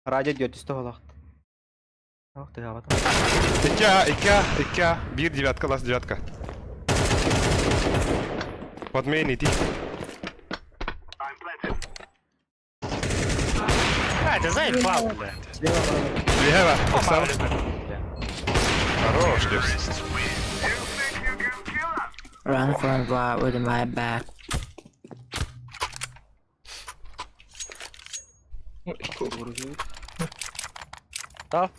Радио дётүстө холакт. Ох, ты гават. Икка, икка, икка. Бир девятка, лас девятка. Вот мейн иди. А, это заебал, бля. Виха бар. Оксана. Хорош, Лепс. Run front right with my back. Да.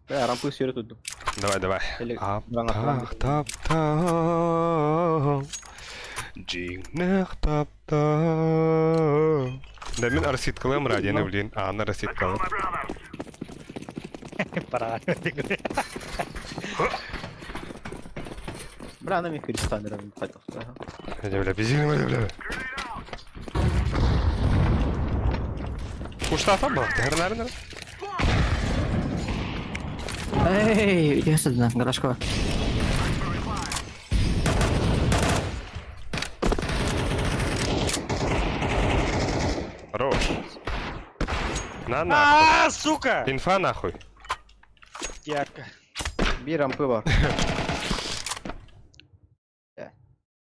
Бля, рампы сүйрө туду. Давай, давай. Или Аптах, тап, тап. Дьиҥнээх таптал. Да мин рассеткалыам радионы, блин. А, она рассеткалыам. Пора. Бля, аны мин Христанерым хайдах. Бля, бля, бля, бля, бля. Куштафа был, ты наверное? Эй, иди сюда, гаражка. Хорош. На нахуй. А, сука! Инфа нахуй. Ярко. Биир рампы бар.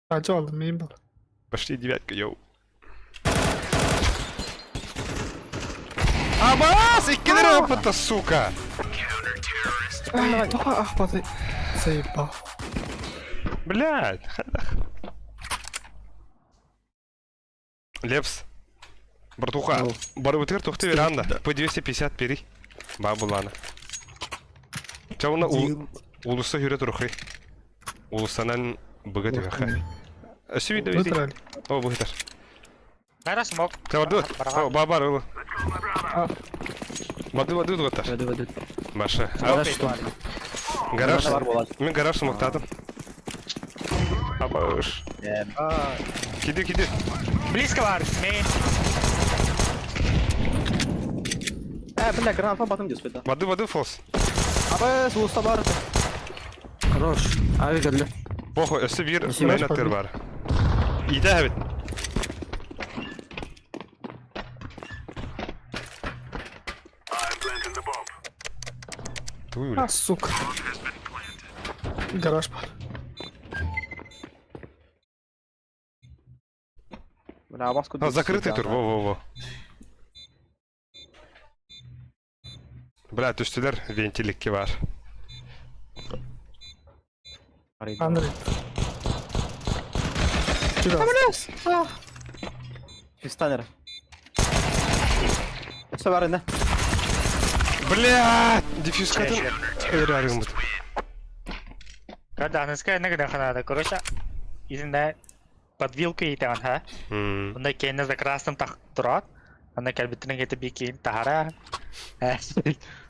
Acı aldım miyim bu? Пошли девятка, йоу. Абас! Иккилер опыта, сука! Ай, тоха ахпаты. Заебал. Блядь, хадах. Лепс. Братуха, барыбытыр тухты веранда. П-250 пери. Бабулана. Чауна улуса хүрэ турухай. Улусанан быга түһэхэ. Өссө видео видео. Вытрали. О, быһытар. Наверное, смог. Табардыт. О, бабар ылы. Бады бады дугаттар. Веду, веду. Маша. Гараж что? Гараж. Бар буолар. Мин гараж сумактадым. Абаш. Киди киди. Близко бар, мейн. Э, бля, граната батым диз беда. Бады бады фос. Абы, сууста бар. Хорош. Ави көрдү. Похуй, өссө бир Өссө мен аттыр бар. Иде эбит. Туй, бля. А, сука. Гараж бар. Бля, абас А, закрытый тур, во-во-во. Бля, түстүлэр вентиликки бар. Андрей. Чудо. Фистанер. Өссө бар инде. Бля, дефьюз катын. Эрарым бут. Когда она сказала, на ханада, короче, изинде под вилкой итан, ха? Онда кейне за красным так турат. Анда кәлбитинен кетип бикин тахара.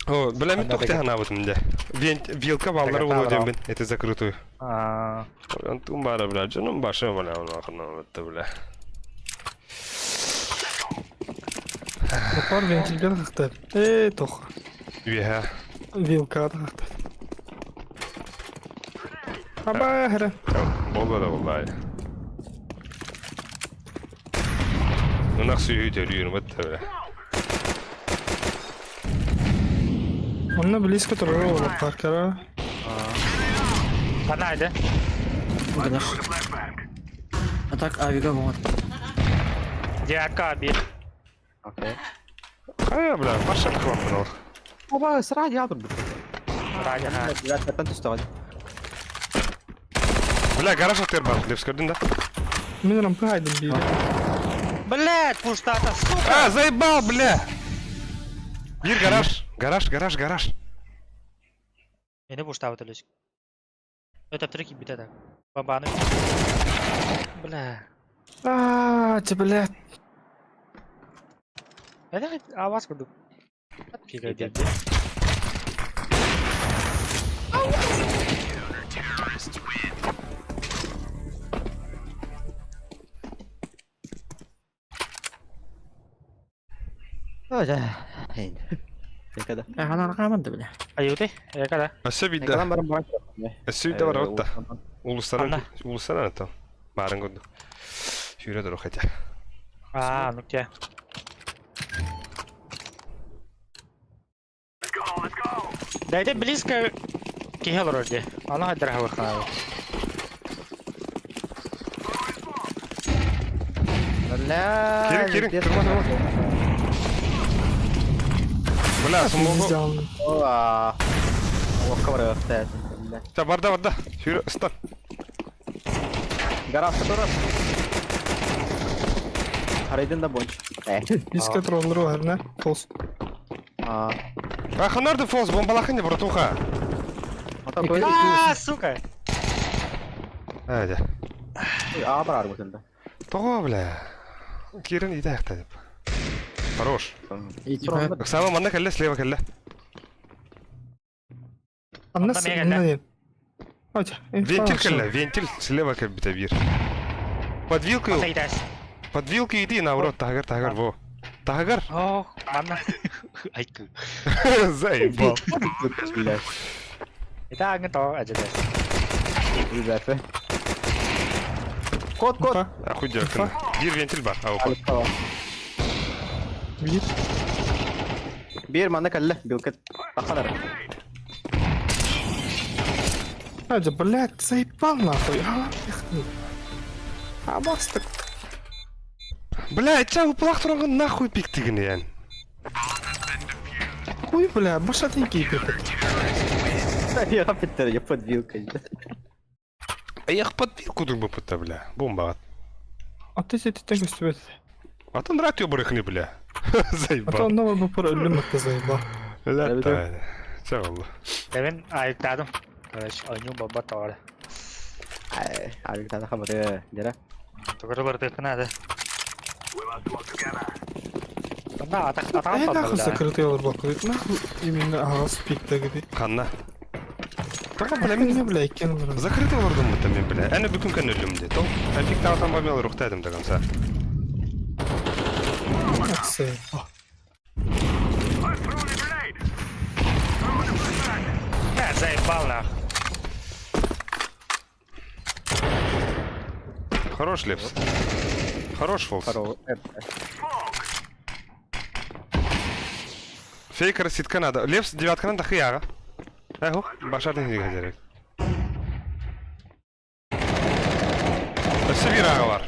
О, бля, мен Анда тухты хана бутым де. Вент, вилка баллары Тагата болу бра. мен, это закрытую. А, Антун бара, бля, жаным башы, бля, хана бутты, бля. Бар вентильге тахты. Эй, тоха. Үе, Вилка тахты. Аба, хәрә. Болду да болду. Ынак сүйүү төрүүр бутты, бля. Онна близко турар олар паркара. Анайды. Гараж. А так авига вот. Девятка бир. Окей. Хая, бля, башы кылап Оба, сра ядыр бу. Радя, ха. Рәттән төстө. Бля, гараж атыр бар, деп көрдүң да? Мин рампы хайдым бир. Блядь, пуштата, сука! А, заебал, бля! Бир гараж, гараж, гараж, гараж. Мени пуштабы төлөс. Өтөп түрүк бите да. Бабаны. Бля. А, че, блядь. Это аваз курдук. Пига деди. Ой, хейн. Некада. Ханар каманды бля. Аюты, якада. Өссө бидде. Некадан барым бар. Өссө бидде бар отта. Улустан, Анна. улустан ата. Барын көрдүк. Сүйрө тур хотя. А, ну где? Да это близко к Хелроде. Она дорогой ханава. Бля. Кирин, кирин, турма, турма. Бля, смогу. Сделано. Ова. Локка бар өттө. Бля. Та барда, барда. Сүйрө, стан. Гараж турар. Арайдын да бонч. Близко турар олар, не? Толс. А. А, ханарды фос, бомбалахын братуха. Ата кой. А, сука! Айда. Аа барар бутында. Тоҕо, бля? Киирэн иитээхтэ деп. Хорош. Типа. Саба манна кэллэ, слева кэллэ. Анна Онно миэхэ кэллэ. Ача, Вентиль кэллэ, вентиль слева кэлбитэ биир. Подвилку, Ата итэс. подвилку иди наоборот, таһыгар, таһыгар, во. Таһыгар. Ох, манна. Айкы. Заебал. Блядь. Это аңы то әжеде. Ребята. Код, код. Ахуй дерканы. Биир вентиль бар, ау. Биир. Биир манна кэллэ, билкет. Тахалар. Адя, блядь, заебал нахуй. А, А бастык. Бля, ча уплах турангын нахуй пиктигин ян. Хуй, бля, башатын кейпет. Я питтер, я под вилкой. Эх, подвилку дук буппута, бля. Бомба. А ты сетиттен көстүбэт. Атын радио барыхны, бля. А то Заебал. новый бупор өлүм атта заебал. Бля, та. Ча oldu. Мен айыктадым. Короче, ойнуу баба тоҕо. Александр Хамары, дера. Тугурулар тыкына да. Онда атак атак Э, нахуй закрытый олорбоккут. Нахуй именно аҕас пиктэгити. Ханна. Тоҕо, бля, Бля, мин мен бля, иккен олорон. Закрытый олордум бутта мен, бля. Әне бүкүн көн өлүм де. Тол. Ән пик таатан бармай рухта до конца. Заебал. Да, заебал нах. Хорош, Лепс. Хорош, Фолс. Хорош. Фейкера ситка надо. Лепс девятканан тахы яға. Эхо, башардың диге керек. Өссө бир аға бар.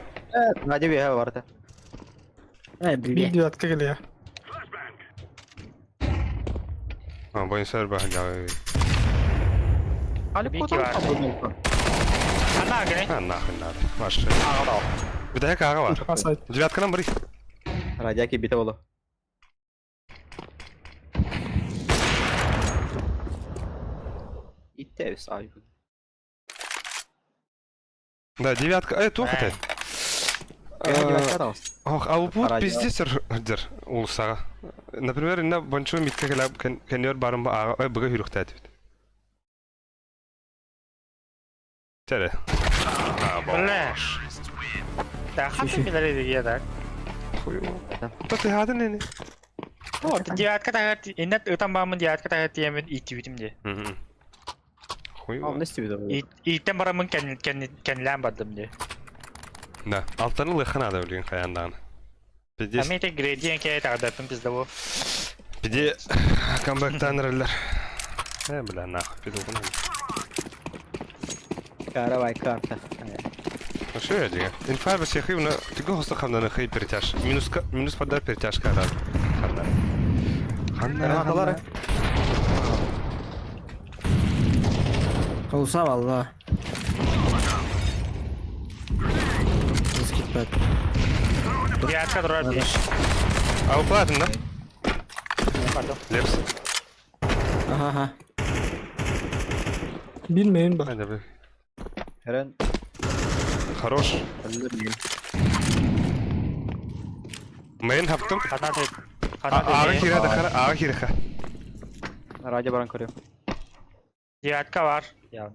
Надя бия барда. Э, Биир блядь. девятка кэлиэ. А, бойынсар бар. Али Бики код. бар. Ана гene. А, нахуй надо. Ваше. Бүтэһик аға бар. Асайт. Девятканан барый. Радяки бите болу. Иттебис ай. Да, девятка. Э, туох это? Ох, а упут Радио. пиздец дер улсаға. Например, инна банчу митке келеп кенер барым ба аға, э, бұға хүріхті әтіп. Тере. А, Бля. бош. Да, хаты билер диге да. Хуй. Та ты хадын не? Девятка тагар иннет ытан баамын девятка тагар тиэмин иттибитим де. Хуй. А, не стибит. Иттен барамын кен кен кенлән бардым де. Да, алтаны лыхына да өлген қаяндағын. Пиздец. Ами те градиент ке тагардаппын пизде бу. Пиде камбэктан реллер. Э, бля, нахуй, пиду гына. Каравай карта. Ну что я диге? Инфа бас яхи уна тиго хоста хамнаны хей перетяж. Минус минус пода перетяжка рад. Ханна. Ханна. Гранаталары. Olsa valla. Risk gitmedi. Девятка турар би. А уплатын да? Пардон. Лепс. Aha aha. Билмейин бар. Айда бля. Херен. Хорош. Мейн хаптым. Хана де. Хана Ага де. кире да хара, ага кире ха. Радио баран көрүм. Девятка бар. Я.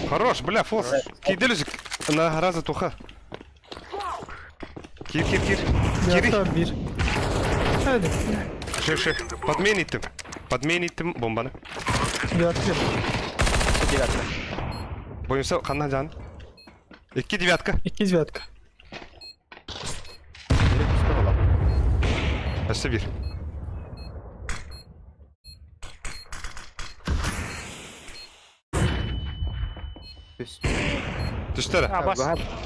Хорош, бля, фолс. Киделюзик. На раза туха. Кир, кир, кир. Кири. Девятка бир. Hadi. Шеф, шеф. Подмениттим. Подмениттим бомбаны. Девятка. Девятка. Боюнса ханна жан. Икки девятка. Икки девятка. Өссө бир. Түс. Түстері. А, бас.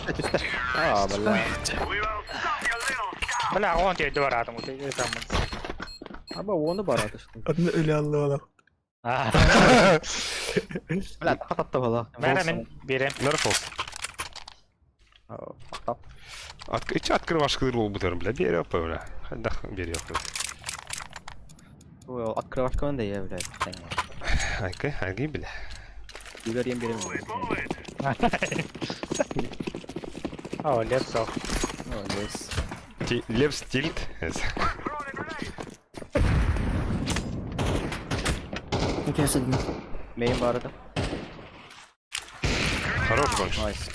Түстер. А, бля. Бля, он тебе баратым. Там. Аба оны бараты. Adını ölü Allah'a. А. Бля, тахатты бала. Мәрә мин берем. Нөр фолс. Тап. От, ичи открывашкалар болуп бутер, бля, береп, бля. Хайдах береп. Ой, открывашка да я, блядь. Айкы, айги, бля. Билер ем берем. О, лев сох. О, лес. Лев стильт. Интересно. Мейн баар да. Хорош бомж. Nice.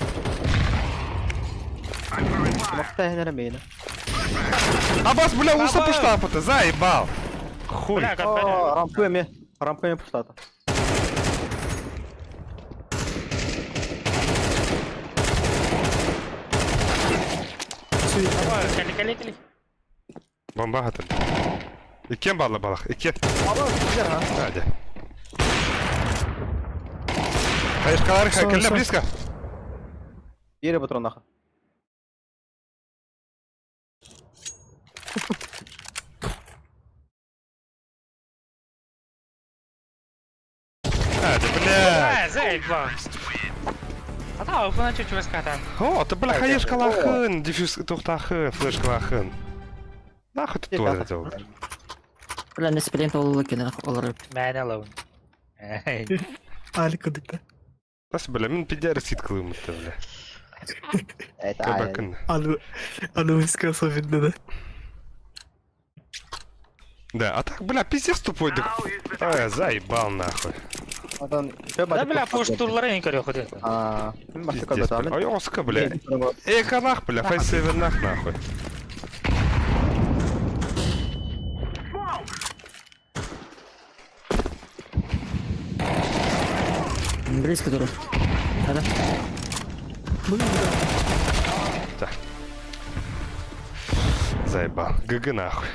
Махта эрэ мейна. Абас, бля, уса пуштапыта, заебал. Хуй. Бля, как О, рампы эме. Рампы эме пуштата. Кали, кали, кали. Бомба хатын. Иккен балла балах, иккен. Hadi. Хаешкалар, кэллэ близко. Бире патронаха. Hadi, бля. Бля, заебал. А та, опына чуть-чуть скатан. О, ты бля, хаешкалахын, диффюз тухтахын, флешкалахын. Нахуй ты тоже делал? Бля, не спринт олу кene олар. Мэн alone. Али кыдыкта. Нас, бля, мин пидяр сит кылымытты, бля. Это Кабакын. Аны аны высказал видно, да? Да, а так, бля, пиздец тупой, да. Ай, заебал нахуй. Да, бля, пуш турлары не көрө ходы. А, мен башка Пиздец, бля. Ой, оска, бля. Эконах, бля, файсевернах, нахуй. Близко дура. Да. Так. Заебал. ГГ нахуй.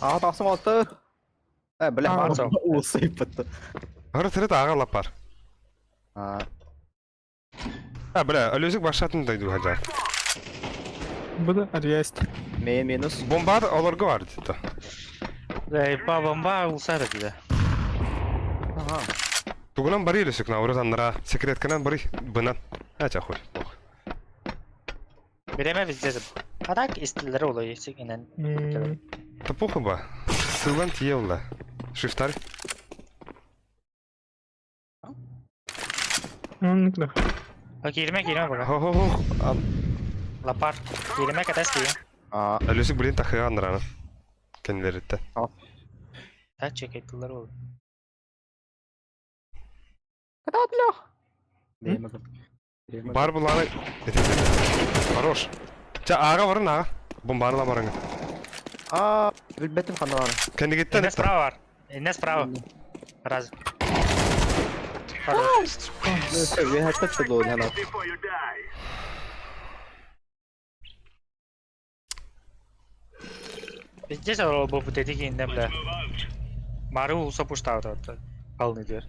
А, тахсым алты. Э, бля, А, усыпты. Ары тірі аға лапар. А, А, бля, алюзик башатын да иду хаджар. Бұда арияст. мейн минус. Бомба оларга бар дейді. Заебал, бомба улса да диде. Ага. Тугунан бары илесек на урыз аннара секретканан бары бынан. Ача хуй. Ох. Биреме везде. А так истилер олай инен. Та похуй ба. Сылан тиевла. Шифтар. Оннук А кирме кирме бага. Хо хо хо. Лапар. Кирме катас ки. А, Алюзик блин тахы аннараны. Кенлеритте. Так чекеттилер ол. Бар буланы. Хорош. Ча ага барын ага. Бомбаны барың. А, билбетим ханар. Кендигиттен. Инне справа бар. Инне справа. Раз. Хорош. Мен хатта долу ханар. Везде ол бу деди инне бля. Мары улса пуштау Полный дверь.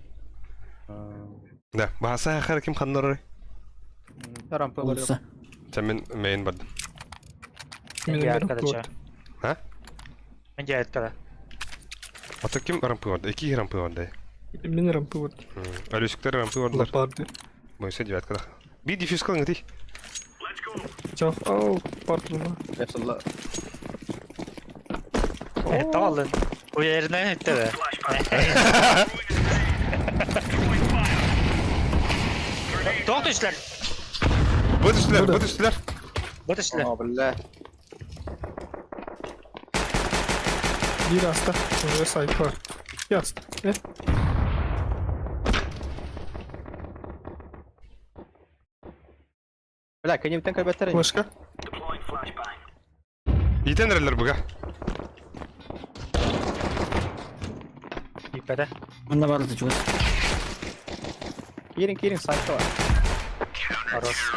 Да, баса хар ким ханнары. Рампы бар. Улса. Ча мен мейн бардым. Мен Я мен короче. А? Мен жайыткада. Ата ким рампы барды? Эки рампы барды. Мен рампы вот. Алюзиктер рампы бардылар. Лапарды. Мойса девяткада. Би диффюз кылың ити. Чах, ау, партылма. Ясылла. Талын. У yerine bitti de. Doğdu işler. Бу түштүлөр, бу түштүлөр. Bu işler. А, бля. Bir hasta. Oraya sahip var. Bir hasta. Ne? Бля, кенептен кайбеттер. Başka? Итенерлер буга. İpede. Мында барды чугас. Кирин, кирин, сайтта бар. Хорош.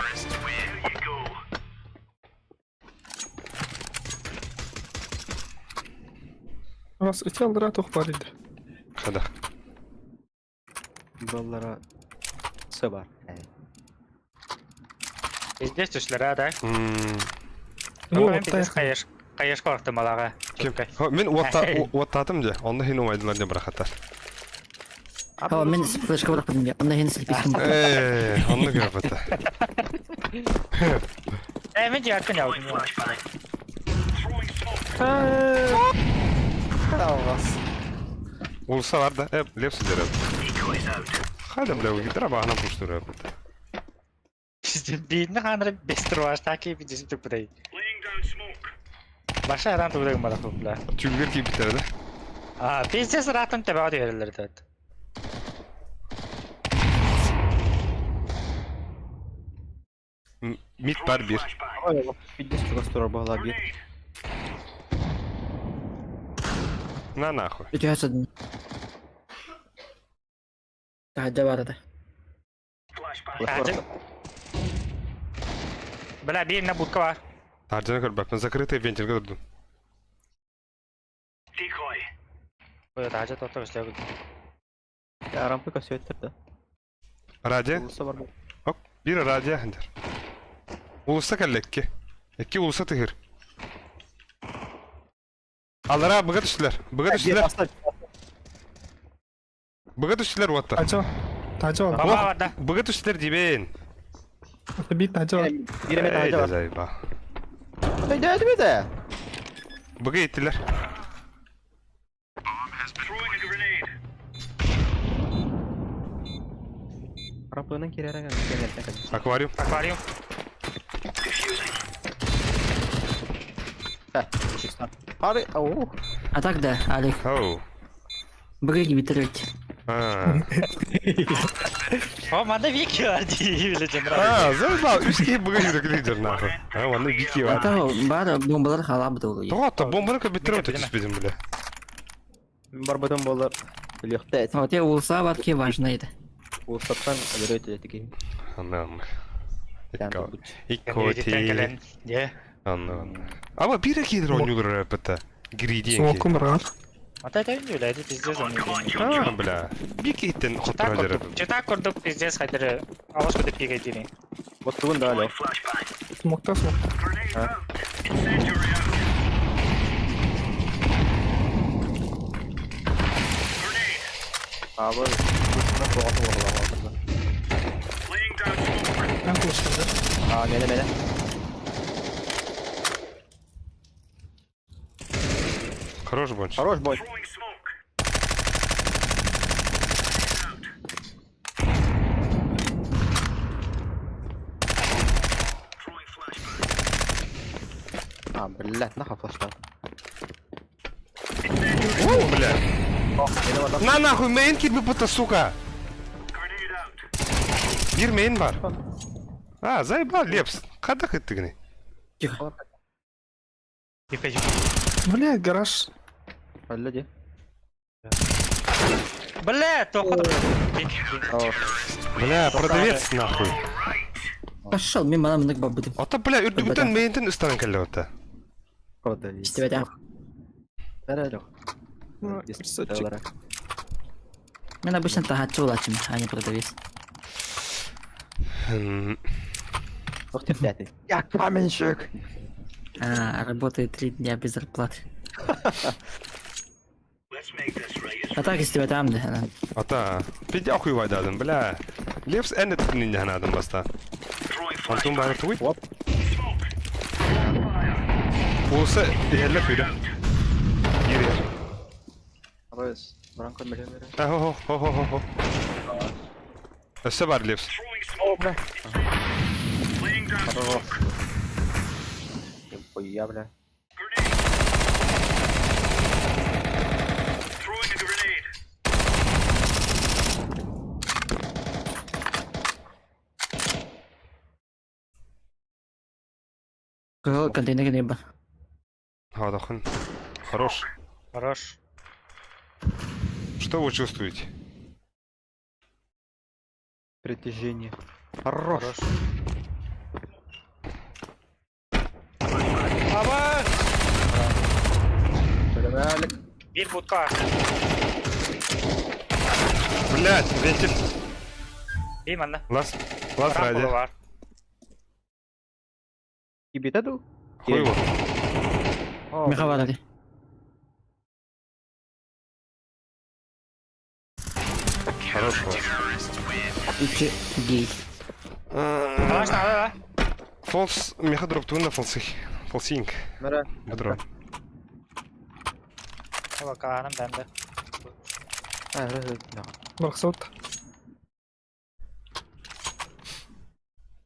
Раз, эти алдыра тоқ бар edi. Хада. Доллара С бар. Здесь түшлер ha да. Ну, Мен оттай. пиздец кайыш. Кайыш корктум алага. Ким? Хо, Мен уотта уоттатым же. Онда хин умайдылар деп барахаттар. Ха, мен флешка бырактым я. Анда хен силпистим. Э, онны көрөп Э, мен жайыткан ялдым. Талгас. Улса бар да. Э, лепси дереп. Хада, бля, гитара баҕана пуштура. Биирне хааныры бес турбаштаки бидисим түкпүтэй. Баша аран тугудаг мараху бля. Түггер киипиттэр да. А, пиздец ратым тебеҕэ түһэрэллэр этэ. Мид бар бир. Пиздец чугас турар буолла бир. На нахуй. Үтүө сыдын. Таһырдьа баар этэ. Таһырдьа. Бля, биир на будка бар. Таһырдьаны көрбөппүн. Закрытый вентильгэ турдум. Ой, таһырдьа тотто көстө. Арампы көсөттөр да. Радио. Улуса бар. Оп, бир радио хандер. Улуса кэллекки. Икки улуса тыһыр. Аллара быга түстүлэр. Быга түстүлэр. Быга түстүлэр уоттар. Тачо. Тачо. Баба бар да. Быга түстүлэр дибин. Би тачо. Биир эмэ Эй, таһырдьа бар. заеба. Өйдөөтүм этэ. Быга иттилэр. Арампынан кирэрэ кэлэртэн кэлэр. Аквариум. Аквариум. Хары, оу. А так да, Алик. Оу. Быгы кибитер А. О, манда вики бар дии биле жандра. А, заебал. Үс киһи быга жүрөк лидер нахуй. А, манна вики бар. Ата бар бомбалар халап да олуй. Тоҕо то бомбаны көбүттэр Мика өтө билимэ. түспүтүм бile. Барбытым болар. Лехте. Вот я улуса бар ки важно это. Улусаттан өлөрөт этики. Анны анны. Кэлен. Иккоти. Де. Анны анны. Ама бир кидер ойнуулар өпөтө. Гриди. Смокум бар. Ата это не это пиздец он. А, бля. Бикиттен хоттура жереп. Чета курдук пиздец хайдыр. Авас куда пигай дини. Вот тугун да алё. Смокта смок. Абы. Бу Мен кулышканда. А, мене мене. Хорош бонч. Хорош бой. А, блядь, нахуй флешка. О, бля. На нахуй, мейн кит будто, сука. Бир мейн бар. А, заебал, лепс. Кадак иттигини? Тихо. Тихо, тихо. Бля, гараж. Алло, Бля, тоқы. Бля, продавец нахуй. Пошел, мимо нам нак бабыдым. Ата, бля, үрдүгүтэн мейнтен ыстаран келле ота. Продавец. Истебет Алло. Ну, красавчик. Мен обычно тахатчы улачым, а не продавец. Ох ты, блядь. Я каменщик. А, работает 3 дня без зарплаты. А так истебет амды. Ата, пиди охуй вайдадын, бля. Лепс энет ниньянадын баста. Антун бары туй. Оп. Улуса иһэллэ күйдэ. Киир Абыз, баранка мөле мөле. А, хо хо хо хо хо. Өссө бар Лепс. О, бля. Хорош. Я, бля. Контейнер не бар. Хадахын. Хорош. Хорош. Что вы чувствуете? Притяжение. Хорош. Хорош. Аба! Бля, Бир будка. Блять, вентиль. Би манна. Лас, лас ради. Бар. Кибитаду? Хуй его. Меха бар ади. Хорош. Үчү гей. Хорош, надо, да? Фолс, меха дроп туна фолсих. Фолсинг. Мара. Дроп. Аба, кааным бәнді. А, Барсот.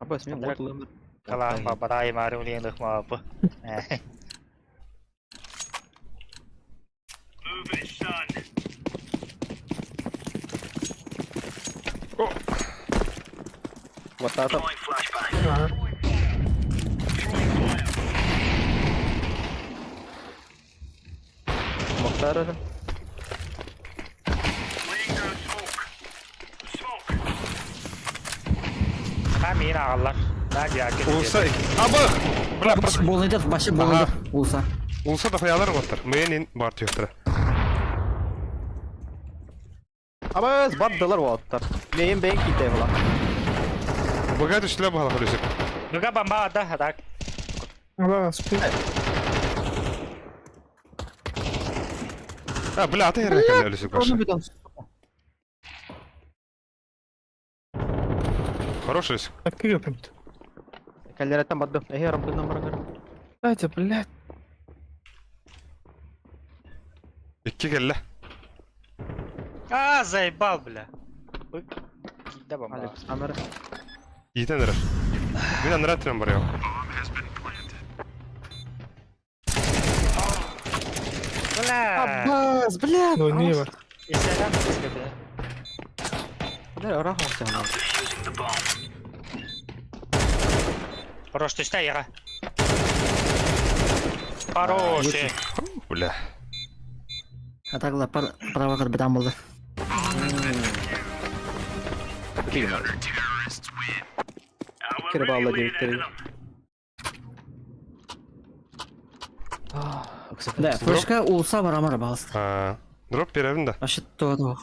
Абас мен вот ылым. Калаах бабадай маары улиен лыхмаапы. Ватата. Ага. Мохтар эрэ. Миин аҕаллар. Да диаки. Улса Абых! Бля, просто Болныйдыр, башы болныйдыр. Улса. Улса да хаялар оттар. Мейн бар түйөктөрө. Абас бардылар уолаттар. Мейин бэйин китэй була. Богат үчле бала хөлүсүк. Быга бомба да, так. Ала, спи. А, бля, аты херне кэллэ өлүсүк Оны башы. бүтэн. Хороший өлүсүк. Открепим-то. Кэллэреттен барды. Эхе рампынан барар. Дайте, блядь. Икки кэллэ. А, заебал, бля. Кида бомба. Алекс камера. Иитэн эрэр. Мин анараа түнэн барыам. Бля. Абас, бля. Ну, не бар. Исәләм сезгә, бля. Бля, ыраах оттяна. Хорош, түстә яга. Хороший. Бля. Атагла пар право бітам болды. Кире баалла диэбиттэр. Да, флешка улса барамар балыста. А, дроп беребин да. Башы туады.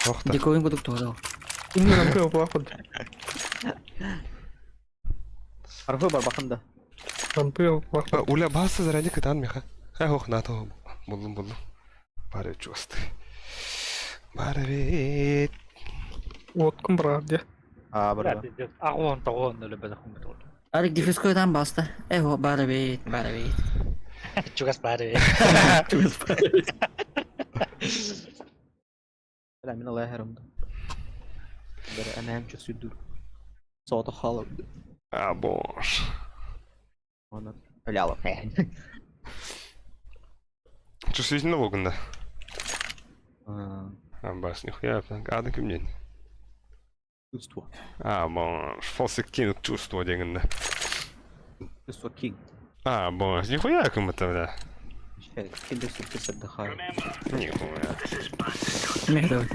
Ох та. Диковин кудук туады. Инна рампы оплаход. Арфы бар бакында. Рампы оплаход. Уля басы заранее кытан меха. Э, ох, нато. Булдум, булдум. Бары чувствы. Бары бит. Откум брат, где? А, Бля, бар. пиздец. Агон, тогон, өлө бәдә хумбит ул. Арик диффюз басты. Эхо, бары бит, бары бит. Чугас бары. Бля, мин алай хәрәмдә. Бер әнәм чөсүдүр. Соты халык. А, бош. Оны өлялы. Чувствительно болгун да. А, бас, нихуя, ады кимнен. Чувство. А, бош, фолсик кинут чувство дегенде. Чувство кинг. А, бош, нихуя кым это, бля. Киндер сюрприз отдыхаю. Нихуя. Мехда.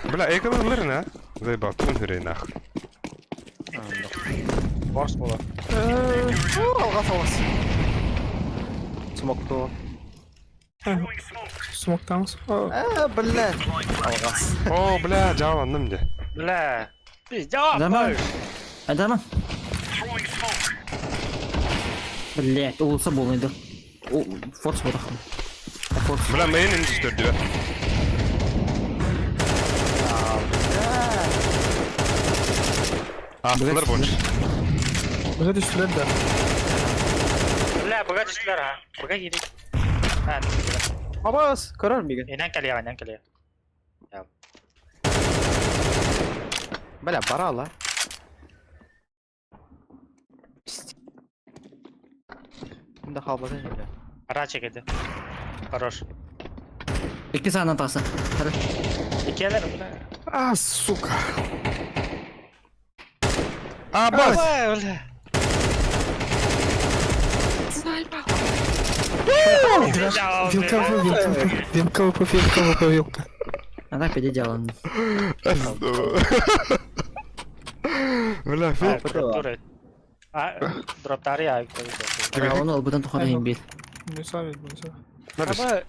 Бля, экономлар на. Заебал, тун хүрей нахуй. Борс була. Алгас алгас. Смокту. Смок там. А, бля. Алгас. О, бля, жааландым де. Бля. Пиздец. Адаман. Адаман. Блять, улса болныйдыр. Форс бодахым. Форс. Бля, мейн инжитер дибе. Астылар больше. Уже түштүлөр да. Бля, быга түштүләр ха. Быга кирик. Ha, түштүләр. Абас, көрөр миген. Инән кәлия, инән кәлия. Бля, бара ла. Кимде халбазын бля. Ара чекеди. Хорош. Икки саанан тасы. Хары. Икелер, бля. А, сука. А, бас! Ой, бля. Вилка, вилка, вилка, вилка, вилка, вилка. Ана пиде делан. Бля, фи. А, дроптары я. Оны албыдан тухана имбит. Не сами, не сами. Нарыс. Аба,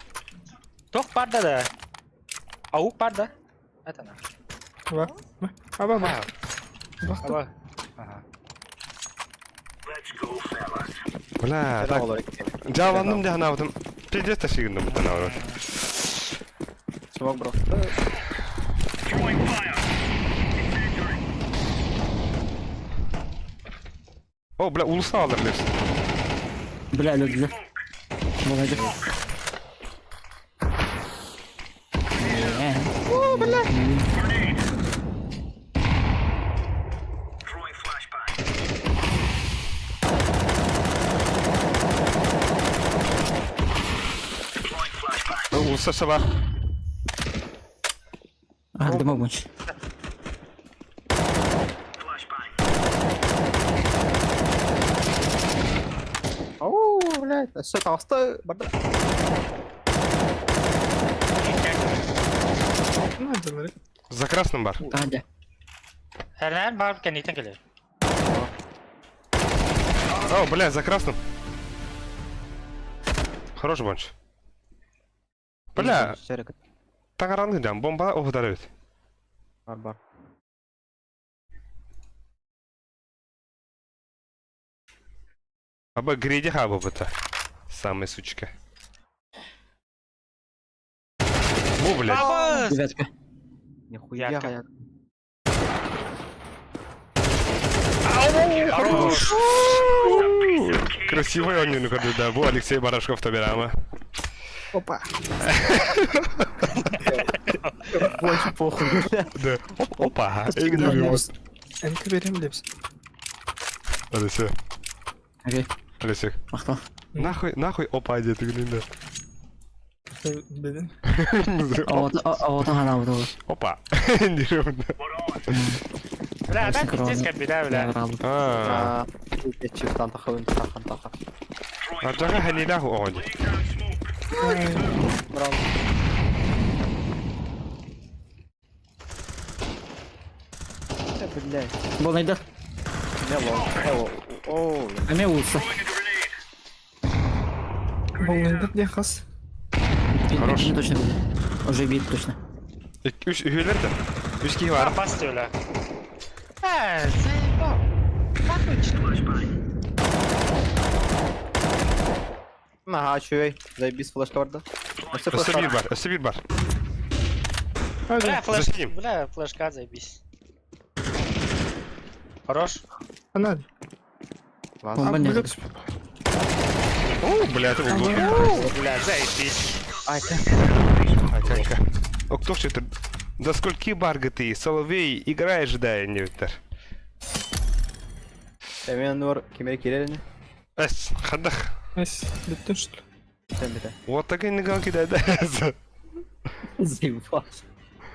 ток бар да да. Аук бар да. Это на. Ба. Аба, ба. Бахты. Аба. Ага. Бля, так. Жааландым де ханабытым. Пиздец ташигындым бутан аврот. Смок бро. О, бля, улуса алыр лепс. Бля, lödülür. Болайды. О, бля. Улса саба. Алдым обунч. Оу, блядь, өссө таҕыста барда. Надо, За красным бар. Hadi. Хәрнәр бар кәнитен килер. О, бля, за красным. Хороший бонч. Бля, тагараны дам, бомба ударит. Бар бар. Аба гриди хаба быта. Самая сучка. Бу, блядь. Абыз! Девятка. Нихуя. Ярко. Хорош. Красивый он не да. Бу Алексей Барашков Табирама. Опа. Больше похуй, бля. Да. Оп, Опа. НК берем лепс. Алексей. Окей. Алексей. Махтал. Нахуй, нахуй, опа, дед, да. Беден. Ота хана вот. Опа. Неровно. Бля, да пиздец как беда, бля. А, Чифтан тахын, тахан таха. Ардага ханилах оҕони. Браво. Э, блядь. Бол найдар. Не лол. Э, О, Эме улса. Болнайдар не хас. Хорош. Не точно будет. Уже бит точно. Үс үһүлэр да. Үс киһи бар. Бас бля. Э, заебал. Нахуй Ага, чуй. Заебись флешка барда. Өссө Өссө биир бар, өссө биир бар. Бля, флеш, Зачем? бля, флешка заебись. Хорош. Надо. Бомба не. О, бля, это был глупый. Бля, заебись. Ай, Айка-айка. О, кто ж это? До скольки барга ты, Соловей, играешь, да, не витер. Эмен нур кимери кирелini. Эс, хадах. Эс, бүттүн что ли? Sen бите. Вот такой нагал кидает. Заебал.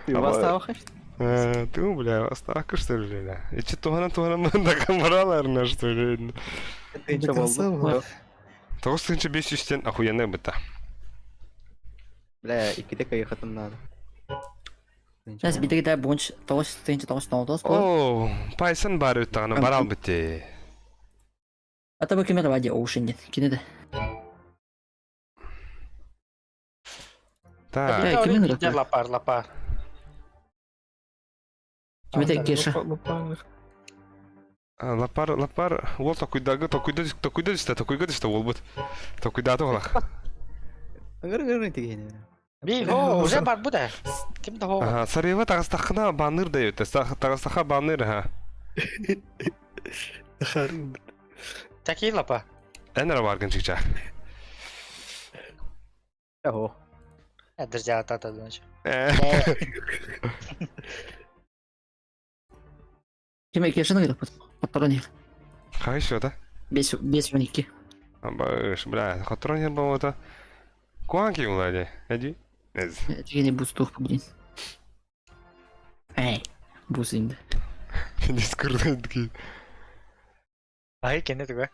Ты у вас тавахаш? Ты, бля, осталка, что ли, бля? И че тугана тугана до камараларна, что ли? Ты че болду? Тоғыз тысяча бес жүзден охуенная быта. Бля, икките кайхатын надо. Сейчас битеге да бунч 9 тыгынчы 9 9 О, Пайсан бар өттіғаны бар ал бітте. Ата бу кемер вади оушен ден. Кинеде. Так, Бля, кимин Где лапар, лапар. Кимете Кеша. лапар, лапар, ол токуйдагы, токуйда, токуйда түсті, токуйга түсті, ол бұт. Токуйда олақ. Ыңгыр ыңгыр тигене. Би, о, уже бар буда. Ким да хо. Ага, Сарева тағыстақына баныр да өтті, тағыстақа баныр, ха. Такие лапа. Әнәрі баргын чикча. Ого. Друзья, тата, значит. Киме Кешаны керек Патрон Қай да? 5 5 12. Баш, бля, хотронер болота. Куанки улади, әди? Эз. Тигене бус тух блин. Эй, бус инде. Дискурден Ай, кене туга.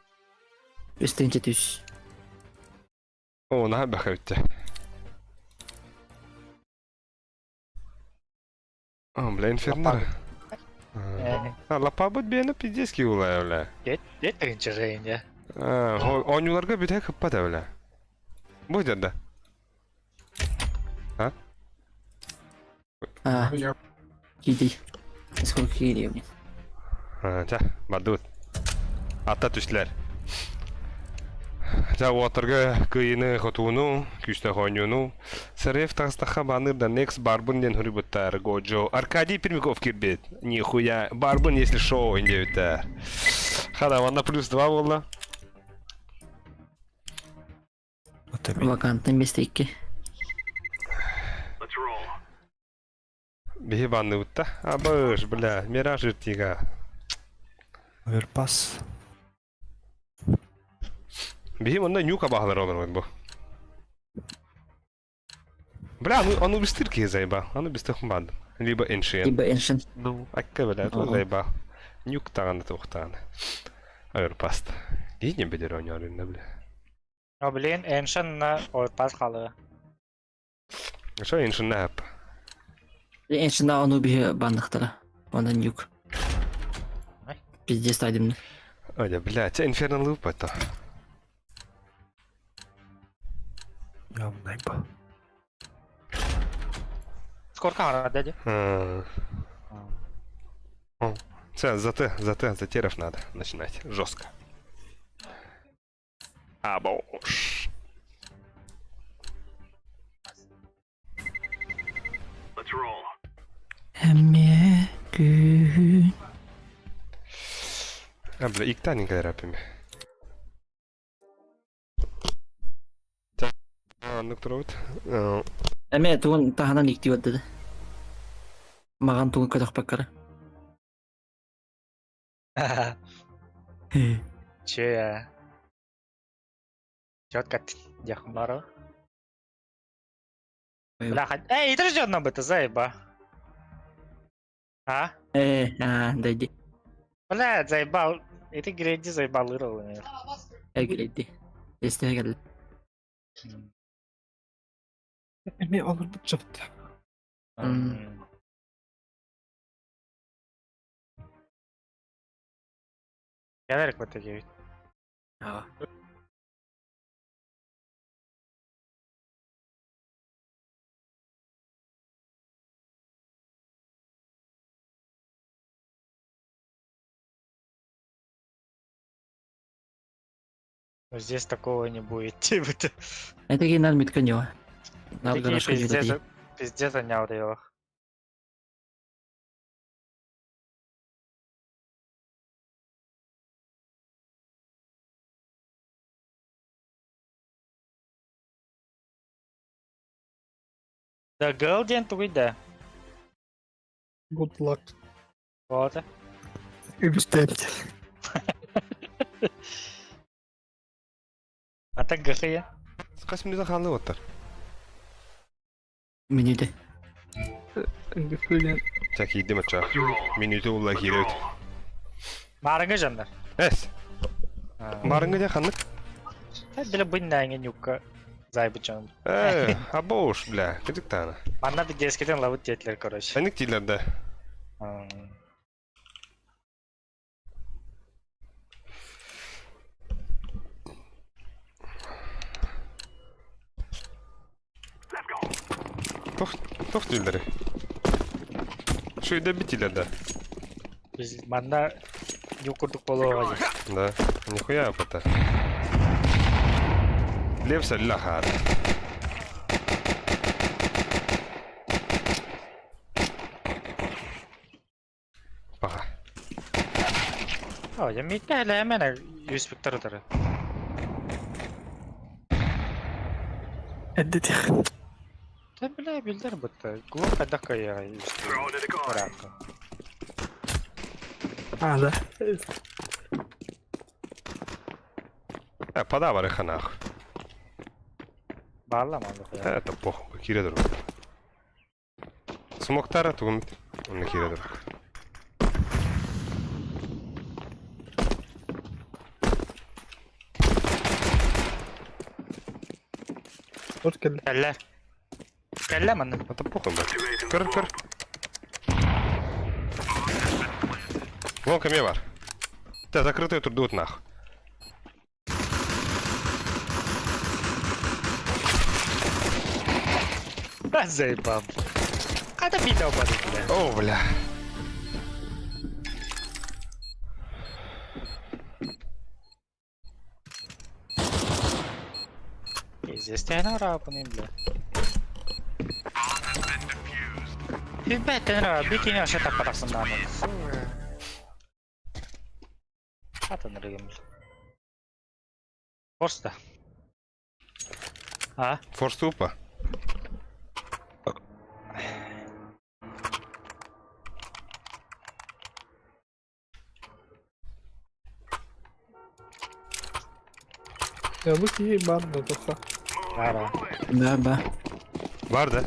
Үс тыгынчы түс. О, на баха өтті. О, бля, инфернар. А, лапа бұт бені пиздецкий улай, бля. Дет, дет тыгынчы жайын, А, Онюларга бүтә кыппа да, бля. Будет, да? А. Киди. Сколько киди блин. А, Ча, бардыбыт. Ата түсләр. Ча, уатырга кыйыны хотууну, күстә хонюну. Сарев тагыстаха баныр да Next Барбын ден хурибуттар Годжо. Аркадий Пермяков кирбет. Нихуя. Барбын, если шоу, индевиттер. Хада, ванна плюс 2 болла. Вакантный место 2. Бихи банны утта. Абыш, бля, мираж иртига. Оверпас. Бихи онда нюка бағалар олар бу. Бля, ну Анубис киһи заебал. Анубис бандым. Либо Эншиен. Либо Эншин. Ну, акка, бля, это заебал. Нюк таҕаны туохтааны. Аверпаст. Киһи не билер оонньоорунна, бля. О, блин, Эншин на Оверпас хаалыа. Что Эншин на ап? Эншин на Анубиһы банныхтара. Онон Нюк. Пиздец тайдым. Ой, бля, тебя Инферно Луп это. Явнай ба. Сколько она, дядя? Все, за Т, за Т, за теров надо начинать. Жестко. Абош. Эмиэ күн. А, бля, иктанин рэпами. Оннук турабыт. Эмиэ тугун таһынан иктии барда. Маҕан тугун көтөхпөккөрө. Че? Четко Дяхмарова. Бляха. Эй, это же одно бы заеба. А? Э, а, дойди. Бля, заебал. Это грейди заебал наверное. Э, грейди. Естеге келди. Эмиэ олорбут дьабыт. Кэлэрик вот такие. Аа. Но здесь такого не будет. Типа, Это кинан митканьо. Такие пиздец, пиздец анял The girl диэн тугуй да? Good luck. Вот. Үбүстэбит. А так гахия. Хас минута хаалла оттар. Минуты. Гүфүлен. Ча киирдим оччо. Минуты улла киирэбит. Маарыҥҥы дьоннор. Эс. Маарыҥҥы дьэ ханнык? Бile быннааҥы нюкка зайбыт дьон. Э, абош, бля, кырдьык таана. Манна детскитин лабыт диэтилэр, короче. Ханнык дииллэр да. Туох туох дииллэрий? Шуйда бит дииллэр да. Biz манна нюк курдук буолуоҕа дии. Да. Нихуя опыта. Левса лахар. Пока. О, я микка элээмэнэ юспиктар утары. Эддетих. Да бля, билдер бытта. Глок хайдах кыайыаҕай Ыраакка. А, да. Э, подавары ханах. Баалла маннык. Это похуй, киирэ тур. Смоктара тугум. Онно киирэ тур. Ор кэллэ. Кэллэ. Кэллэ маннык. Это похуй, блядь. Көр, көр. Вон ко мне бар. Да, закрытую турдут нах. А, заебал. Хата видео бары, бля. О, бля. Пиздец, ты рапаны, бля. Хүйбэт бикини вообще так парасыннан. Хата нырыгым. Просто. А? Форступа. Я бу киһи баар да тоха. Бара. Да, ба. Бар да.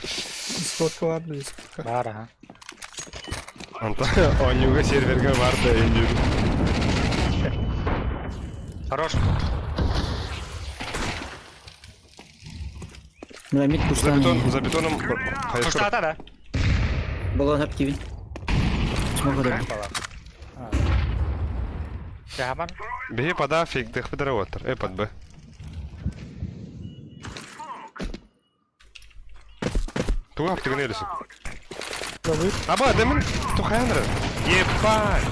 Дискордка бар да дискордка. Бар аха. Онтон оонньууга сервергэ бар да өйдүүр. Хорош. Миламид За куштан. бетон, за бетоном хайысыр. Куштаата да. Баллон активен. Смогу да. Жаһаман. Биһи пода фейктых бедер оттар. Э, под Б. Тугу хаптыгын элесин. Давай. Аба, дэмин тухаянры. Ебать.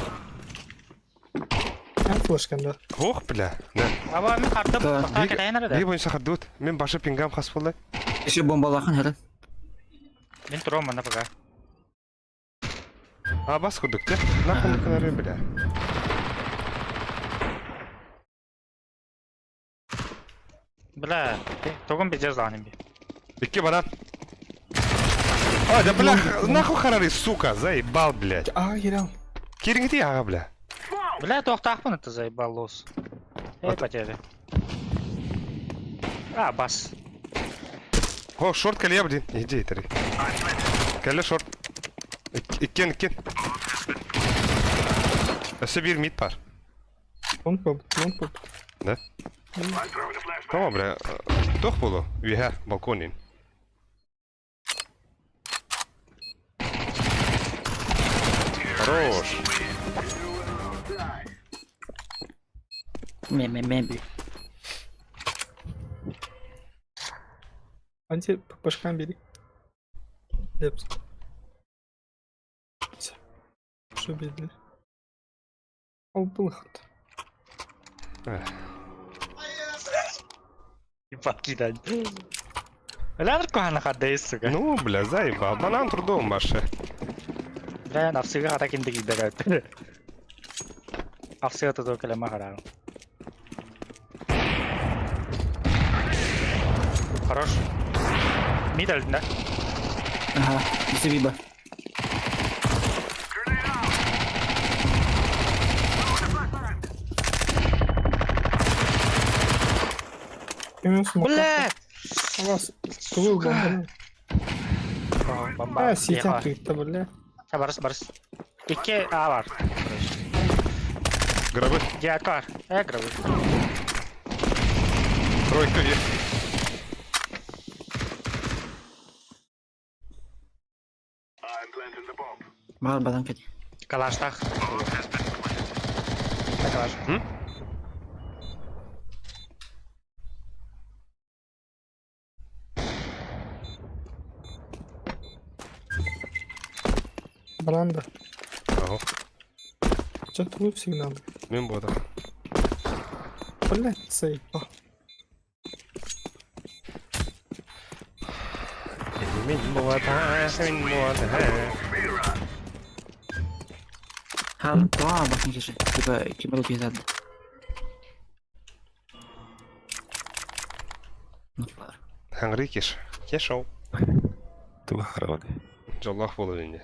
Эн флешканда. Ох, бля. Да. Аба мен хардым. Да. Тоқтаа кетейін әрі Би да. бойынша хардут. Мен башы пингам хас болды. Еще бомбалахан хәрі. Мен тұрамын мына пока. А бас курдук те. Нахуй канары, бля. Бля, тогон бежер зағанын би. Икки банан. А, да бля, нахуй харари, сука, заебал, блядь. Аа кирен. Кириңити ага, бля. Бля, тоқтақпын это заебал лос. Эй, потеря. А, бас. О, шорт калия, блин. Иди, три. Кале шорт. Иккен, иккен. Өсө бир мид бар. Он поп, он поп. Да? Tamam бля. Тох болу. Үйе, балконин. Хорош. Ме ме ме бе. Анти ППшкан бери. Лепс. Что бедный? Ол был хат. Ебать кидай. Бля, кохана хаддайс, сука. Ну, бля, заебал. Банан трудом башы. Бля, навсыга хата кинди кидер. Авсыга тудо келема харау. Хорош. Мид әлдінде. Ага, бисебиба. Именно смог. Бля! Вас тугу бомба. Бомба. А, ситя ты бля. Барыс, барыс. Икки А бар. Гробы. Девятка бар. Э, гробы. Тройка вверх. Бар банан кәде. Калаштах. Калаш. М? Бранда. Ага. Че тугу сигнал? Мен бода. Блять, заебал. Мен бода, мен бода. Хан, тоа бакын кеше. Типа кемер өтезады. Ну, бар. Хангри кеш. Кешоу. Туга хараваны. Жоллах болу енді.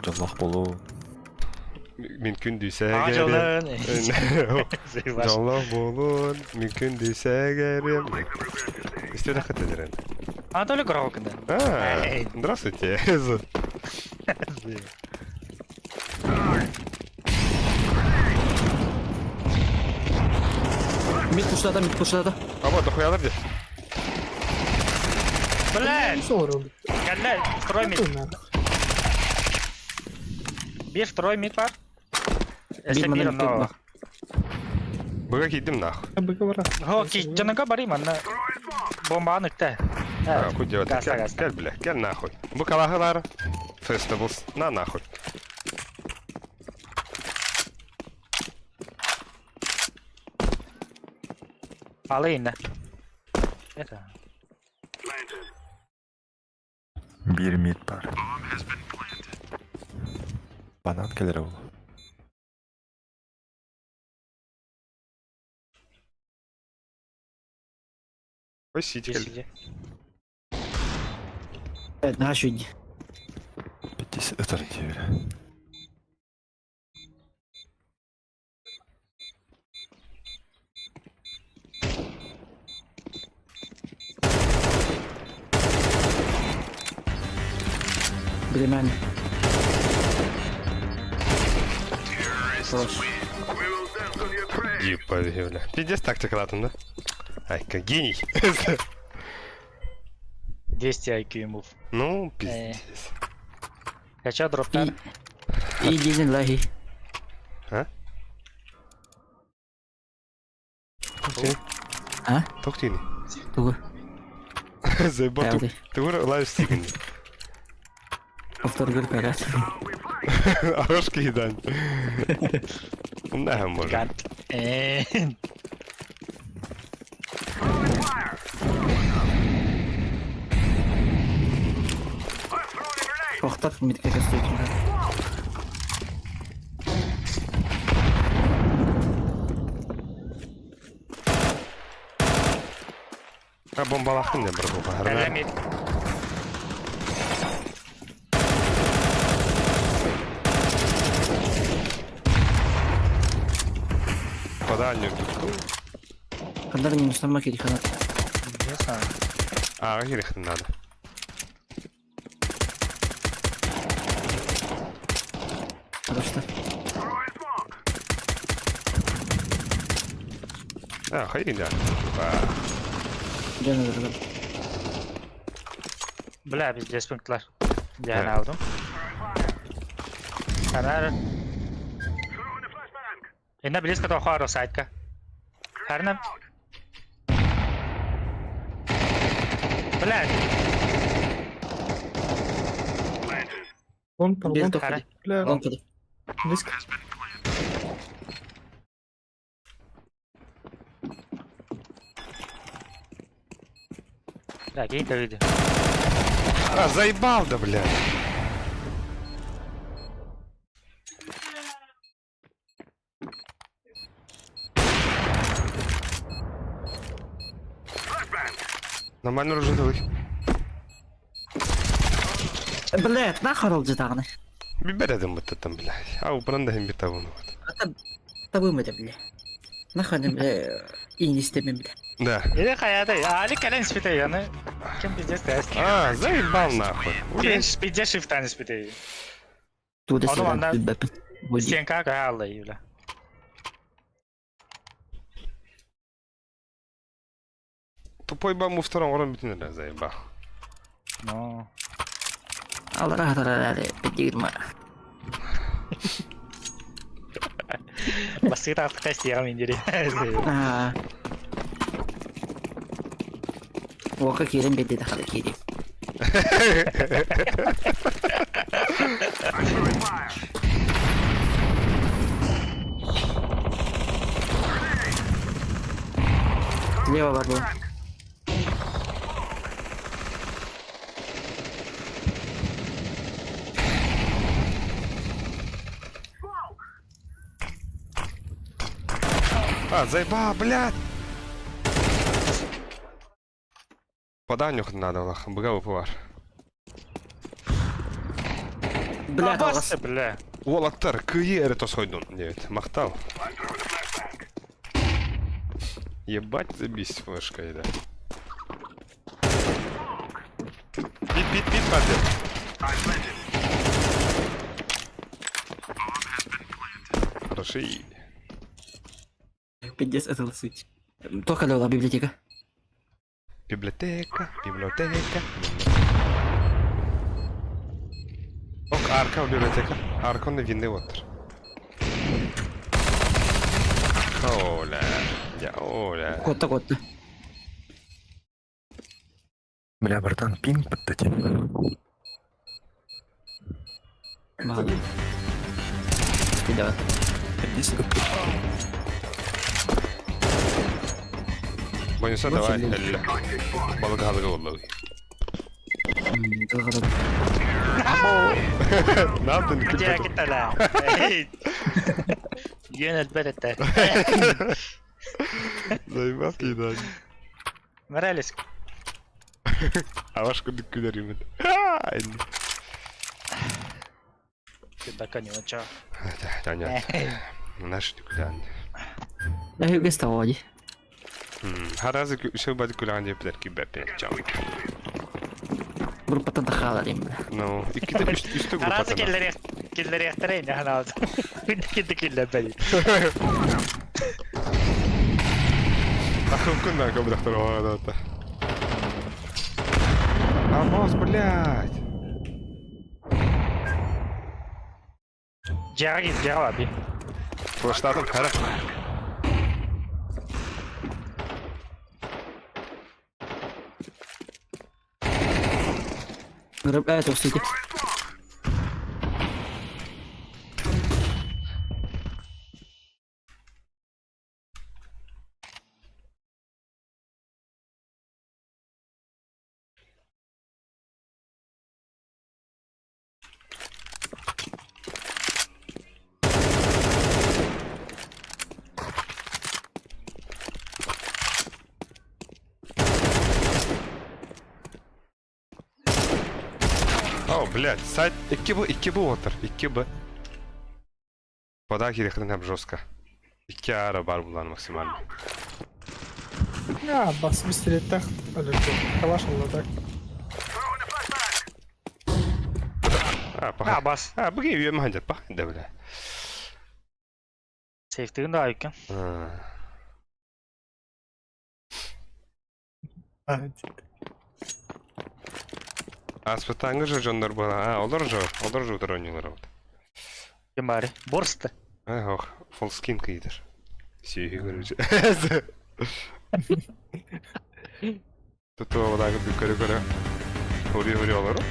Жоллах болу. Мен күндүсә А, жолын. Жоллах болун. Мен күндүсә гәрем. Исте рахат эдерен. Анатолий Грокин. А, Эй. здравствуйте. Мид куштада, мид куштада. А вот, охуялар де. Бля, Сорок. кәллә, второй мид. Бир второй мид бар. Эссе Бир бир манан но. бар. Быга кидим нахуй. Быговора. Хо, ки жаныга барым анна. Бомба ныкта. А, хуй делать. Газ, Кел, газ. кел, бля, кел нахуй. Бу калахылар. Festivals. На нахуй. Алы инде. Это. Бир мид бар. Банан келер ол. Ой, сити кел. Бесиде. Нашу иди. Битис ытар дебир. Билимэн. Хорош. Типа, бля. Пиздец тактикалаатым да. Айка, гений. 200 IQ move. Ну, пиздец. Кача дроптар. И дизен лахи. А? А? Тохтини. Тугу. Заебал. Правда. Ты лаешь стигни. Повтор көрө. Орошки едан. Да, может. Гант. Тохтар мидке көстөйт. А бомбалахтын деп бір бомба. Кәләмет. По дальнюю тут. Хандар минустан кири ханар. Не знаю. А, кирихтин надо. Хорошо. А, хайрин да. Жана дырган. Бля, пиздец пунктлар. Я Evet. aldım. Ханар. Инна близко до Харо сайтка. Харна. Бля, Вон, пар, Бир вон. тохтар. Бля, Вон кири. близко. бля, кейн видео. А, заебал да, блядь. Нормально рождали. Блядь, нахар ол жытаганы. Бибередим бутта там, блядь. А, упранда хим битабун. Ата табым это, бля. Нахар бля. Иин истемен, бля. Да. Или хаяты, али кэлэн спите, яны. Кем пиздец тест. А, заебал нахуй. Кем пиздец шифтан спите. Туда Ону манна сыгран. Стенка каалла бля. Тупой баму втором орон битин заебал. Ну. Алара хатара бедигирма. Басыр артык стегам индири. Аа. Уока кирен беди дахада кири. Слева бар был. А, заебал, блядь. Поданюх надо, лах, быга выпывар. Бля, Басы, бля. Уолаттар, кые эрі тосхойдун, девет, мақтал. Ебать, забись флешкой, да. Пит, пит, пит, паде. Хороши. Пиздец, это суть. Только лёла библиотека. Библиотека, библиотека. Ок, арка в библиотека. Арка на винный отр. Оля, я оля. Котта котта. Бля, братан, пинг поддати. Мало. Давай. Здесь Бойнуса давай. Балык халыгы оллы. Ne yaptın? Где китала? Йөн әлбәттә. Заебал кидан. Моралес. Аваш күндүк күлөр юмын. Китака не оча. Таня. Наш күлән. Да үгес тавади. Харазы шөбәд күлән деп билер ки бәпе. Группаттан тахаалар им бля. Ну, иккитэ үс үстэ Араас группаттан. киллэриэх киллэриэхтэрэ ини ханаабыт. Кинди киллэрбэт. Ахылкын да көбүдэхтэр оҕоодоото. Амос, блядь. Дьиэҕэ киир, дьиэҕэ бар бий. Флештатым, хара. Гриб э тохсити. О, блядь, сайт 2Б, 2Б отыр, 2Б. Пода кириэхтэн хап жестко. Икки аара бар булан максимально. Я бас пистолеттах өлөрдүм. Калаш алла так. А, паха. А, бас. А, бүгін үйем ханжат, пах, да, бля. Сейфтигин да айыккын. А. Аспытаңғы же дьоннор буолан, а, олор же, олор же утары оонньуулар эбит. Ким баары? Борсты. Э, ох, фолскин кыйдыр. Сүйүһү көрүчү. Тутуобалаагы көрө-көрө. Хури-хури олору.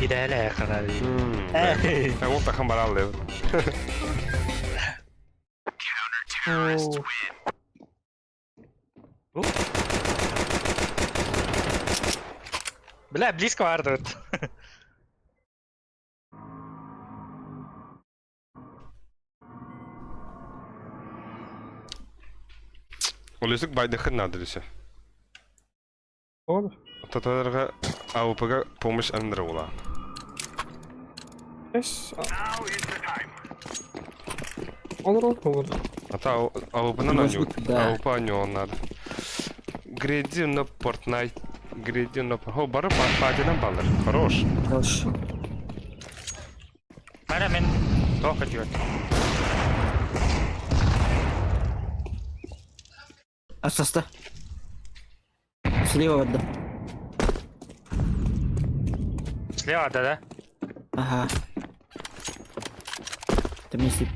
Идээлэ ханары. Ол тахан барал деп. Бля, близко бар тут. Олесик байдыхын надо десе. Ол. Таталарга АВПга помощь андыра була. Эс. Олор ол. Ата АВПнан Может аню. быть, да. АВП аню надо. Греди на Fortnite. Греди на... Хо, бары патинан баллар. Хорош. Хорош. Мара мен тоқ идет. Асаста. Слева да. Слева, да, да. Ага. Ты мне сип.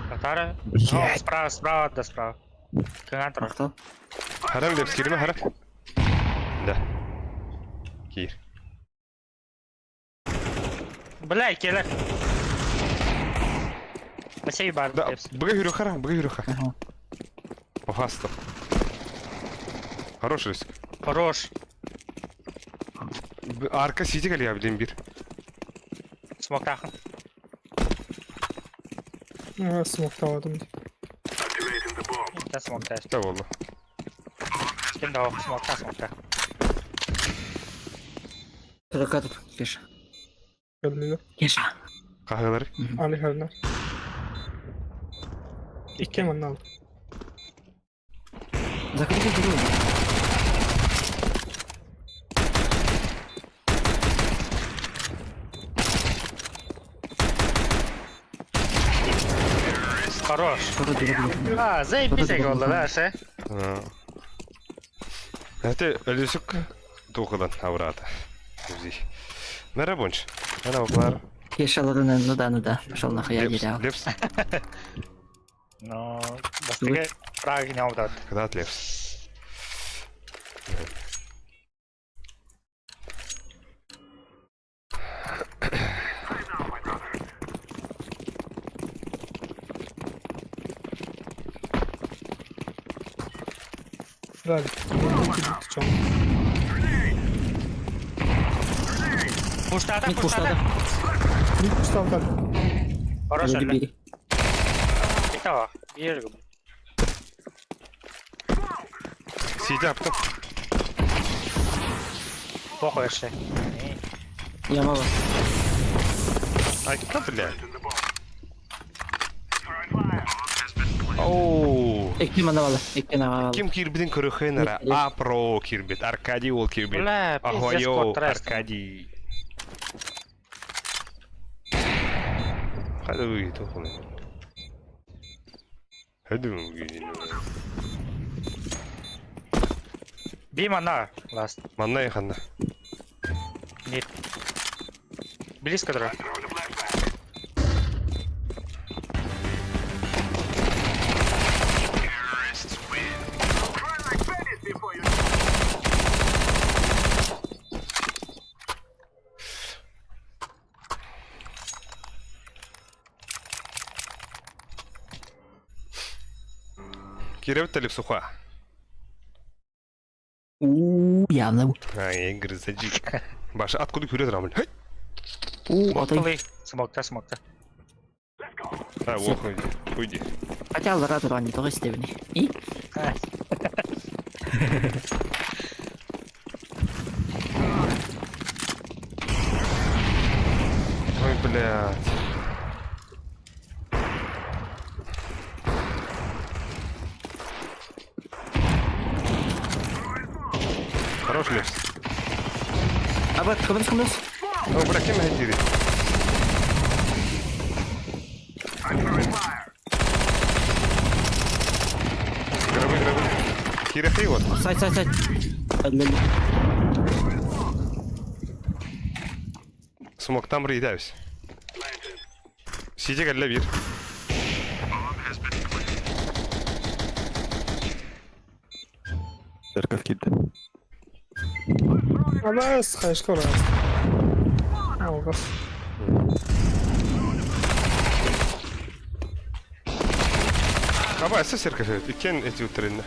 Татара. Блядь. Справа, справа, да, справа. Кыңан тұр. Мақтал. Харам деп кирме, харам. Да. Кир. Бля, келер. Басей бар. Да, быга хүрү хара, быга хүрү хара. Ага. Пофасто. Хорош риск. Хорош. Арка сити кали абден бир. Смоктахын. Смокталадым. Да, смокта. Да болду. Ким да смокта, смокта. Только тут, Кеша. Кэллилэр. Кеша. Кахалар. Али хәрнер. Икки манна алды. Закрыли дверь. Хорош. Второй дверь. А, заебись oldu да, ше. Это Элисук тухадан аврата. Узи. Мера бунч. Ана оклар. Кеша, ладно, ну да, ну да. Пошел нахуй, я Лепс. терял. Лепс. Ну, бастыгы фраг не алдат. Когда лепс. Жаль. Чом. Пуштата, Мид пуштата. пуштада. Мид пушталдар. Хорош, Вроде әлі. бери. Итого, бери. Сидя аптым. Похуй ше. Я мало. Айта, бля. Оу! Икки мана бала, икки наҕа Ким киирбитин көрүөххүн эрэ. А про киирбит, Аркадий уол киирбит. Бля, пиздец, Ахуайо, куоттарас. Аркадий. Хада выйду, Хада выйду. Би мана, ласт. Манна ханна. Мид. Близко дра. Кирэбит Лепсуха. Уу, явно. Ай, грызаджик. Баша, откуда кюрет рамль? Хей! Уу, отой. Смокталый. Смокта, смокта. А, ох, уйди. Уйди. Хотя аллара туран не тоҕо истэбини. И? Ой, блядь. Хорош, Лепс. Абат, көмөс көмөс. О, бля, кем хедири? Гробы, гробы. Кирахи вот. Сайт, сайт, сайт. Өллө. Смок там рейдаюсь. Сидя кэллэ биир. Церковь киирдэ. Абаас хайышка барабыз. Алгас. Аба, эссе церковь эбит. Иккиэн эти утренне.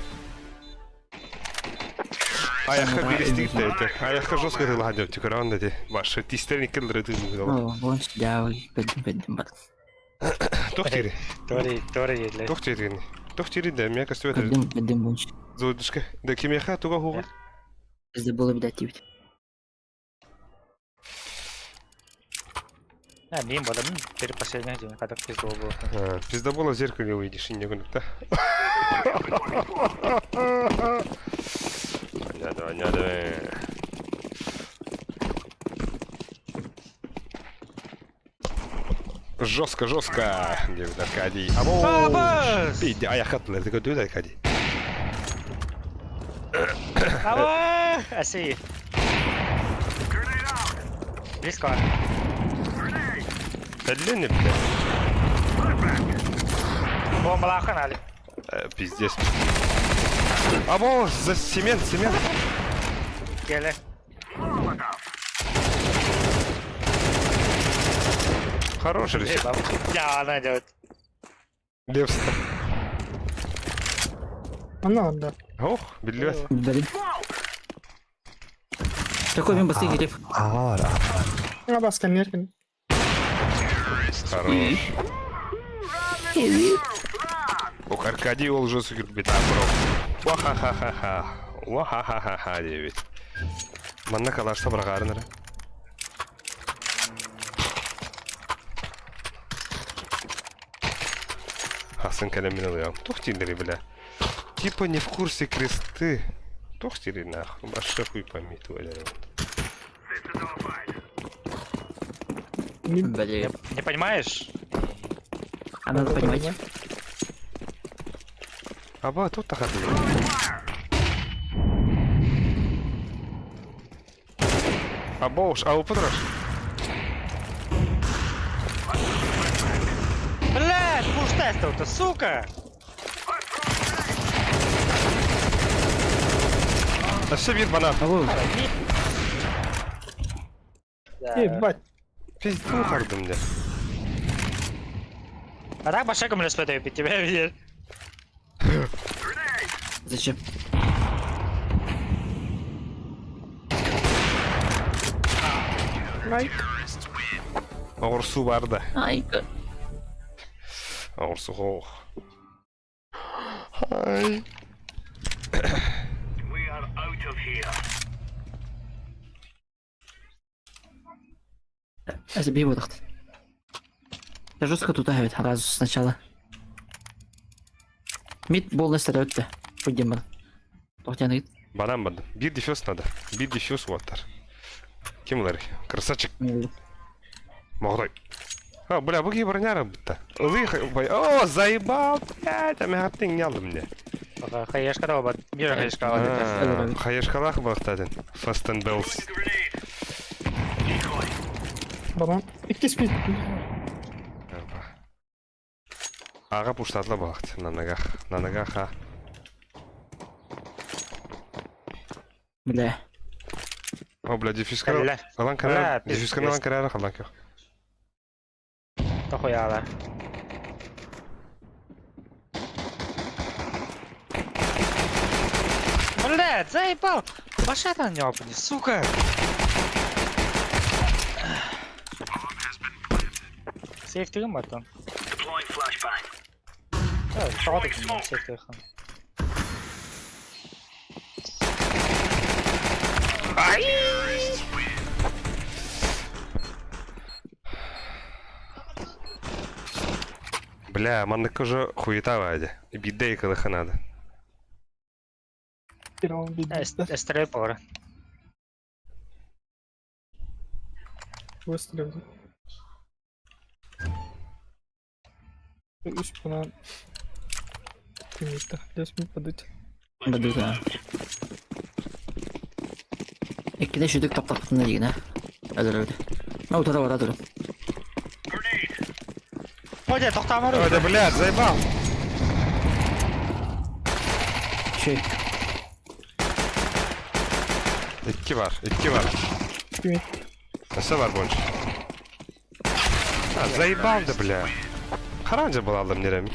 Айахха биир истигит да эти. Айахха жестко тылаһа деп түкөрөөн да ти. Башы тистерин икки ылдыры тыын Оо, бон дявый, бэддим бэддим бар. Тох тири. Тори, тори еле. Тох тирини. Тох тири да мия костюм это. Бэддим бэддим бон. Зодушка. Да кимеха туга хуга. Bizde было видать тибит. А, мин бодом. Теперь последний день, когда пизду было. А, Пиздобола в зеркале увидишь, и не да? Понятно, понятно. Жестко, жестко, Дэвид Аркадий. Або! Абас! Пиздя, а я хатлер, ты говоришь, Аркадий. Аба! Аси. Близко. Длинный, блядь. Бомба лахан али. Пиздец. Або, за цемент, цемент. Келе. Хороший риск. Я, она делает. Левс. Анна да. Ох, биллет. Бэддим. Такой мен басты керек. Аҕалар. Абаас кэннеркин. Хорош. Ох, Аркадий ол уже супер бро. Уа-ха-ха-ха-ха. Уа-ха-ха-ха-ха, девять. Манна калашта брагарнера. Хасан калямин алыям. Тухтилери, бля. Типа не в курсе кресты. Тухтили нахуй. Баша хуй пойми, твоя. Блин. Не понимаешь? А надо понимать. Аба, тут тахаты. Аба уж, а употраш. Блядь, пуш тестов-то, сука! А все бир банан. Або, Ебать. Пизду хардым де. А так башеком лишь это тебя видишь. зачем? Лайк. Оғырсу бар да. Ай, Оғырсу хоқ. Ай. Забей его тахт. Я жестко тут агавит сразу сначала. Мид буолла өттө. Пойдем бар. Тохтяныгыт. Банан бардым. Биир дефьюз надо. Биир дефьюз уоттар. Ким ылар? Красавчик. Молодой. А, бля, бу киһи броняра бутта. Ылыы, о, заебал, блядь, амиһаттың не алдым мне. Хаешка да бар. Бир хаешка бар. Хаешкалаах балыктадын. Fast and Bells. Баран. Иккис пик. Аға пуштатла балыкты. На ногах. На ногах, а. Бля. О, бля, дефьюзка. Бля. Алан Бля, карар. пиздец. Дефьюзка алан карар, алан көр. Тохуяла. Блядь, заебал! Башата ёбаный, сука! Сейфтигин баттан. Тоҕо да сейфтигин. Бля, маннык уже хуета вади. Бидей кылыха надо. Эстерей пора. Выстрел. Үс банан. Кимитта. Лес ми падать. Бадыга. Иккиде шүдүк таптапытына деген, а. Өлөр өлөр. Ма утара бара турун. Ходя, тоқтамар. Ой, да, блядь, заебал. Шей. Икки бар, икки бар. Кимит. Өссө бар больше. А, заебал да, бля. Харанжа был алдым нерем.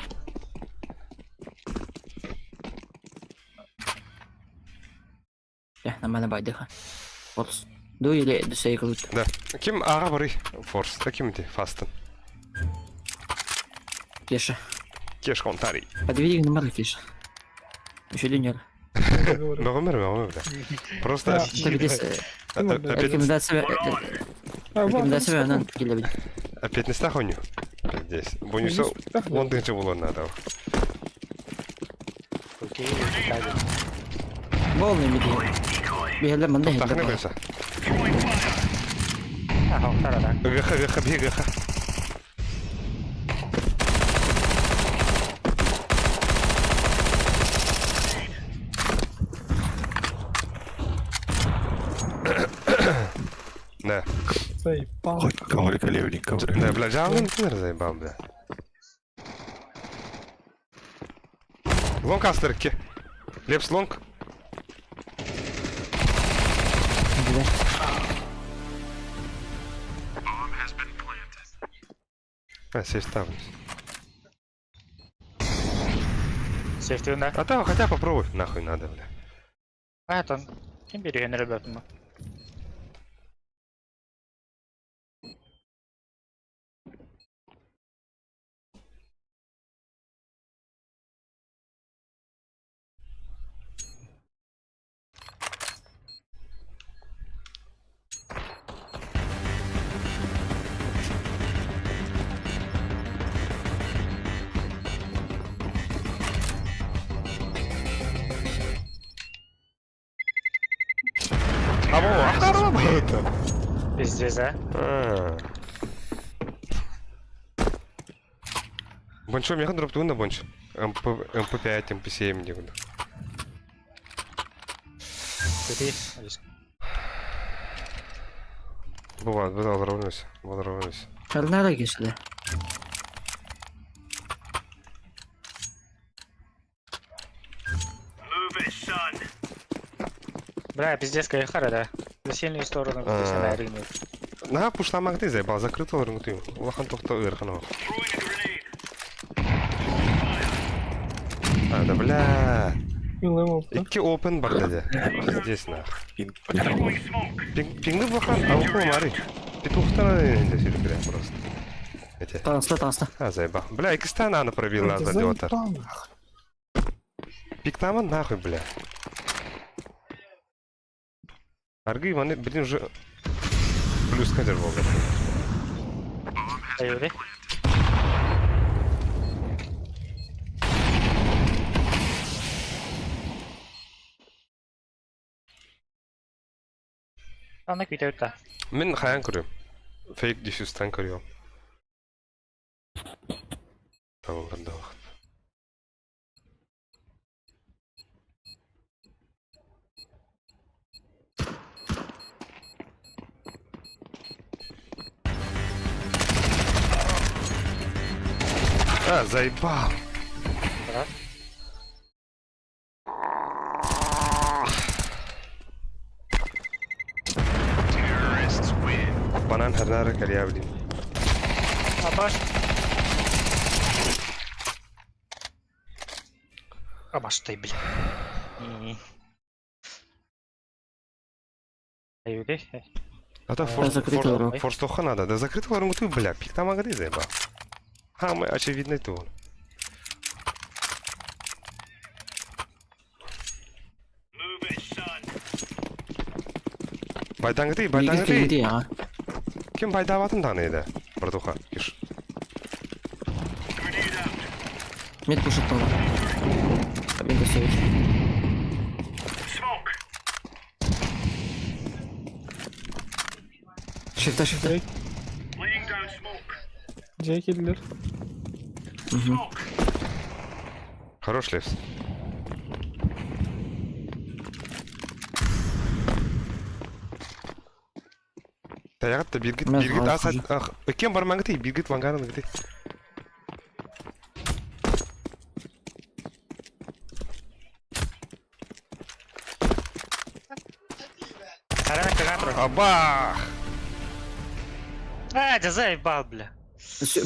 Я, нормально байдыха. Форс. Ду или дүсей кылыт. Да. Ким аға бары? Форс. Да ким ти? Фастын. Кеша. Кеш контари. Подведи номер Кеша. Еще дюнер. Мөгөмөр, мөгөмөр, бля. Просто рекомендация рекомендация анан келе опять не стахоню. Здесь. Бонусу лондонча было надо. Окей, Болный миди. Бихеле манда Тахны хеле. койса. Ага, вторая. Гх, гх, бей, гх. Да. Заебал. Хоть коврик левенького. Да, бля, жалын тыныр заебал, бля. Лонг астырки. Лепс лонг. Бля. А, сейф ставлю. Сейфтигин да. А там хотя попробуй. Нахуй надо, бля. А, там. Ким берген ребятам? А во, ахарла это. Пиздец, а? А. Бончо, механ дроп тугунда бонч. МП, МП5, МП7 дегунда. Ты Бывает, бывает, равнюсь, равнюсь. Карнара кешли. Бля, пиздец, кайхара, да. За сильную сторону, А. на рынок. На пушламакты заебал, закрытого рынку. Улахан тохто ырханова. А, да бля. Икки open бар деді. Здесь нах. Пинг, бля. Пинг, пингы бахан, а уху мари. Петухтан не бля, просто. Эти. Таныста, таныста. А, заебал. Бля, икстан ана пробил на задиотар. Пиктама нахуй, бля. Аргы Иваны, блин, уже плюс кадр был. Аюри. Аны күүтэбит да. Мин хайан көрүөм. Фейк диффюзтан көрүөм. Табыллар да вакыт. А, заебал. Да. Банан хернары кэлиэ билим. Абаш. Абаштай, бля. А то Да, закрытый ларок. форстоха надо. Да закрытый ларок ты, бля, пик там агады заебал. А, мы очевидно это он. Байдаңгы байдаңгы Миигин а. Ким байдабатын дааны еді? Братуха, киш. Мед пушит тоже. Мен көсөбүт. Шифта, шифта. C killer. Мгм. Хорош, Левс. Таягат биргит Мен биргит қалай ас кем бармаңгы биргит вангарын гити. Арена кагатро. Абах! А, да заебал, бля.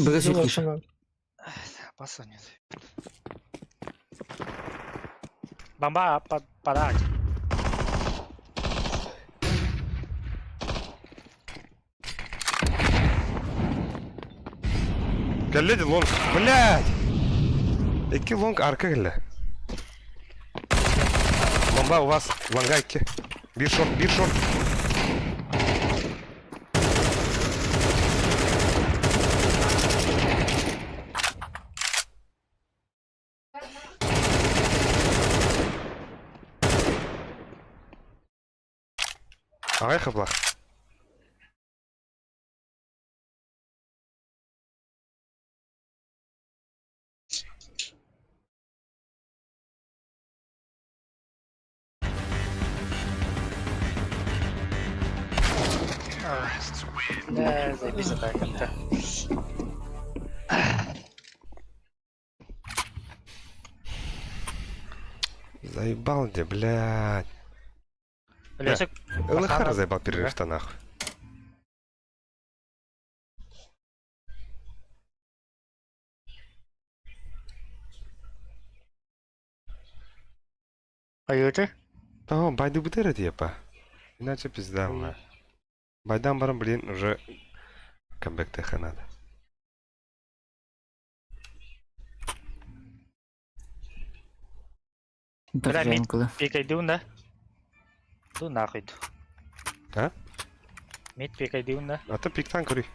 Быга сөйт киш. Паса нет. Бомба под подать. Кэлледи лонг. Блядь! Икки лонг арка кэллэ. Бомба у вас. Лонга икки. Бир шорт, бир шорт. Ағай қыплақ. Бля, заебись это как-то. Заебал где, блядь. Лесик. ЛХ заебал перерыв-то нахуй. Поете? Того, байды бутера типа. Иначе пизда, бля. Байдан барам, блин, уже камбэк теха надо. Бля, Так, мид. кылы. Пикай да? Ду нахуй. А? Мид пикай да? А то пиктан көрүй.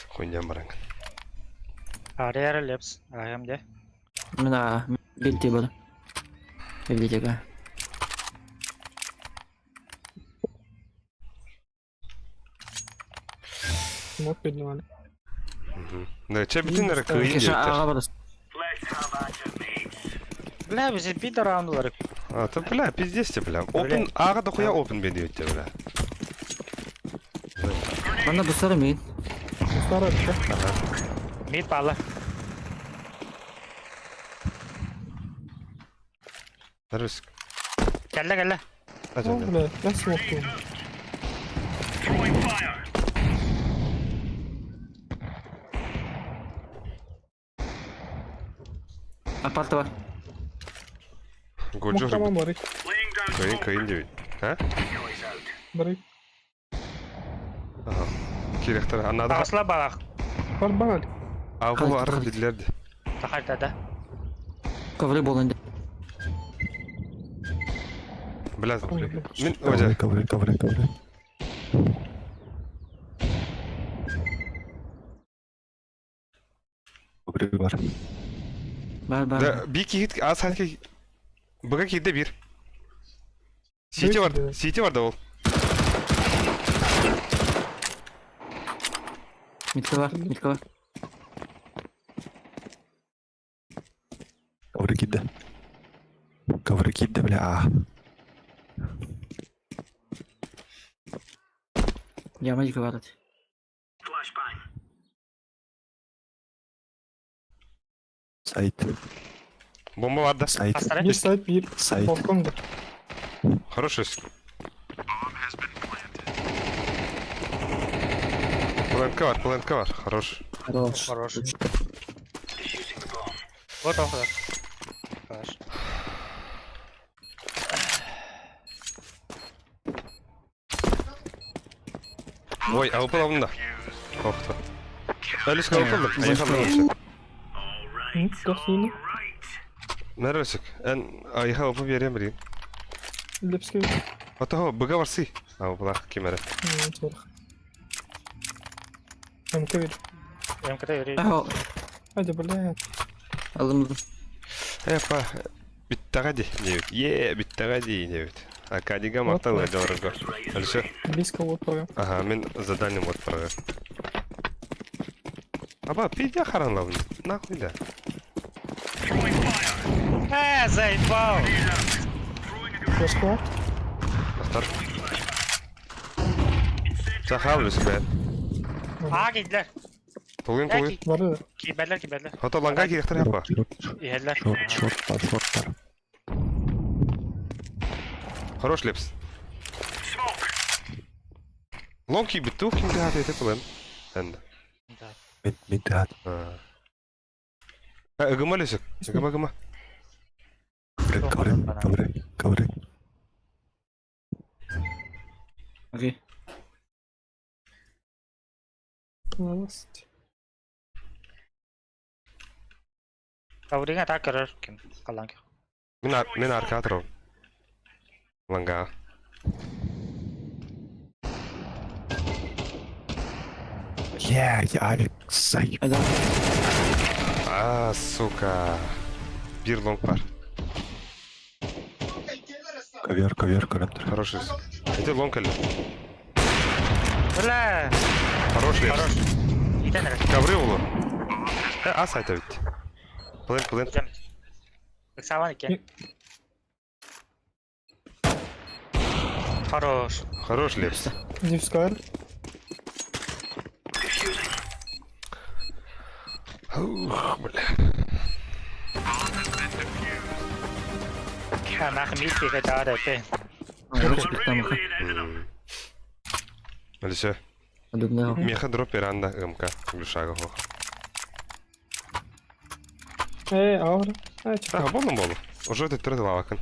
Хуйня баранг. Арера лепс. Ахам де. Мына бетте бар. Библиотека. Смок поднимали. Да, че бүтүн эрэ кыйын Кеша диэбиттэр. ага барас. Бля, биз бит раундулар. А, то, бля, пиздец те, бля. Опен, ага дохуя опен бедиэбиттер, бля. Манна бусары мин. Старый, да? Мид пала. Дарыс. Кэллэ кэллэ. О, бля, я смок был. Апарты бар. Годжо Смок tamam барык. Кыйын кыйын диэбит. А? Барык. Ага. Кирехтер, аннада. Тағысла балах. Бар бар. А бу ары дидлерди. Тахарта да. Ковры болын. Бля, Ой, бля. мин Ковры, ожа. ковры, ковры, ковры. Ковры бар. Бар бар. Да, би кихит, а сатки Быга киирде бир. Сити бар, Сити бар да ол. Миткова, Миткова. Ковры киирдэ. Ковры киирдэ, бля. Аа. Яма диэки барат. Сайт. Бомба бар да. Сайт. Хастара? Bir сайт bir Сайт. balkon da. Хороший. Плентка бар, плентка бар. Хорош. Хорош. Хорош. Вот он куда. Хорош. Ой, АВП алым да. Охто. Әлішка АВП алдым. Айха алым. Тохсуну. Нәрәсік. Ән айха АВП берем білейін. Лепски. Атаһо, быга барсы. АВПлах кемәрі. Сорох. МК бер. МК бери. Аһо, Hadi бля. алым алым. Эпа, биттаға ди, дебит. Е, биттаға ди, дебит. Акадига мақтал дорого. Әліші. Близко вот прям. Ага, мен задальным вот прога. Аба, пидя харанлавын. Нахуй да. Э, заебал! Флешка. Астар. Сахал бе. А, кидлер. Толгын толгын. Бар да. Киберлер, киберлер. Хото ланга керектер япа. Иһэллэр. Шорт, шорт бар, шорт бар. Хорош лепс. Лонг биту ким гат ете плен. Әнді. Да. Мин, мин тәһәт. Ыгыма лесек. Ыгыма ыгыма. Ковры, ковры, ковры, ковры. Окей. Молодцы. Коврыга так көрөр ким калан. Мен мен арка атырам. Ланга. Бля, я заеб. Айда. А, сука. Бир лонг бар. Ковер, ковер, ковер. Хороший. Это лонг әлі. Бля! Хорош лепс. Хорош. Итен эрэ. Ковры улу. Э, ас айта бит. Плен, плен. Үзем. Ыксабан икен. Хорош. Хорош лепс. Дивскар. Ух, бля. А, нахуй мид киһи таар этэ. Хорош, бихтамаха. Алисе. Адубна. Меха дроп веранда МК. Глюшага хох. Э, аура. А, чё? А, болом болу. Уже это түрді лавакын.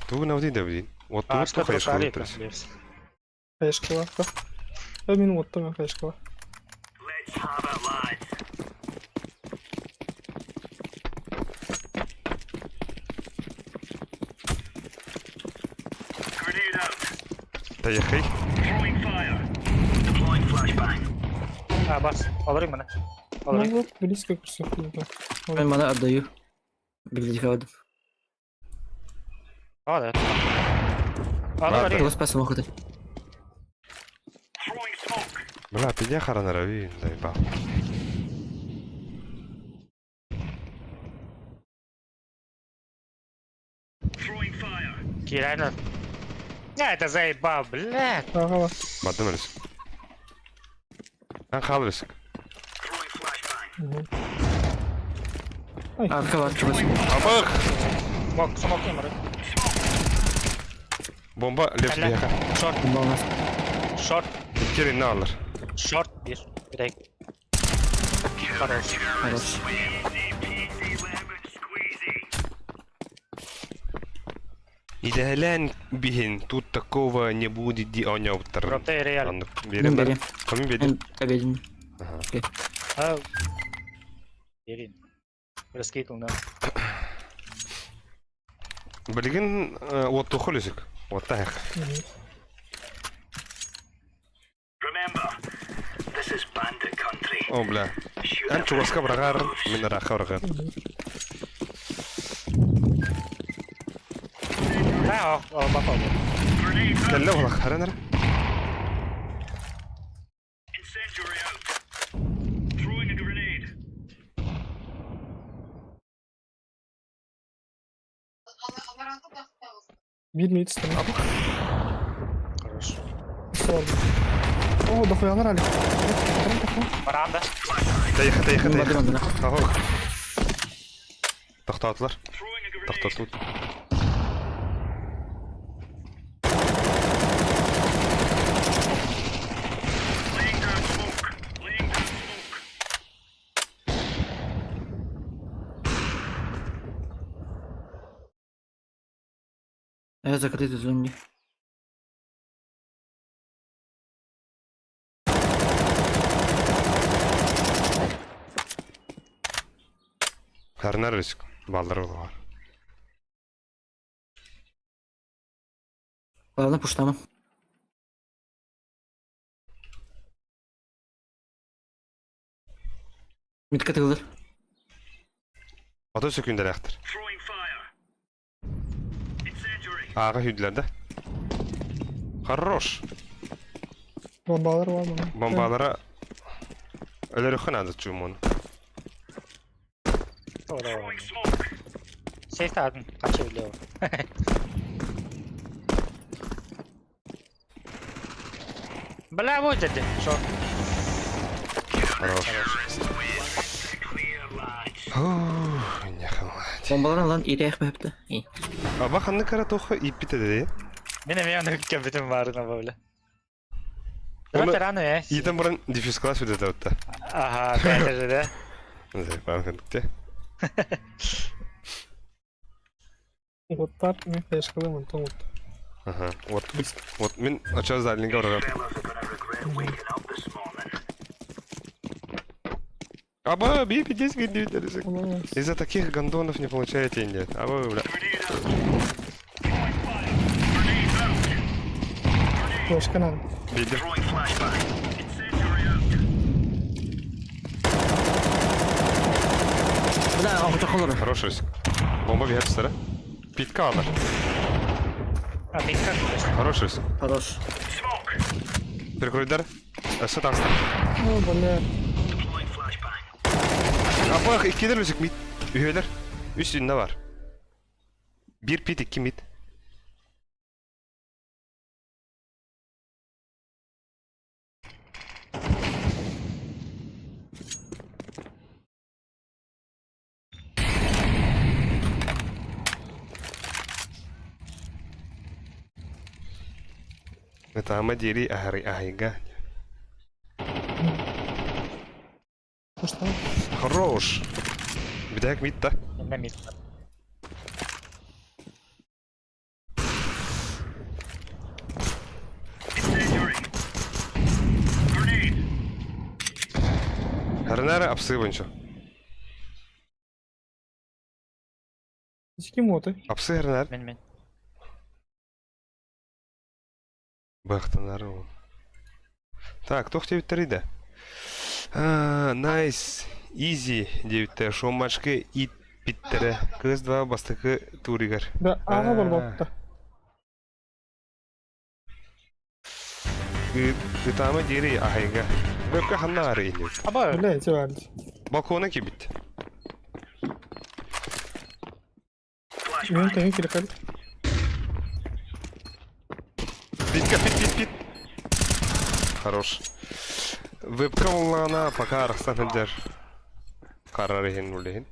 Тугу навди да блин. Вот А, тут что тухаешь трусали хылып лепс. Хаешкала. Э, мин оттым хаешкала. Таехай. А, бас. Олорун мана. Ну Олорун. вот, близко к всему. Мен мана отдаю. Библиотека А, да. Ладно. Олорун. Тугас пас мохоты. Бля, пидя харанарави, заебал. Кирайна. Я это заебал, блядь. Ага. Бадым әлісік. Ан хал әлісік. Арка бар чугас. Абық! Смок, смок ким орой. Бомба лепс Әллә. бияха. Шорт, Бомба у нас. шорт, Керин на алыр. шорт бир. Бирек. Хорош. Хорош. Идэһэлээн биһин тут такого не будет ди оñоптар. Дропта реал. Аннык Мен берем да. берем. Камин берем. Мен победен. А. Берин. Раскидал на. Билигин вот тухолюсик. Вот так. О, бля. Эн чугаска брагар, мен раха брагар. Бля, о, бапа был. Кэллэ буолах, харан эрэ. Bir mid istedim. Хорош. О, дохуялар али. Баранда. Тайха, тайха, Бардым тайха. онно. Ага. Тохтоотулар. Тохтотут. Я закрытый зоне. Харнар риск. Баллар бар. Ладно, пуштама. Митка тылыр. Ото сөкүндэлээхтэр. Ааҕа сүүрдүлэр да? Хорош! Бомбалар бар мына. Бомбалара өлөрүөххэ наада чуумуну. Сейф атын қанша білеу. Бля, вот деді. Шо? Хорош. Фух, нехалать. Бомбаларын ылан ирээх бөһөптө. Аба ханнык кара туха ииппит эдэ. Мен эме аны кәбітім барына бөлі. Оны- Рано рано э. Иитэн баран диффюз класс үдэ отта. Ага, бәтер да. Бан Оттар мен флешкалым онтон от. Ага. Вот. Вот мин ача заднийга барар. Аба, би пиздец Из-за таких гондонов не получаете нет. Аба, бля. Флешка надо. Видим. Бля, охоча холор. Хороший риск. Бомба бьет сыра. Питка алар. А, митка. Хороший риск. Хорош. Прикройдар. Өссө таҕыста. О, бля. Апах иккилэр үсүк мид. Үһүөлэр. Үс үннэ бар. Биир пит икки мид. Ытаама диэри аһары аһайга. Что? Хорош! Бүтэһик мид да. Инна мит. Харнара апсы бойынша. Ким оты? Апсы харнар. Мен мен. Бахтанар ол. Так, туох диэбиттэрий да? Найс, изи диэбиттэр. Шоу-матчка ииппиттэрэ. Кыыс два бастакы тууригар. Да, ага бар бапта. Ытаама диэри аһайга. Бөккө ханна ары иннибит. Аба, Бля, эти валить. Балкона киирбит. Мен тәңе келе қалды. Питка, пит, пит, пит. Хорош. Вебка боллаҕына пока арахсан сылдьар. Харар иһин улиһин.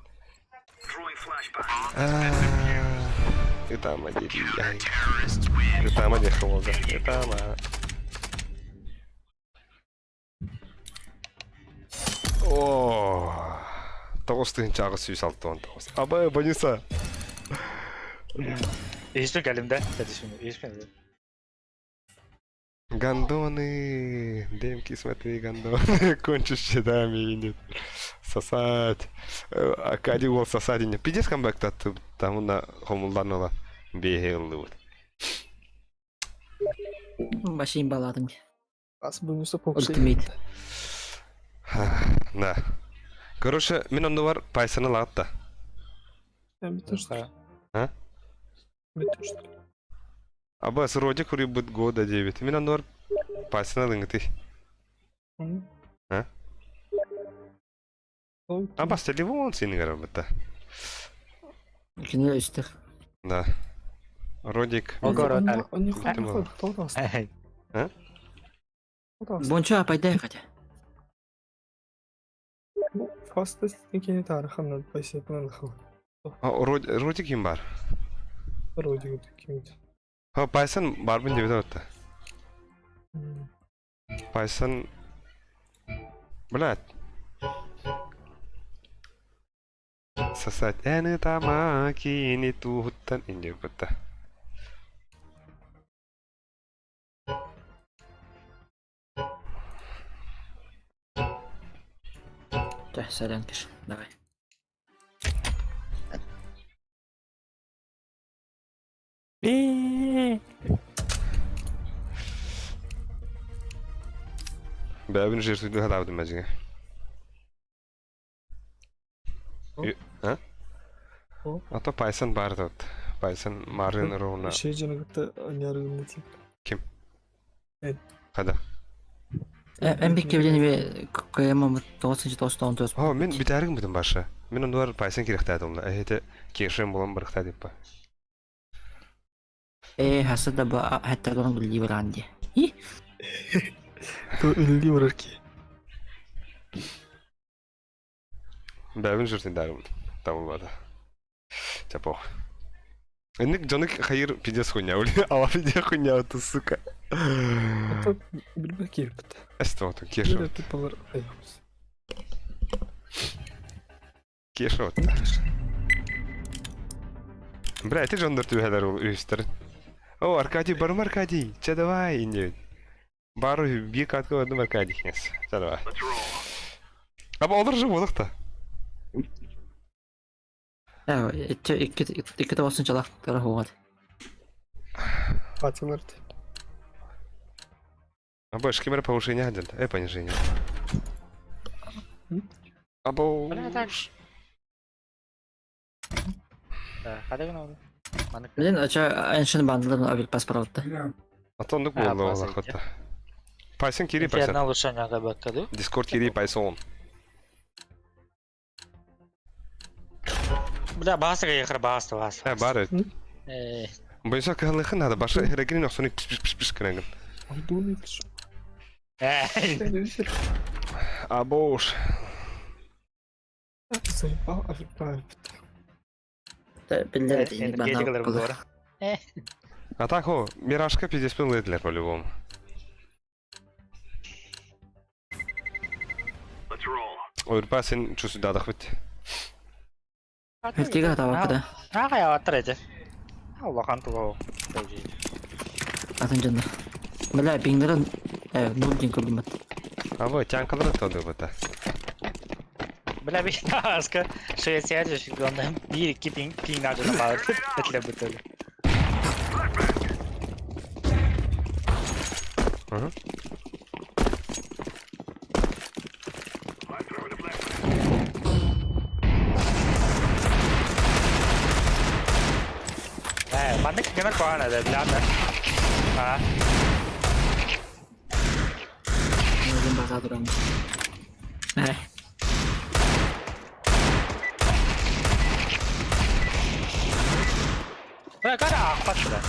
Ытаама диэри аһайга. Ытаама диэххэ буолла. Ытаама. О, 9869. Аба, Бониса. Ешпен кәлім да. Ешпен. Гондоны, демки, смотри, гондоны, кончишь щитами и нет. Сосать. Акади уол сосать не. Пиздец камбэк там на хомулланыла бейхеллы вот. Башин баладың. Ас бөлмесі попсы. Ультимейт. Да. Короче, мин оннубар пайсаны лаатта. Бітір что? А? Бітір что? Абас, Родик уруйбут года диэбит. Мин оннугар Пасина ылыҥытый. А? Абас телефон синигэр ылбыта. Кини өстөх. Да. Родик. Огород. А? Бончо апайдай хотя. Fastest тарихын пайсепин алхыл. Родик ким бар? Родик ким. Ha, Пайсан барбын диэбитэ батта. Пайсан... Блядь. Сосать эни тамаки не туһуттан инде бытта. Да, сорян, конечно. Давай. Бэбин жиртуйду хатаабытым мажига. А? А то Пайсан бар тот. Пайсан Марын Роуна. Şey жанагыта анярын тип. Ким? Эн. Хада. Эн бик кебилени кыйамам тоғыз тоғыз тоғыз тоғыз. О, мен бүтәргім бүтін башы. Мен онда Пайсан керектәді онда. Әйте кешем болам барықта деп па. Э, хаса да ба хатта дорон билли баранди. То үлли барар ки. Бәбин жүрсін дәрім. Табылбады. Тяпо. Энник Джоник хайыр пиздец хуйня, бля. Ала пиздец хуйня, ты сука. Ата билбе кирбит. Эсто, то кеша. Биле типалар айхус. Кеша вот. Бля, ты жондар түһәләр ул үстер. О, Аркадий, барым Аркадий. Че давай, инде. Бару бир катка бардым Аркадий. Че давай. Аба олар же болдық та. Э, икки икки тоғыз жалақ тара хугат. Атылар. Аба, шкимер повышение один. Понижение. Або... Бля, так. Хада гына oldu. Манык. Блин, ача эншин бандыларын абил паспортты. Атондук А, болды ол пасен, охота. Пайсон кири пайсон. Инферно улучшение баккаду. Дискорд кири пайсон. Бля, басыга яхыр басты басты. Бар. Э, Бойса кыһылыхын надо башы херегин охсону пиш пиш пиш пиш кырангын. Андуны киш. э. Абош. Заебал Африка. Биллер Энергетикалар була. А так о, Миражка пиздец пен по-любому. Ойрпа сен чусу дадах бит. Хилтига табакада. Ага, я отрете. Аллахан туго. Атын жанда. Бля, пиңдерин э, нул дин көрдүм. Або, тянкалар тоды бата. Бля, би аска Швеция же бир iki ping ping acına bağırdı. Etle bütölü. Hı. Э, маннык гына коан эде, бля. А, Өзүм база турам. Э, бля, кара акпат бля.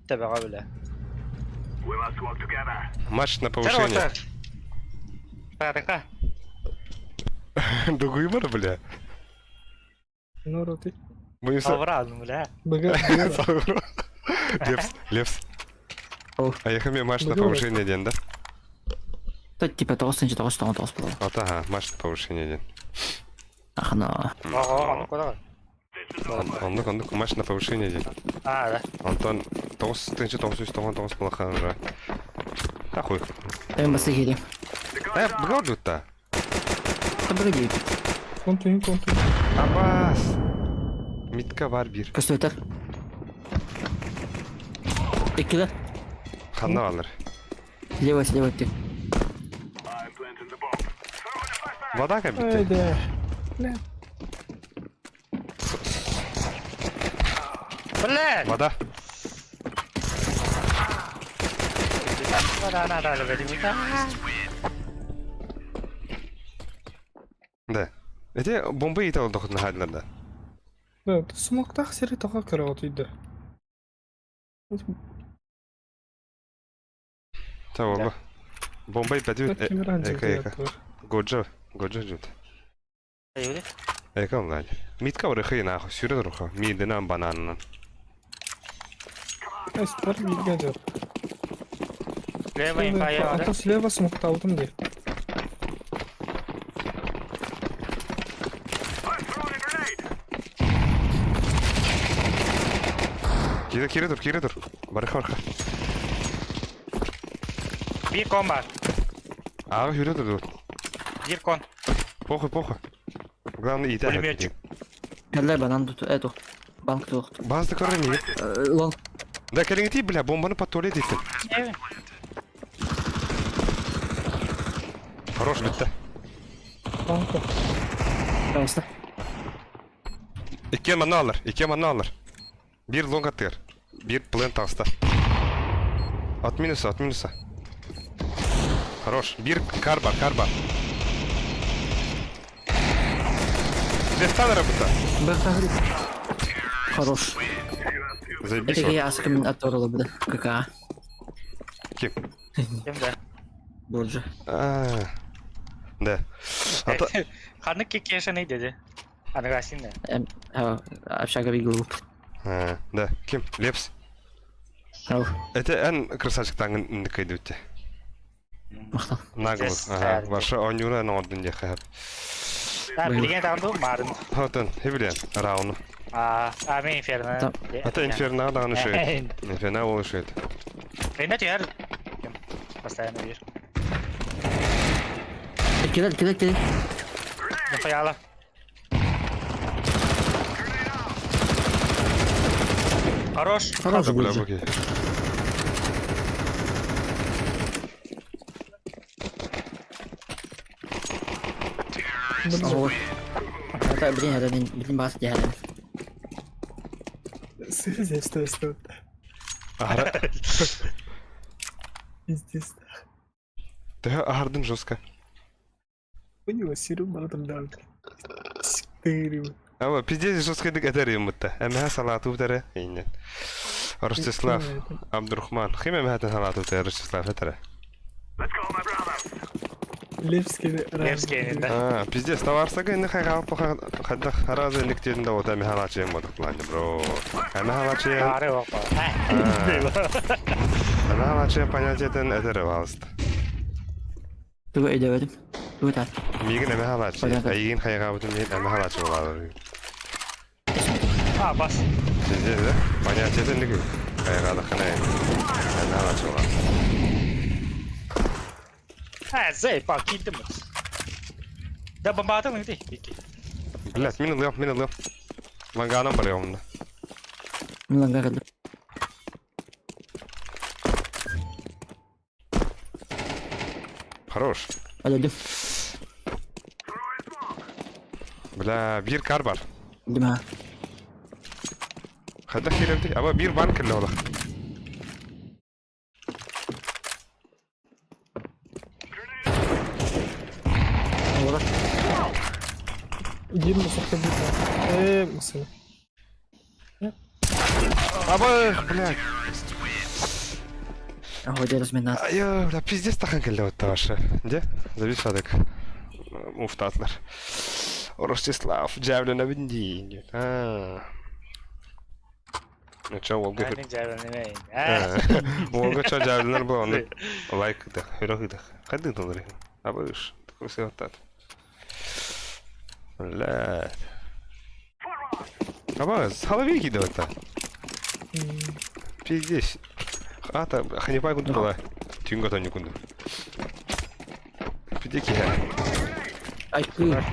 Тебе бля. Матч на повышение. Тарыка. Дугуй бар, бля. Ну, ты. Боюсь. Авран, бля. Бага, бага. Лепс, Лепс. О. А я хами матч на Бага. повышение день, да? Тот типа тоғыз тоғыз тоғыз тоғыз болады. Вот ага, матч на повышение день. Ахна. Ого, аны куда? Оннук, оннук, матч на повышение день. А, да. Антон, тоғыз тынчы тоғыз үс тоғыз тоғыз балахан уже. Да хуй. Эм басы келем. Бага та. Табыгы дейт. Контуин, контуин. Абас. Митка бар бир. Көстөтөр. Эккилер. Ханна алыр. Лево, слева ты. Вода кабитте. Айда. Бля. Блядь! Вода. Да. Эти бомба иитэ олдохутуна хааллар да. Да, смоктаах сири тоҕо көрөҕүтүй да? Та ола. Бомба ииппэтибит. Эка эка. Годжа, годжа жут. Эка онлайн. Митка орыхы нахуй, сүрэ руха. Мидынан бананынан. Эспер бииргэ дьон. Слева инфа Ата слева смоктаабытым дии. Кире кире тур, кире тур. Барыха барыха. Биир кон бар. Ааҕа сүүрэ тур. Биир кон. Похуй, похуй. Главное иитэ. Пулеметчик. Кэллэр банан туту, это, банк туох. Базда көрөр миигин. Лон. Да кэлиҥитий, бля, бомбаны под туалет иттим. Хорош бүттэ. Банка. Пожалуйста. Иккиэн манна алар, иккиэн манна алар. Биир лонг аттыгар. Биир плен таҕыста. От минуса, от минуса. Хорош. Биир кар бар, кар бар. Лефтан работа. Хорош. Заебись. Это я аскамин отторла бы, КК. Ким? Ким да? Борджа. А, Да. А то... Ханнык кекешений dedi. Аныгасин да. Общага бигл. А, да. Ким? Лепс. Это эн красавчик таңын кайдыутте. Махтал. Наглый. Ага. Ваша онюра на орден дехэ. Да, билген таанду марын. Хотон, хибилен, рауну. А, а мен инферно. Это инферно даҕаны шөйт. Инферно ол шөйт. Инна түһэр. Постоянно видишь. Кидай, кидай, кидай. Нахуяла. Хорош. Хорош, Бля, будет. окей. Ого. Это, блин, это, блин, блин, бас, я. Сыһы что Аһара. Пиздец. Төһө аһардын жестко. У него сирым бардым да. Четыре. Ама пиздец жестко дик этер юммутта. Эмэһэ салаату бутере. Иннен. Ростислав Абдурахман. Хим эмэһэтин салаату бутере Ростислав этере. Левский. Левский, да. А, пиздец, товарсага инне хайгаап хадда харазы инниктиэн да ота эмэһэ алаачыйан бодуклааны бро. Эмэһэ алаачыйан Ары опа. Эмэһэ алаачыйан понятиетын этере баалыста. Тугу өйдөөбөтүм. Тугу таат. Миигин эмэһэ алаачыйан. Понятно. Эйигин хайгаабытым иһин эмэһэ алаачы буолаалар. А, бас. Пиздец, да? Понятиетын инник хайгаадаххына эмэһэ алаачы буолаалар. А, зей, па, киирдим. Да бомбаатын ыйды. Блядь, мин ылыам, мин ылыам. Лангаанан барыам онно. Мин ланга кэллим. Хорош. Өлөдүм. Бля, биир кар бар. Дима. Хайдах киирэбитий? Аба биир бан кэллэ олох. Олар. Биир мусорка биир. Ээ, мусор. Аба, блядь. Ой, разминат. Айа, бля, пиздец тахан кэллэ отта ваша. Де? Завис адык. Муфтатлар. Ростислав, дьээбэлэнэбин дии. Аа. Ну чё, уолга Аны дьээбэлэнэ. Уолга чё дьээбэлэнэр бу ону лайк ыдах, хүрэх ыдах. Хайдах доллар Абыш, такой сыаттат. Блядь. Аба, салави кидывать-то. Пиздец. Ата, ханипай кунду была. Тюнга то не кунду. Пиздеки. Ай, ты.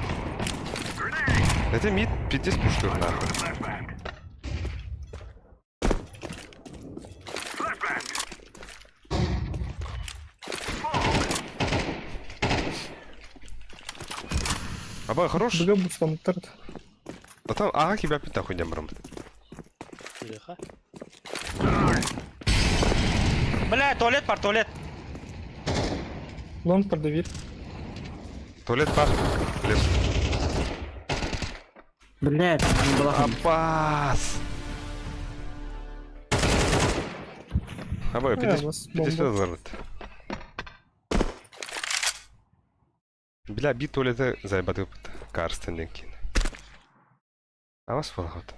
Это мид пиздец пушкер нахуй. Аба, хорош. Быга бустамыттар. А там ага тебя пита хуйня брам. Тихо. Бля, туалет бар, туалет. Лонг продавит. Туалет бар. Лес. Блядь, не была. Апас! Абай, Э, 50 у вас 50 бомба. зарыт. Бля, би туалеты заебатып Карстен кин. А вас фолхот.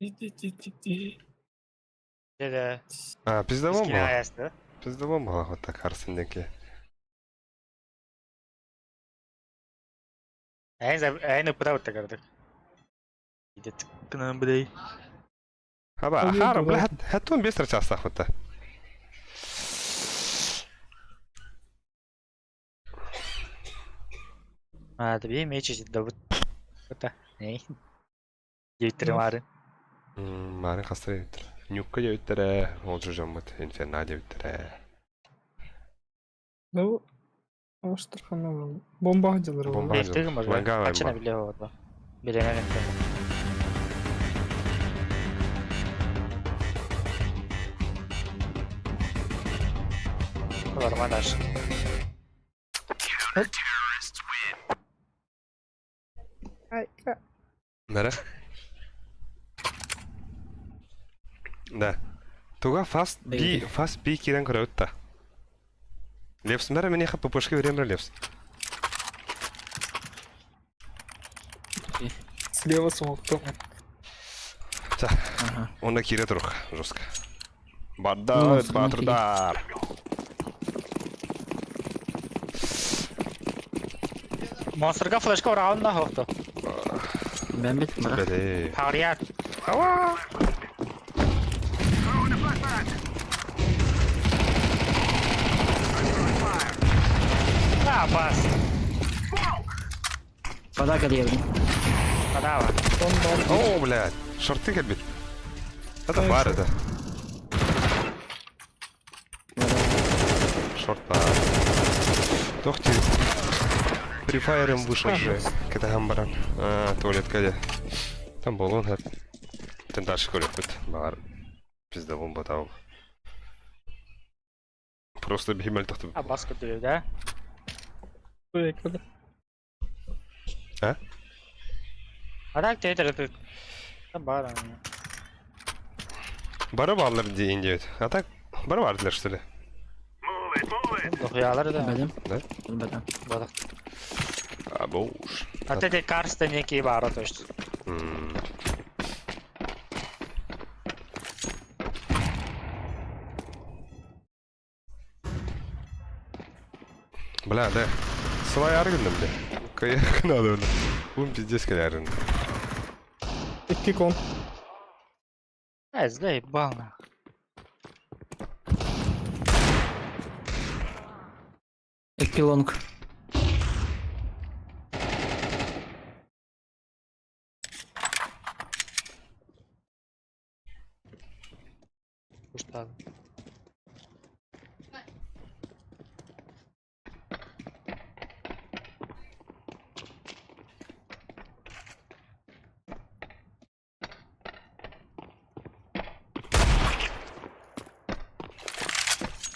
Ти-ти-ти-ти. Деді. А, пиздовом Скине было. аясты. Пиздовом было вот так Карстен денки. Әйін үпіда өтті кірдік. Идет к нам, блей. Аба, Ой, Ахара, бля, дурак. хатун быстро час охота. А, тебе меч да вот. Это. Эй. Девять мары. Марын хастар ебиттер. Нюкка ебиттере, ол жаммыт, инферно ебиттере. Ну, Аштархана бомба делали. Бомба. Бефтігім бар. Ланга Қачана бомба. біле болады. Беремен Олар дальше. Нара? Да. Туга фаст би, фаст би кирен көрөтта. Лепс, мәрі мене хап ППшке берем Лепс. Слева смог. Ага. Онда кире тұруқ, жестко. Ну, Баддар, сырман батырдар. Монстрга флешка урағын да хоқты. Бәм бит, бара. Бәле. Харият. Ава! А, бас. Вода келген. Падава. О, блядь, шорты кәбет. Это бар это. Шорт бар. Тохти. Прифайром вышел же. Когда гамбаран. А, туалет кәде. Там был он, Там дальше көрек бит. Бар. Пизда бомба тауып. Просто беймәл тохты. А, бас көтілі, да? А? А так театр это. Бар. Бары баллар дейін дейт. А так, бары бардылар, что ли? Дохуялар да. Бәдем. Да? Бәдем. Бадақ. А, боуш. А ты карста некий бара, то есть. М. Бля, да. Сылай аргындым, бля. Каяк надо, бля. Ум пиздец кәле аргындым. Икки кон. Ә, заебал нах. Экпилонг. Устал.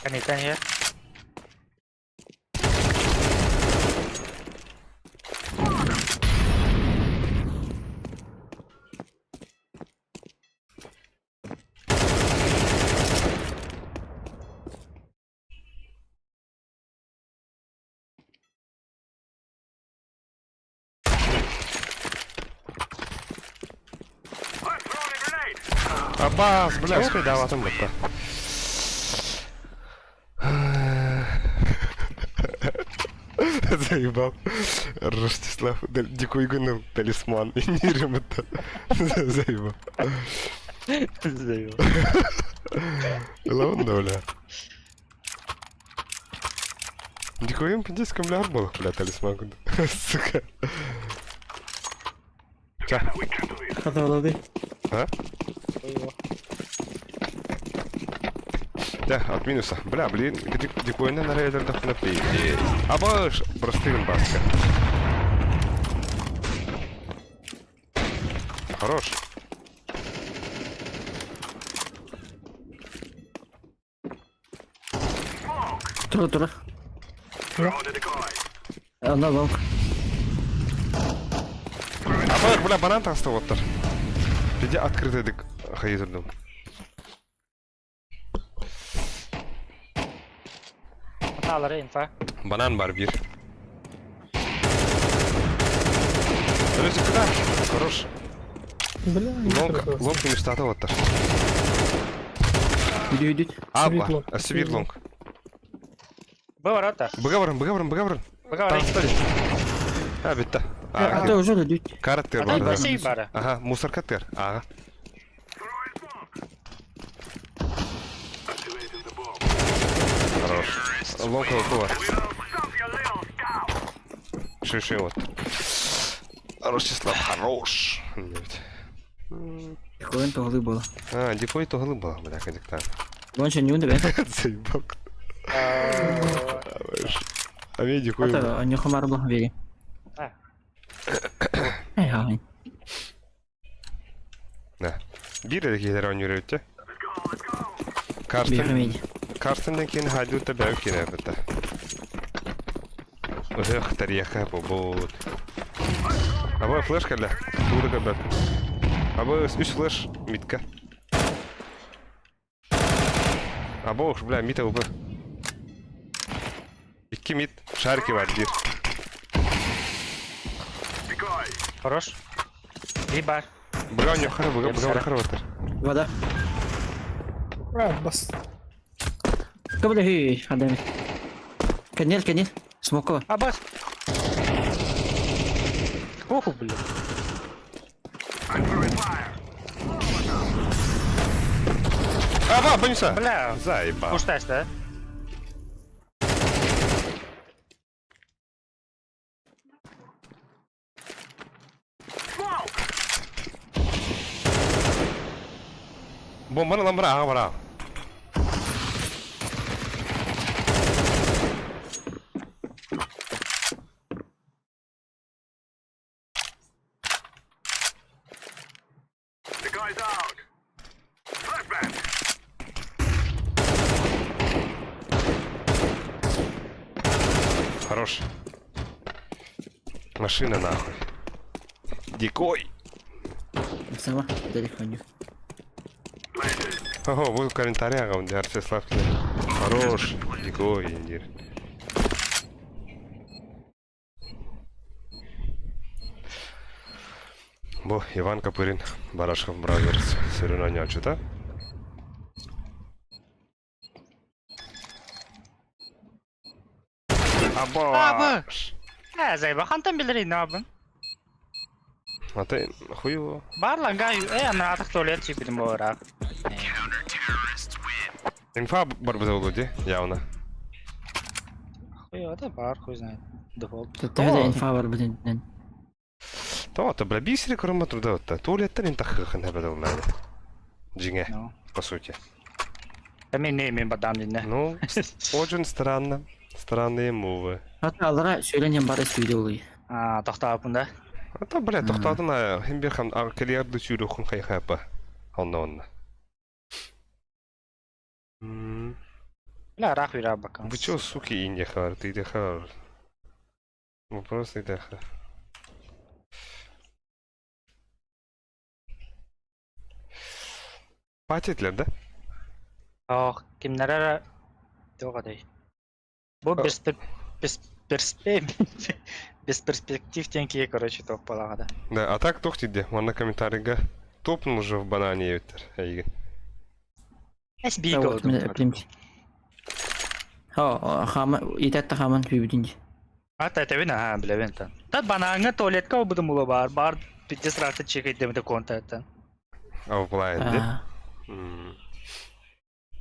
Anything here? Абас, бля, успей даватым бітті. Заебал. Ростислав Дикуйгунов талисман. Не это. Заебал. Заебал. Ладно, бля. Дикуйгун пиздец камляр был, бля, талисман. Сука. Ча. А? Да, от минуса. Бля, блин, дикуйна на рейдер дохна пиздец. Абаш, простым баска. Хорош. Тура тура. Ана long. Абар, бля, банан таста оттар. Биде открытыйдык хайы турдум. Атаалары инфа. Банан бар бир. Короче, куда? Хорош. Бля, Лонг, лонг мечтата оттар. Үдү үдү. Аба, Сибир лонг. Бу ворота. Быга барın, быга барın, быга барın. Быга барın. Таста. А, битте. Ата уже үдү. Караттер Ата бар. да. басей бары. Ага, мусорка тер. Ага. Хорош. Лонг бар. Шиши вот. Ростислав хорош. Коэн тоғлы бола. А, дикой тоғлы была, бля, кадикта. Гонча не унда бе. Заебал. А мне дикой. Ата они хомар була бери. А. Эй, ай. Да. Бир кейлер ойнур өттө. Карстен, Бермейdi. Карстенден кейін хайду та бәу кине бітті. Эх, тарьяха бобот. Аба флешка для. Тура кабет. Аба үш флеш митка. Аба уж, бля, мита убы. Икки мит, шарики бар бир. Хорош. Би бар. Быга у хара, быга, быга, быга, быга. Вода. А, бас. Кабда хи, хадами. Канел, канел. Смокова. А бас. Оху, бля. Аба, бонуса. Бля. Заебал. Кушташ, да? Бомбаны ламбара, ага, бара. Хорош. Машина нахуй. Дикой. Сама, далеко не. Ого, bu комментарий ага, Арсеслав. Хорош. Дикой, индир. Бо Иван Копырин, Барашков Brothers, сүрүн ойноочута. Абы! Абаш! Ә, зайба хантан билер не абын. Ата хуево. Бар лан гай, э, ана атак туалет чипидим бора. Инфа бар биза болду, явно. Хуй, это бар, хуй знает. Дефолт. Төһө инфа бар бүтүннен. То, бля, бисери көрөмө турда отта. Туалеттен интах хын хабада улнады. Жиңе, Ну. по сути. Да мен не мен бадам динне. Ну, очень странно. Странные мувы. Ата алара сөйленен бар эстүйдө олуй. А, токтоопун да. Ата, бля, тоқтадын а, хим бир хам келерді сүйрі хун хай хайпа. Онна онна. Бля, рах вира бакан. Вы чё, суки, индихар, ты дихар? Вопрос индихар. Патетлер, да? Ох, кимнерere Жок адай. Бу без без без перспектив тенки, короче, тоқ балагада. Да, а так тохтиде, онна комментарийга топнул уже в банане еттер. Эйген. Эс биго. Ха, хама, итетте хаман хүйбүтүнди. Ата это вина, ха, бля, винта. Тат банаңы туалетка обудум була бар, бар пиздец рахты чекет демде контакттан. А в де?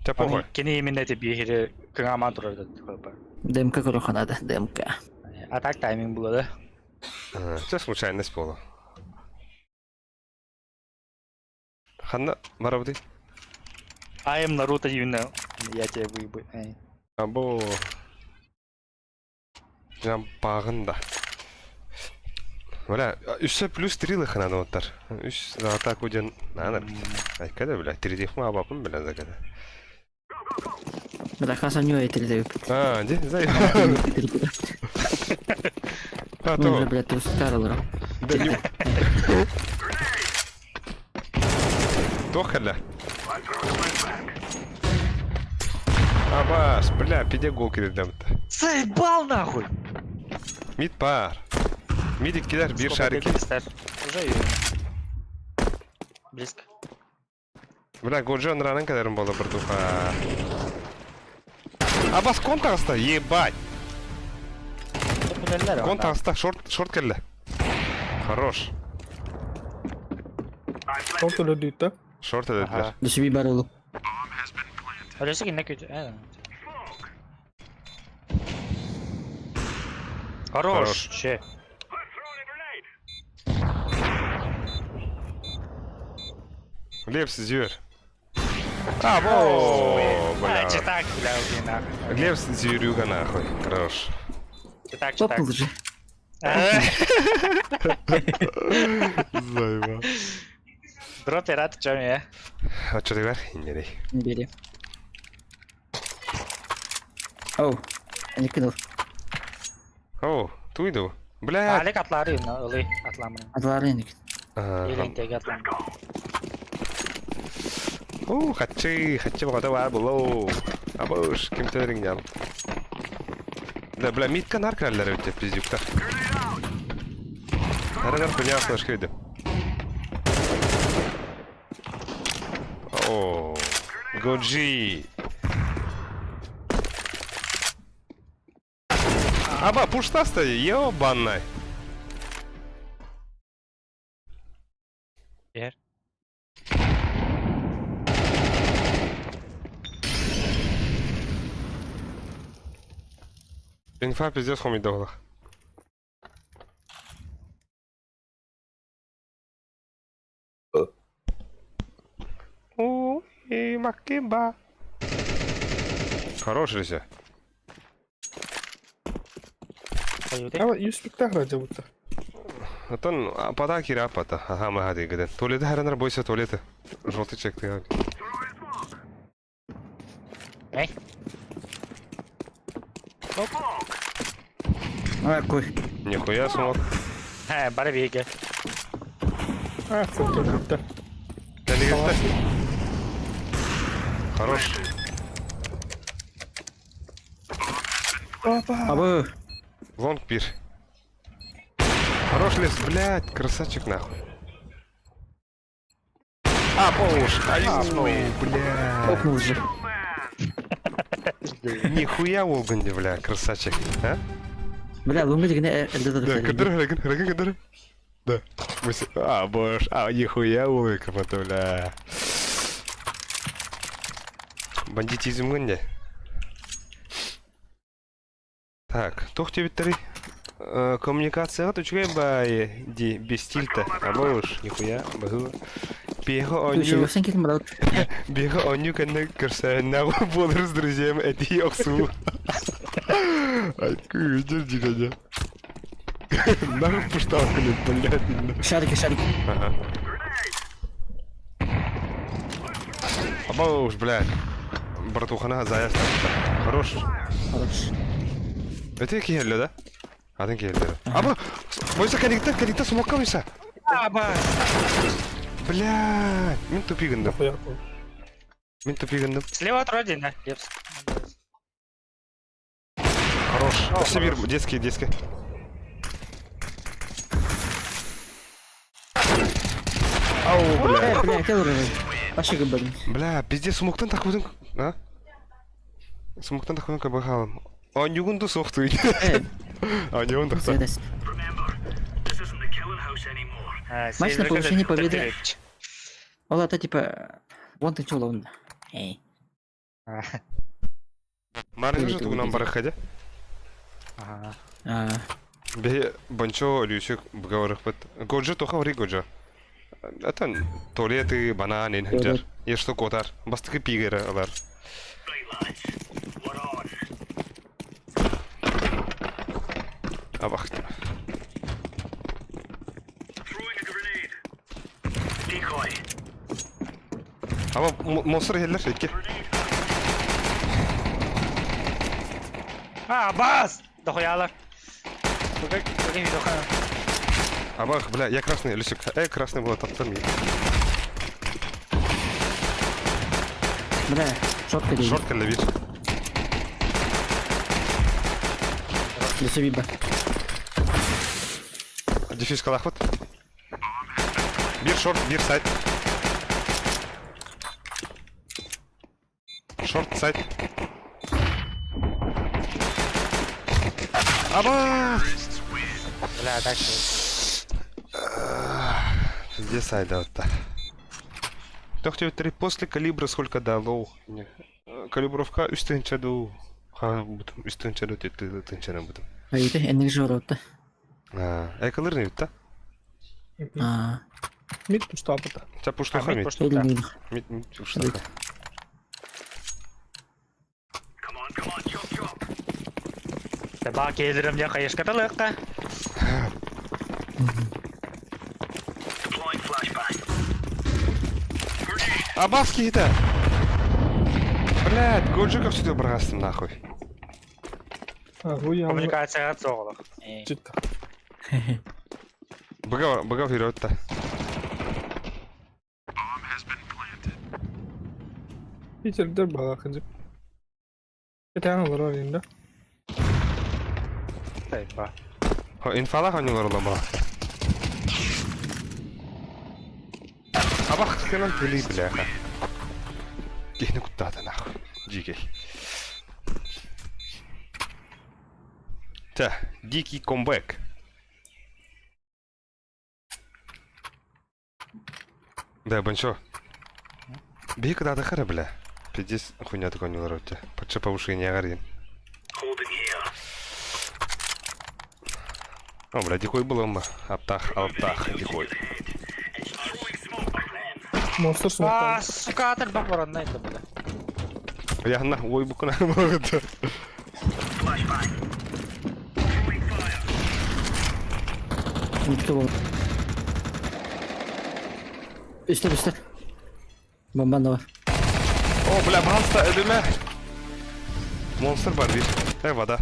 Та похуй. Кини именно эти бихири кыңаман турар да. ДМК көрө ханада, ДМК. А так тайминг было, да? Все случайность была. Ханна, марабды. I am Наруто именно. Я тебя выебу. Або. Жам бағында. Бля, үссе плюс 3 лыхына оттар. Үс за атаку ден. Нанар. Айкада, бля, 3 дихма абапын, бля, закада. Бля, хас аню этилде. А, де, зай. А, Ну, то. бля, трустар олорор. Да не. Тохаля. Абаш, бля, пиде гол кирдемті. Заебал нахуй! Мид пар. Мид килер bir Сколько шарики. ты ставишь? Уже и... Близко. Бля, Годжо нранын кадәрін бола бір туха. Абас кон тағыста, ебать. Кон тағыста, шорт, шорт келді. Хорош. Шорт өлөдүйт да. Шорт эдилер. Düşü bir bar olup. Öyleyse ki ne kötü. Э. Хорош. Хорош. Че. Лепс зюр. А, во, бля. А, читак, бля, убей нахуй. Лепс зюрюга нахуй. Хорош. Читак, читак. Топнул же. Э, Заеба. Дроп пират, чё мне? А что ты говоришь? Не Бери. Оу. Не кинул. О, туйду. Бля. Алек атлары, ну, ылый, атламын. Атлары не кинул. Или тег атламын. О, хачи, хачи боғата бар булу. Абыш, ким төрүң Да, бля, митка наркаллар өтө пиздюктар. Аранар хуйня флешка видим. О, Годжи. Аба, пуштаста, ёбаный. Ер. Инфа пиздец хомит доглах. О, и макиба. Хорош, Лися. Аюды. Ама юспиктах раджа бутта. Атон пата кира пата. Ага, мы гады гыден. Туалеты харанар бойся туалеты. Желтый чек ты. Эй. А, кой. Нихуя смог. Э, барвиге. А, шорт өлөдүйт да. Хорош. Апа. Абы. Лонг пир. Хорош лес, блядь, красавчик нахуй. А, полуш. Ай, бля. Топнул же. Нихуя Волганди, бля, красавчик. А? Бля, лунга дегене элде Да, кыдыр, рыгын, рыгын, кыдыр. Да. А, боже, а, нихуя улыбка, бля. Бандитизм гынде. Так, тух тебиттери. Коммуникацияға түчүгэй бай ди без тильта. А болуш, нихуя, баху. Бега оню, Сен кетин брат. бега оню кэнне көрсәннә болыр с друзьями эти оксу. Ай, күдер дигәнә. Нахуй пушталкали, блядь. Шарики, шарики. Ага. Абау уж, блядь. Братухана заяз Хорош. Хорош. Это киһелле да? Атын киһелле. Аба, бойса коннекта, коннекта смокка бойса. Аба. Блядь, мин тупигындым. Нахуя. Мин тупигындым. Слева от родины, Лепс. Хорош. Сибирь, детский, детский. Ау, бля. Э, бля, кел уже. Вообще гыбын. Бля, пиздец, смоктан так будем. А? Смоктан так будем кабахалым. А нюгунду сохтуй. Э, А нюгунду Зайдас. Матч на повышение победы. Ол ата типа вон ты чё ловында. Эй. Марын же тугунан барахаде. Ага. А, Бе банчо люсик бговорых бит. Годжо тоха ври годжо. Атан туалеты, бананы, ханжар. Ешто котар. Бастыкы пигер алар. Абах. Ама монстр хеллер икки. А, бас! Дохуялар. Быга, быга видоха. Абах, бля, я красный, Люсик. Красный был, таптым. Бля, шотка дейді. Шорт кэллэ биир. Өссө биир бар. Дефьюз калахпыт. Биир шорт, биир сайт. Шорт, сайт. Аба! Бля, дальше. Где сайт да Тохтер после калибра сколько дало? Калибровка үс тыһыынча дуу. Хаһан үс тыһыынча дуу тыһыынчанан бутум. Айыты, энник жоротта. Экалыр не битта? А, Мид пуштапыта. Ча пуштаха мид. Мид. Мид мид пуштаха. Таба келдирим я кайышка талыкка. Абаски это! Блядь, Годжиков сюда брастым нахуй. А, хуя. Коммуникация соғылық. Читта. Быга, быга вперед-то. Питердер бала кыжып. Это ана бар енді. Тайпа. Инфала ханюлар ола Абах кенан тили бляха. Кихни куттата нахуй. Дикий. Та, дикий комбэк. Да, Бончо. Бей когда хара, бля. Пиздец, хуйня такой не лороте. Подше повышение горин. О, бля, дикой был ма. Аптах, аптах, дикой. Монстр А, смоктан. сука, атыр бак бар онда енді бля. Я на, ой, букна могут. Никто бол. Үстер, үстер. Бомбан да бар. О, бля, монстр, ödüme. Монстр бар bir. Вода.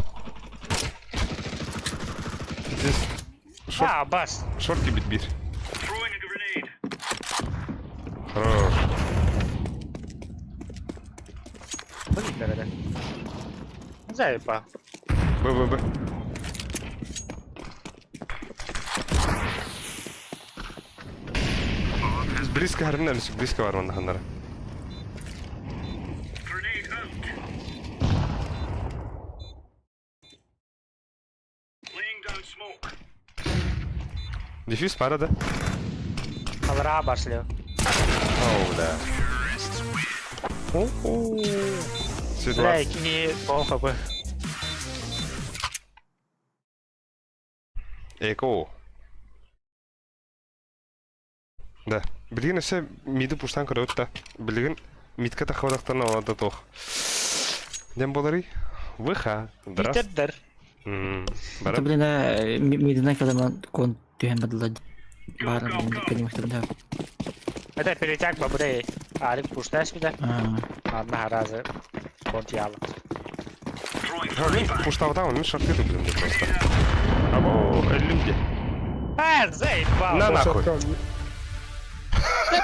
Здесь шорт, А, бас. шорт бит бир. Хорош. Бұл Зайпа. Б, Б, Б. Близко харна, близко бар онда ханнара. Дефьюз пара, да? Алра башлю. Оу, да. О-о. Бля, Ситуация. кини плохо бы. Эко. Да. Билигин өсө миди пуштан көрөт да. Билигин мидке тахыбадактан алада тох. Дем болары? ВХ. Здравствуй. Питердер. Это, блин, мидынан когда кон түһэн бадыла. Баар, блин, понимаю, да. Это перетяг бабрей. Алик пушташ бida. А, Одна разы. Конт ялы. Мен пуштабыта, мен шарты блин, просто. Або, эллимде. А, заебал. На нахуй. Да,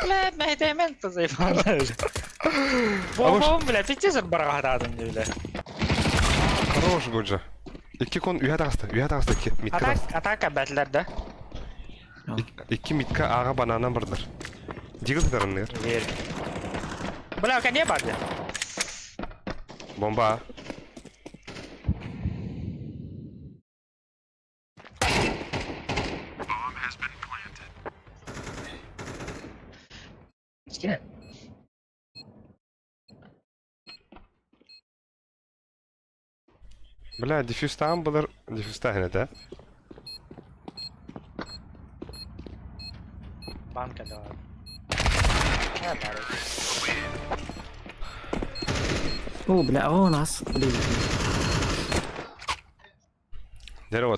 бля, мен заебал. Бом, бля, пиздец баргададым, бля. Хорош, Годжа. Икки кон үйә тағысты, үйә тағысты икки. Митка Атак, тағысты. атака бәтләр, да? Икки митка аға бананан бардыр. Дигыл тарынныр. Верь. Бля, не барды. Бомба. Бля, дефьюз таан булар, дефьюз тахына да. Банка да. О, бля, о, нас. Блин. Дерево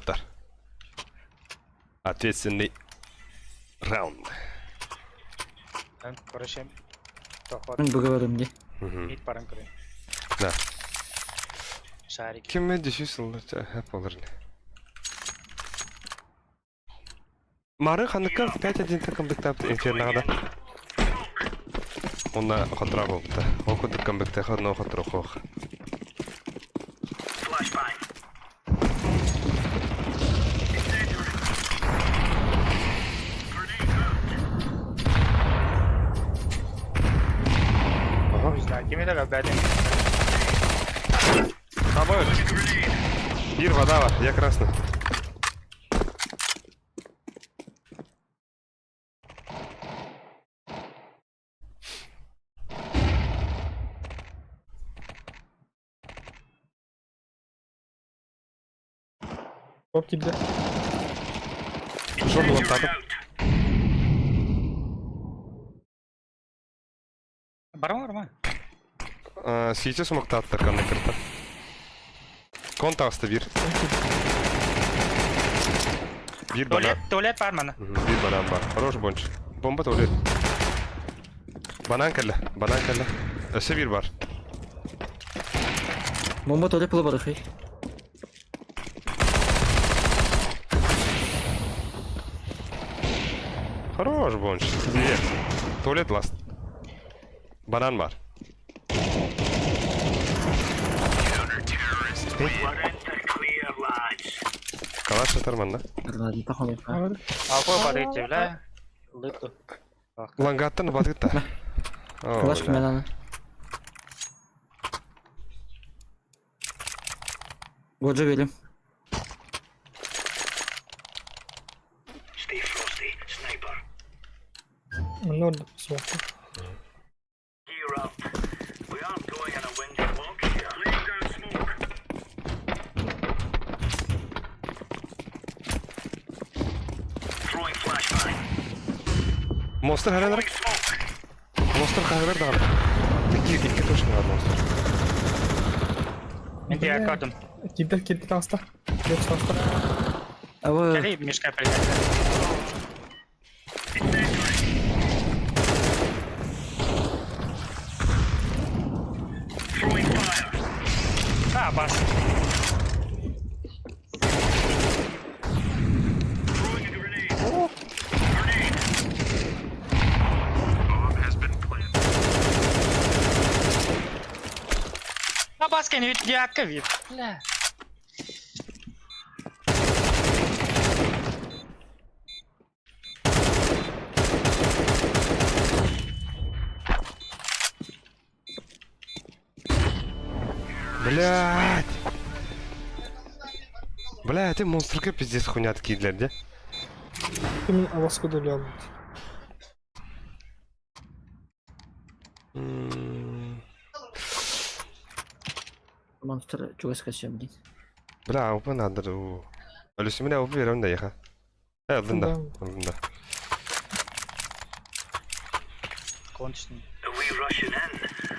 Ответственный раунд. Короче, тохот. Мен поговорим, где? Мгм. Мид парам көрейін. Да. Шарик. Ким десүс ылла хэп болар. Мары ханыкка 5-1 камбэктаабыт Инферноҕа да. Уонна хотура буолбута. Ол курдук камбэктээхэ онно хотуруохуох. Ага. Не знаю, ким это когда Хабар. Бир вода бар, я красный. Хоп киирдэ. Шо булан татып? Барма, барма. Сиичэ сумактааттар коннекторта. Кон таҕыста биир. Биир банан. Туалет, туалет бар мана. Биир банан бар. Хорош бонч. Бомба туалет. Банан кэллэ. Банан кэллэ. Өссө биир бар. Бомба туалет була барыхый. Хорош бонч. Привет. Туалет ласт. Банан бар. Калаш атар манна. Алпой бар ити, бля. Лыту. Лангаттан батыта. Калаш кимэн Годжа берем. Манна ордук суох. Монстр харалар. Монстр харалар даҕаны. Икки икки точно бар монстр. Мен тебе кодом. Киирдэ киирдэ таҕыста. Бокс таҕыста. Абы Кали мешка прилетел. А, бас. А баска не девятка вид. Бля. Блять. Бля, ты монстрка пиздец хуйня такие для, де? Мин аласка да монстр чугас касем дин. Бля, опа надо. Алюси меня опа берем да еха. Э, ылдым да. Ылдым да. Конченый.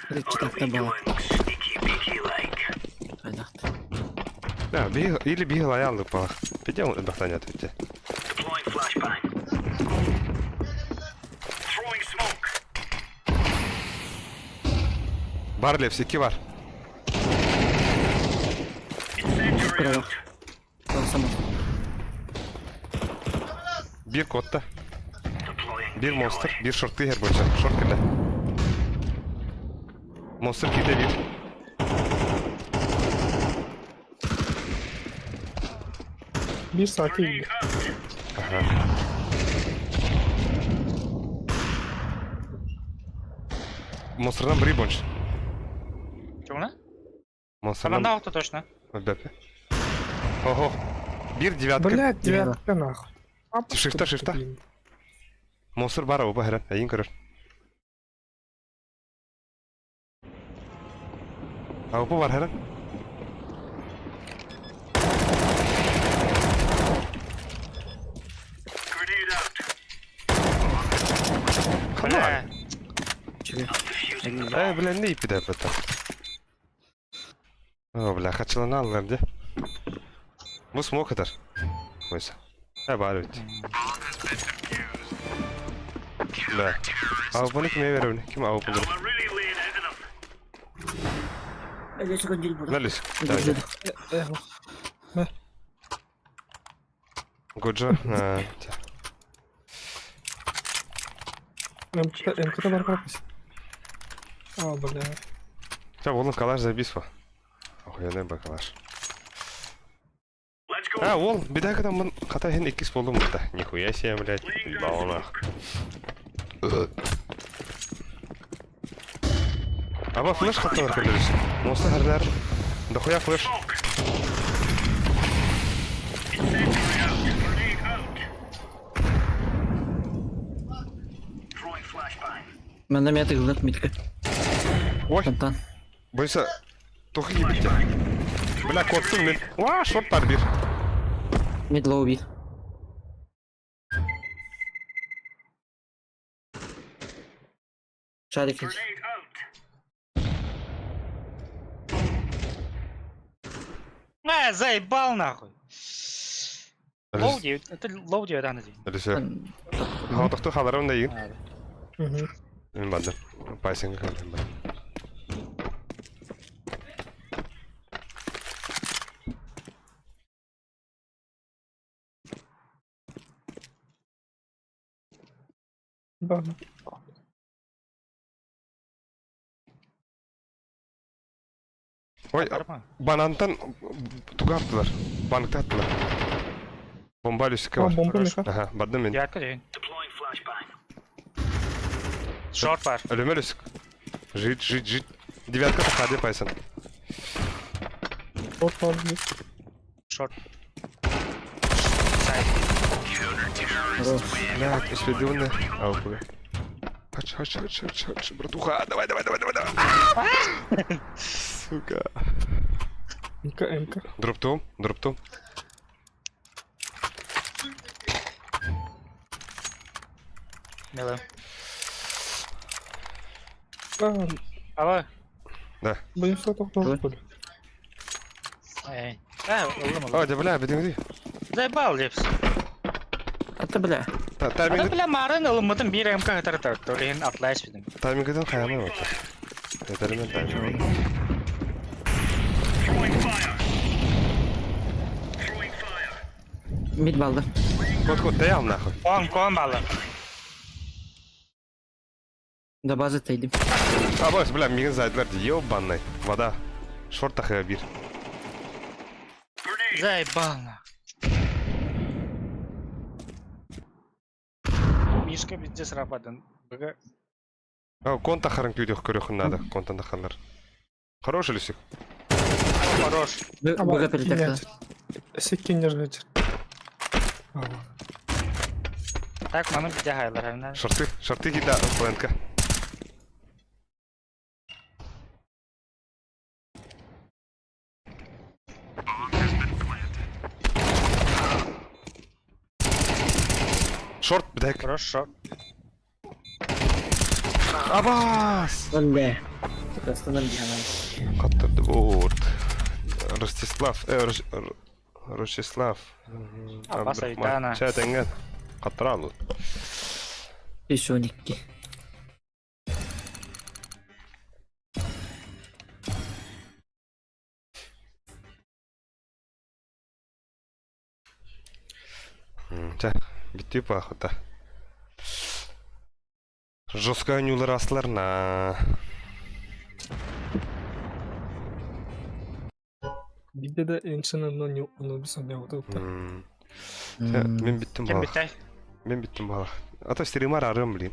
Речи была. Хайдахт. Да, би или би лаялды палах. Пидем бахтаня ответьте. Бар Левс, ики бар. Кыралах. Само. Бир кодта. Бир монстр, бир шорты хер бойынша. Шорт кірді. Монстр киде бир. Биир саа киирдэ. Ага. Монстрдан бри бонч. Чего? Монстрдан... Команда точно. Бәпе. Ого. Бир девятка. Блядь, девятка нахуй. Шифта, шифта. Монстр бар оба херен. Әйін көрер. Опа бар херен. Бля. Э, бля, не ипи деп это. О, бля, хачылана алар де. Бу смок атар. Койса. Э, бар бит. Да. А бұны кіме беремін? Кім ауып бұны? Налис. Гуджа. МК бар пропасть. А, бля. Ча, волын калаш забисва. Охуенный бы калаш. А, ол, беда, когда мы хата хен иккис болдум да. Нихуя себе, блядь, ебал нах. Аба флеш хатталар көрдөрүс. Моста харлар. Дохуя флеш. Манна мя тыгылат митка. Ой, Фонтан. бойса тохи ебите. Бля, коттум мен. Уа, шорт бар бир. Мид лоу бит. Шарик. А, заебал нахуй. Лоу 9, это лоу 9 аны дейін. Алиса. Хатахты халарым да егин. Угу. Мен бардым. Пайсенге калдым бар. Да. Ой, банантан туга аттылар. Банкта аттылар. Бомба люсика А, бар. бомба меха. Аха, бардым мен. Девятка дейін. Шорт бар. Өлөмө люсик. Жить, жить, жить. Девятка тахаде пайсан. Вот бар бир. Шорт. Сайт. Блядь, исследованное. Ау, бля. Хач, хач, хач, хач, хач, братуха, давай, давай, давай, давай, давай. Сука. МК, МК. Дроптом, дроптом. Милый. А, Ава. Да. блин, что там тоже Эй. А, ылым, А, ылым. да, бля, бедиңди. Заебал, лепс. Это бля. Ата, Тайминг, бля, марын ылымытын бир МК хатар Толин атлайс бидим. таймингден хаямай вот. Это тайминг. Мид балды. Кот, кот, даял нахуй. Кон, кон балы. Да базы тайдым. А, бос, бля, мигин зайдылар, ебаный. Вода. Шорт тахая бир. Заебал, нахуй. Мишка везде срабадан. БГ. А, кон тахарын күйдөх көрөхін надо, кон тахарлар. Хороший лисик. Хорош. БГ перетекла. Секкен нержгачер. Так, маны бизде хайлар. Шорты, шорты кида, плентка. Шорт, бдек. Хорошо. Абас! Бля. Останови Каттырды борт. Ростислав, Ростислав. Абас Айдана. Ча теңге. Каттыралы. Еще никки. Ча, битти пахота. Жестко нюлар асларна. Бизде да энчен но не оно биз не вот Мен биттим Кем бала. биттай? Мен биттим бала. А то стримар арым, блин.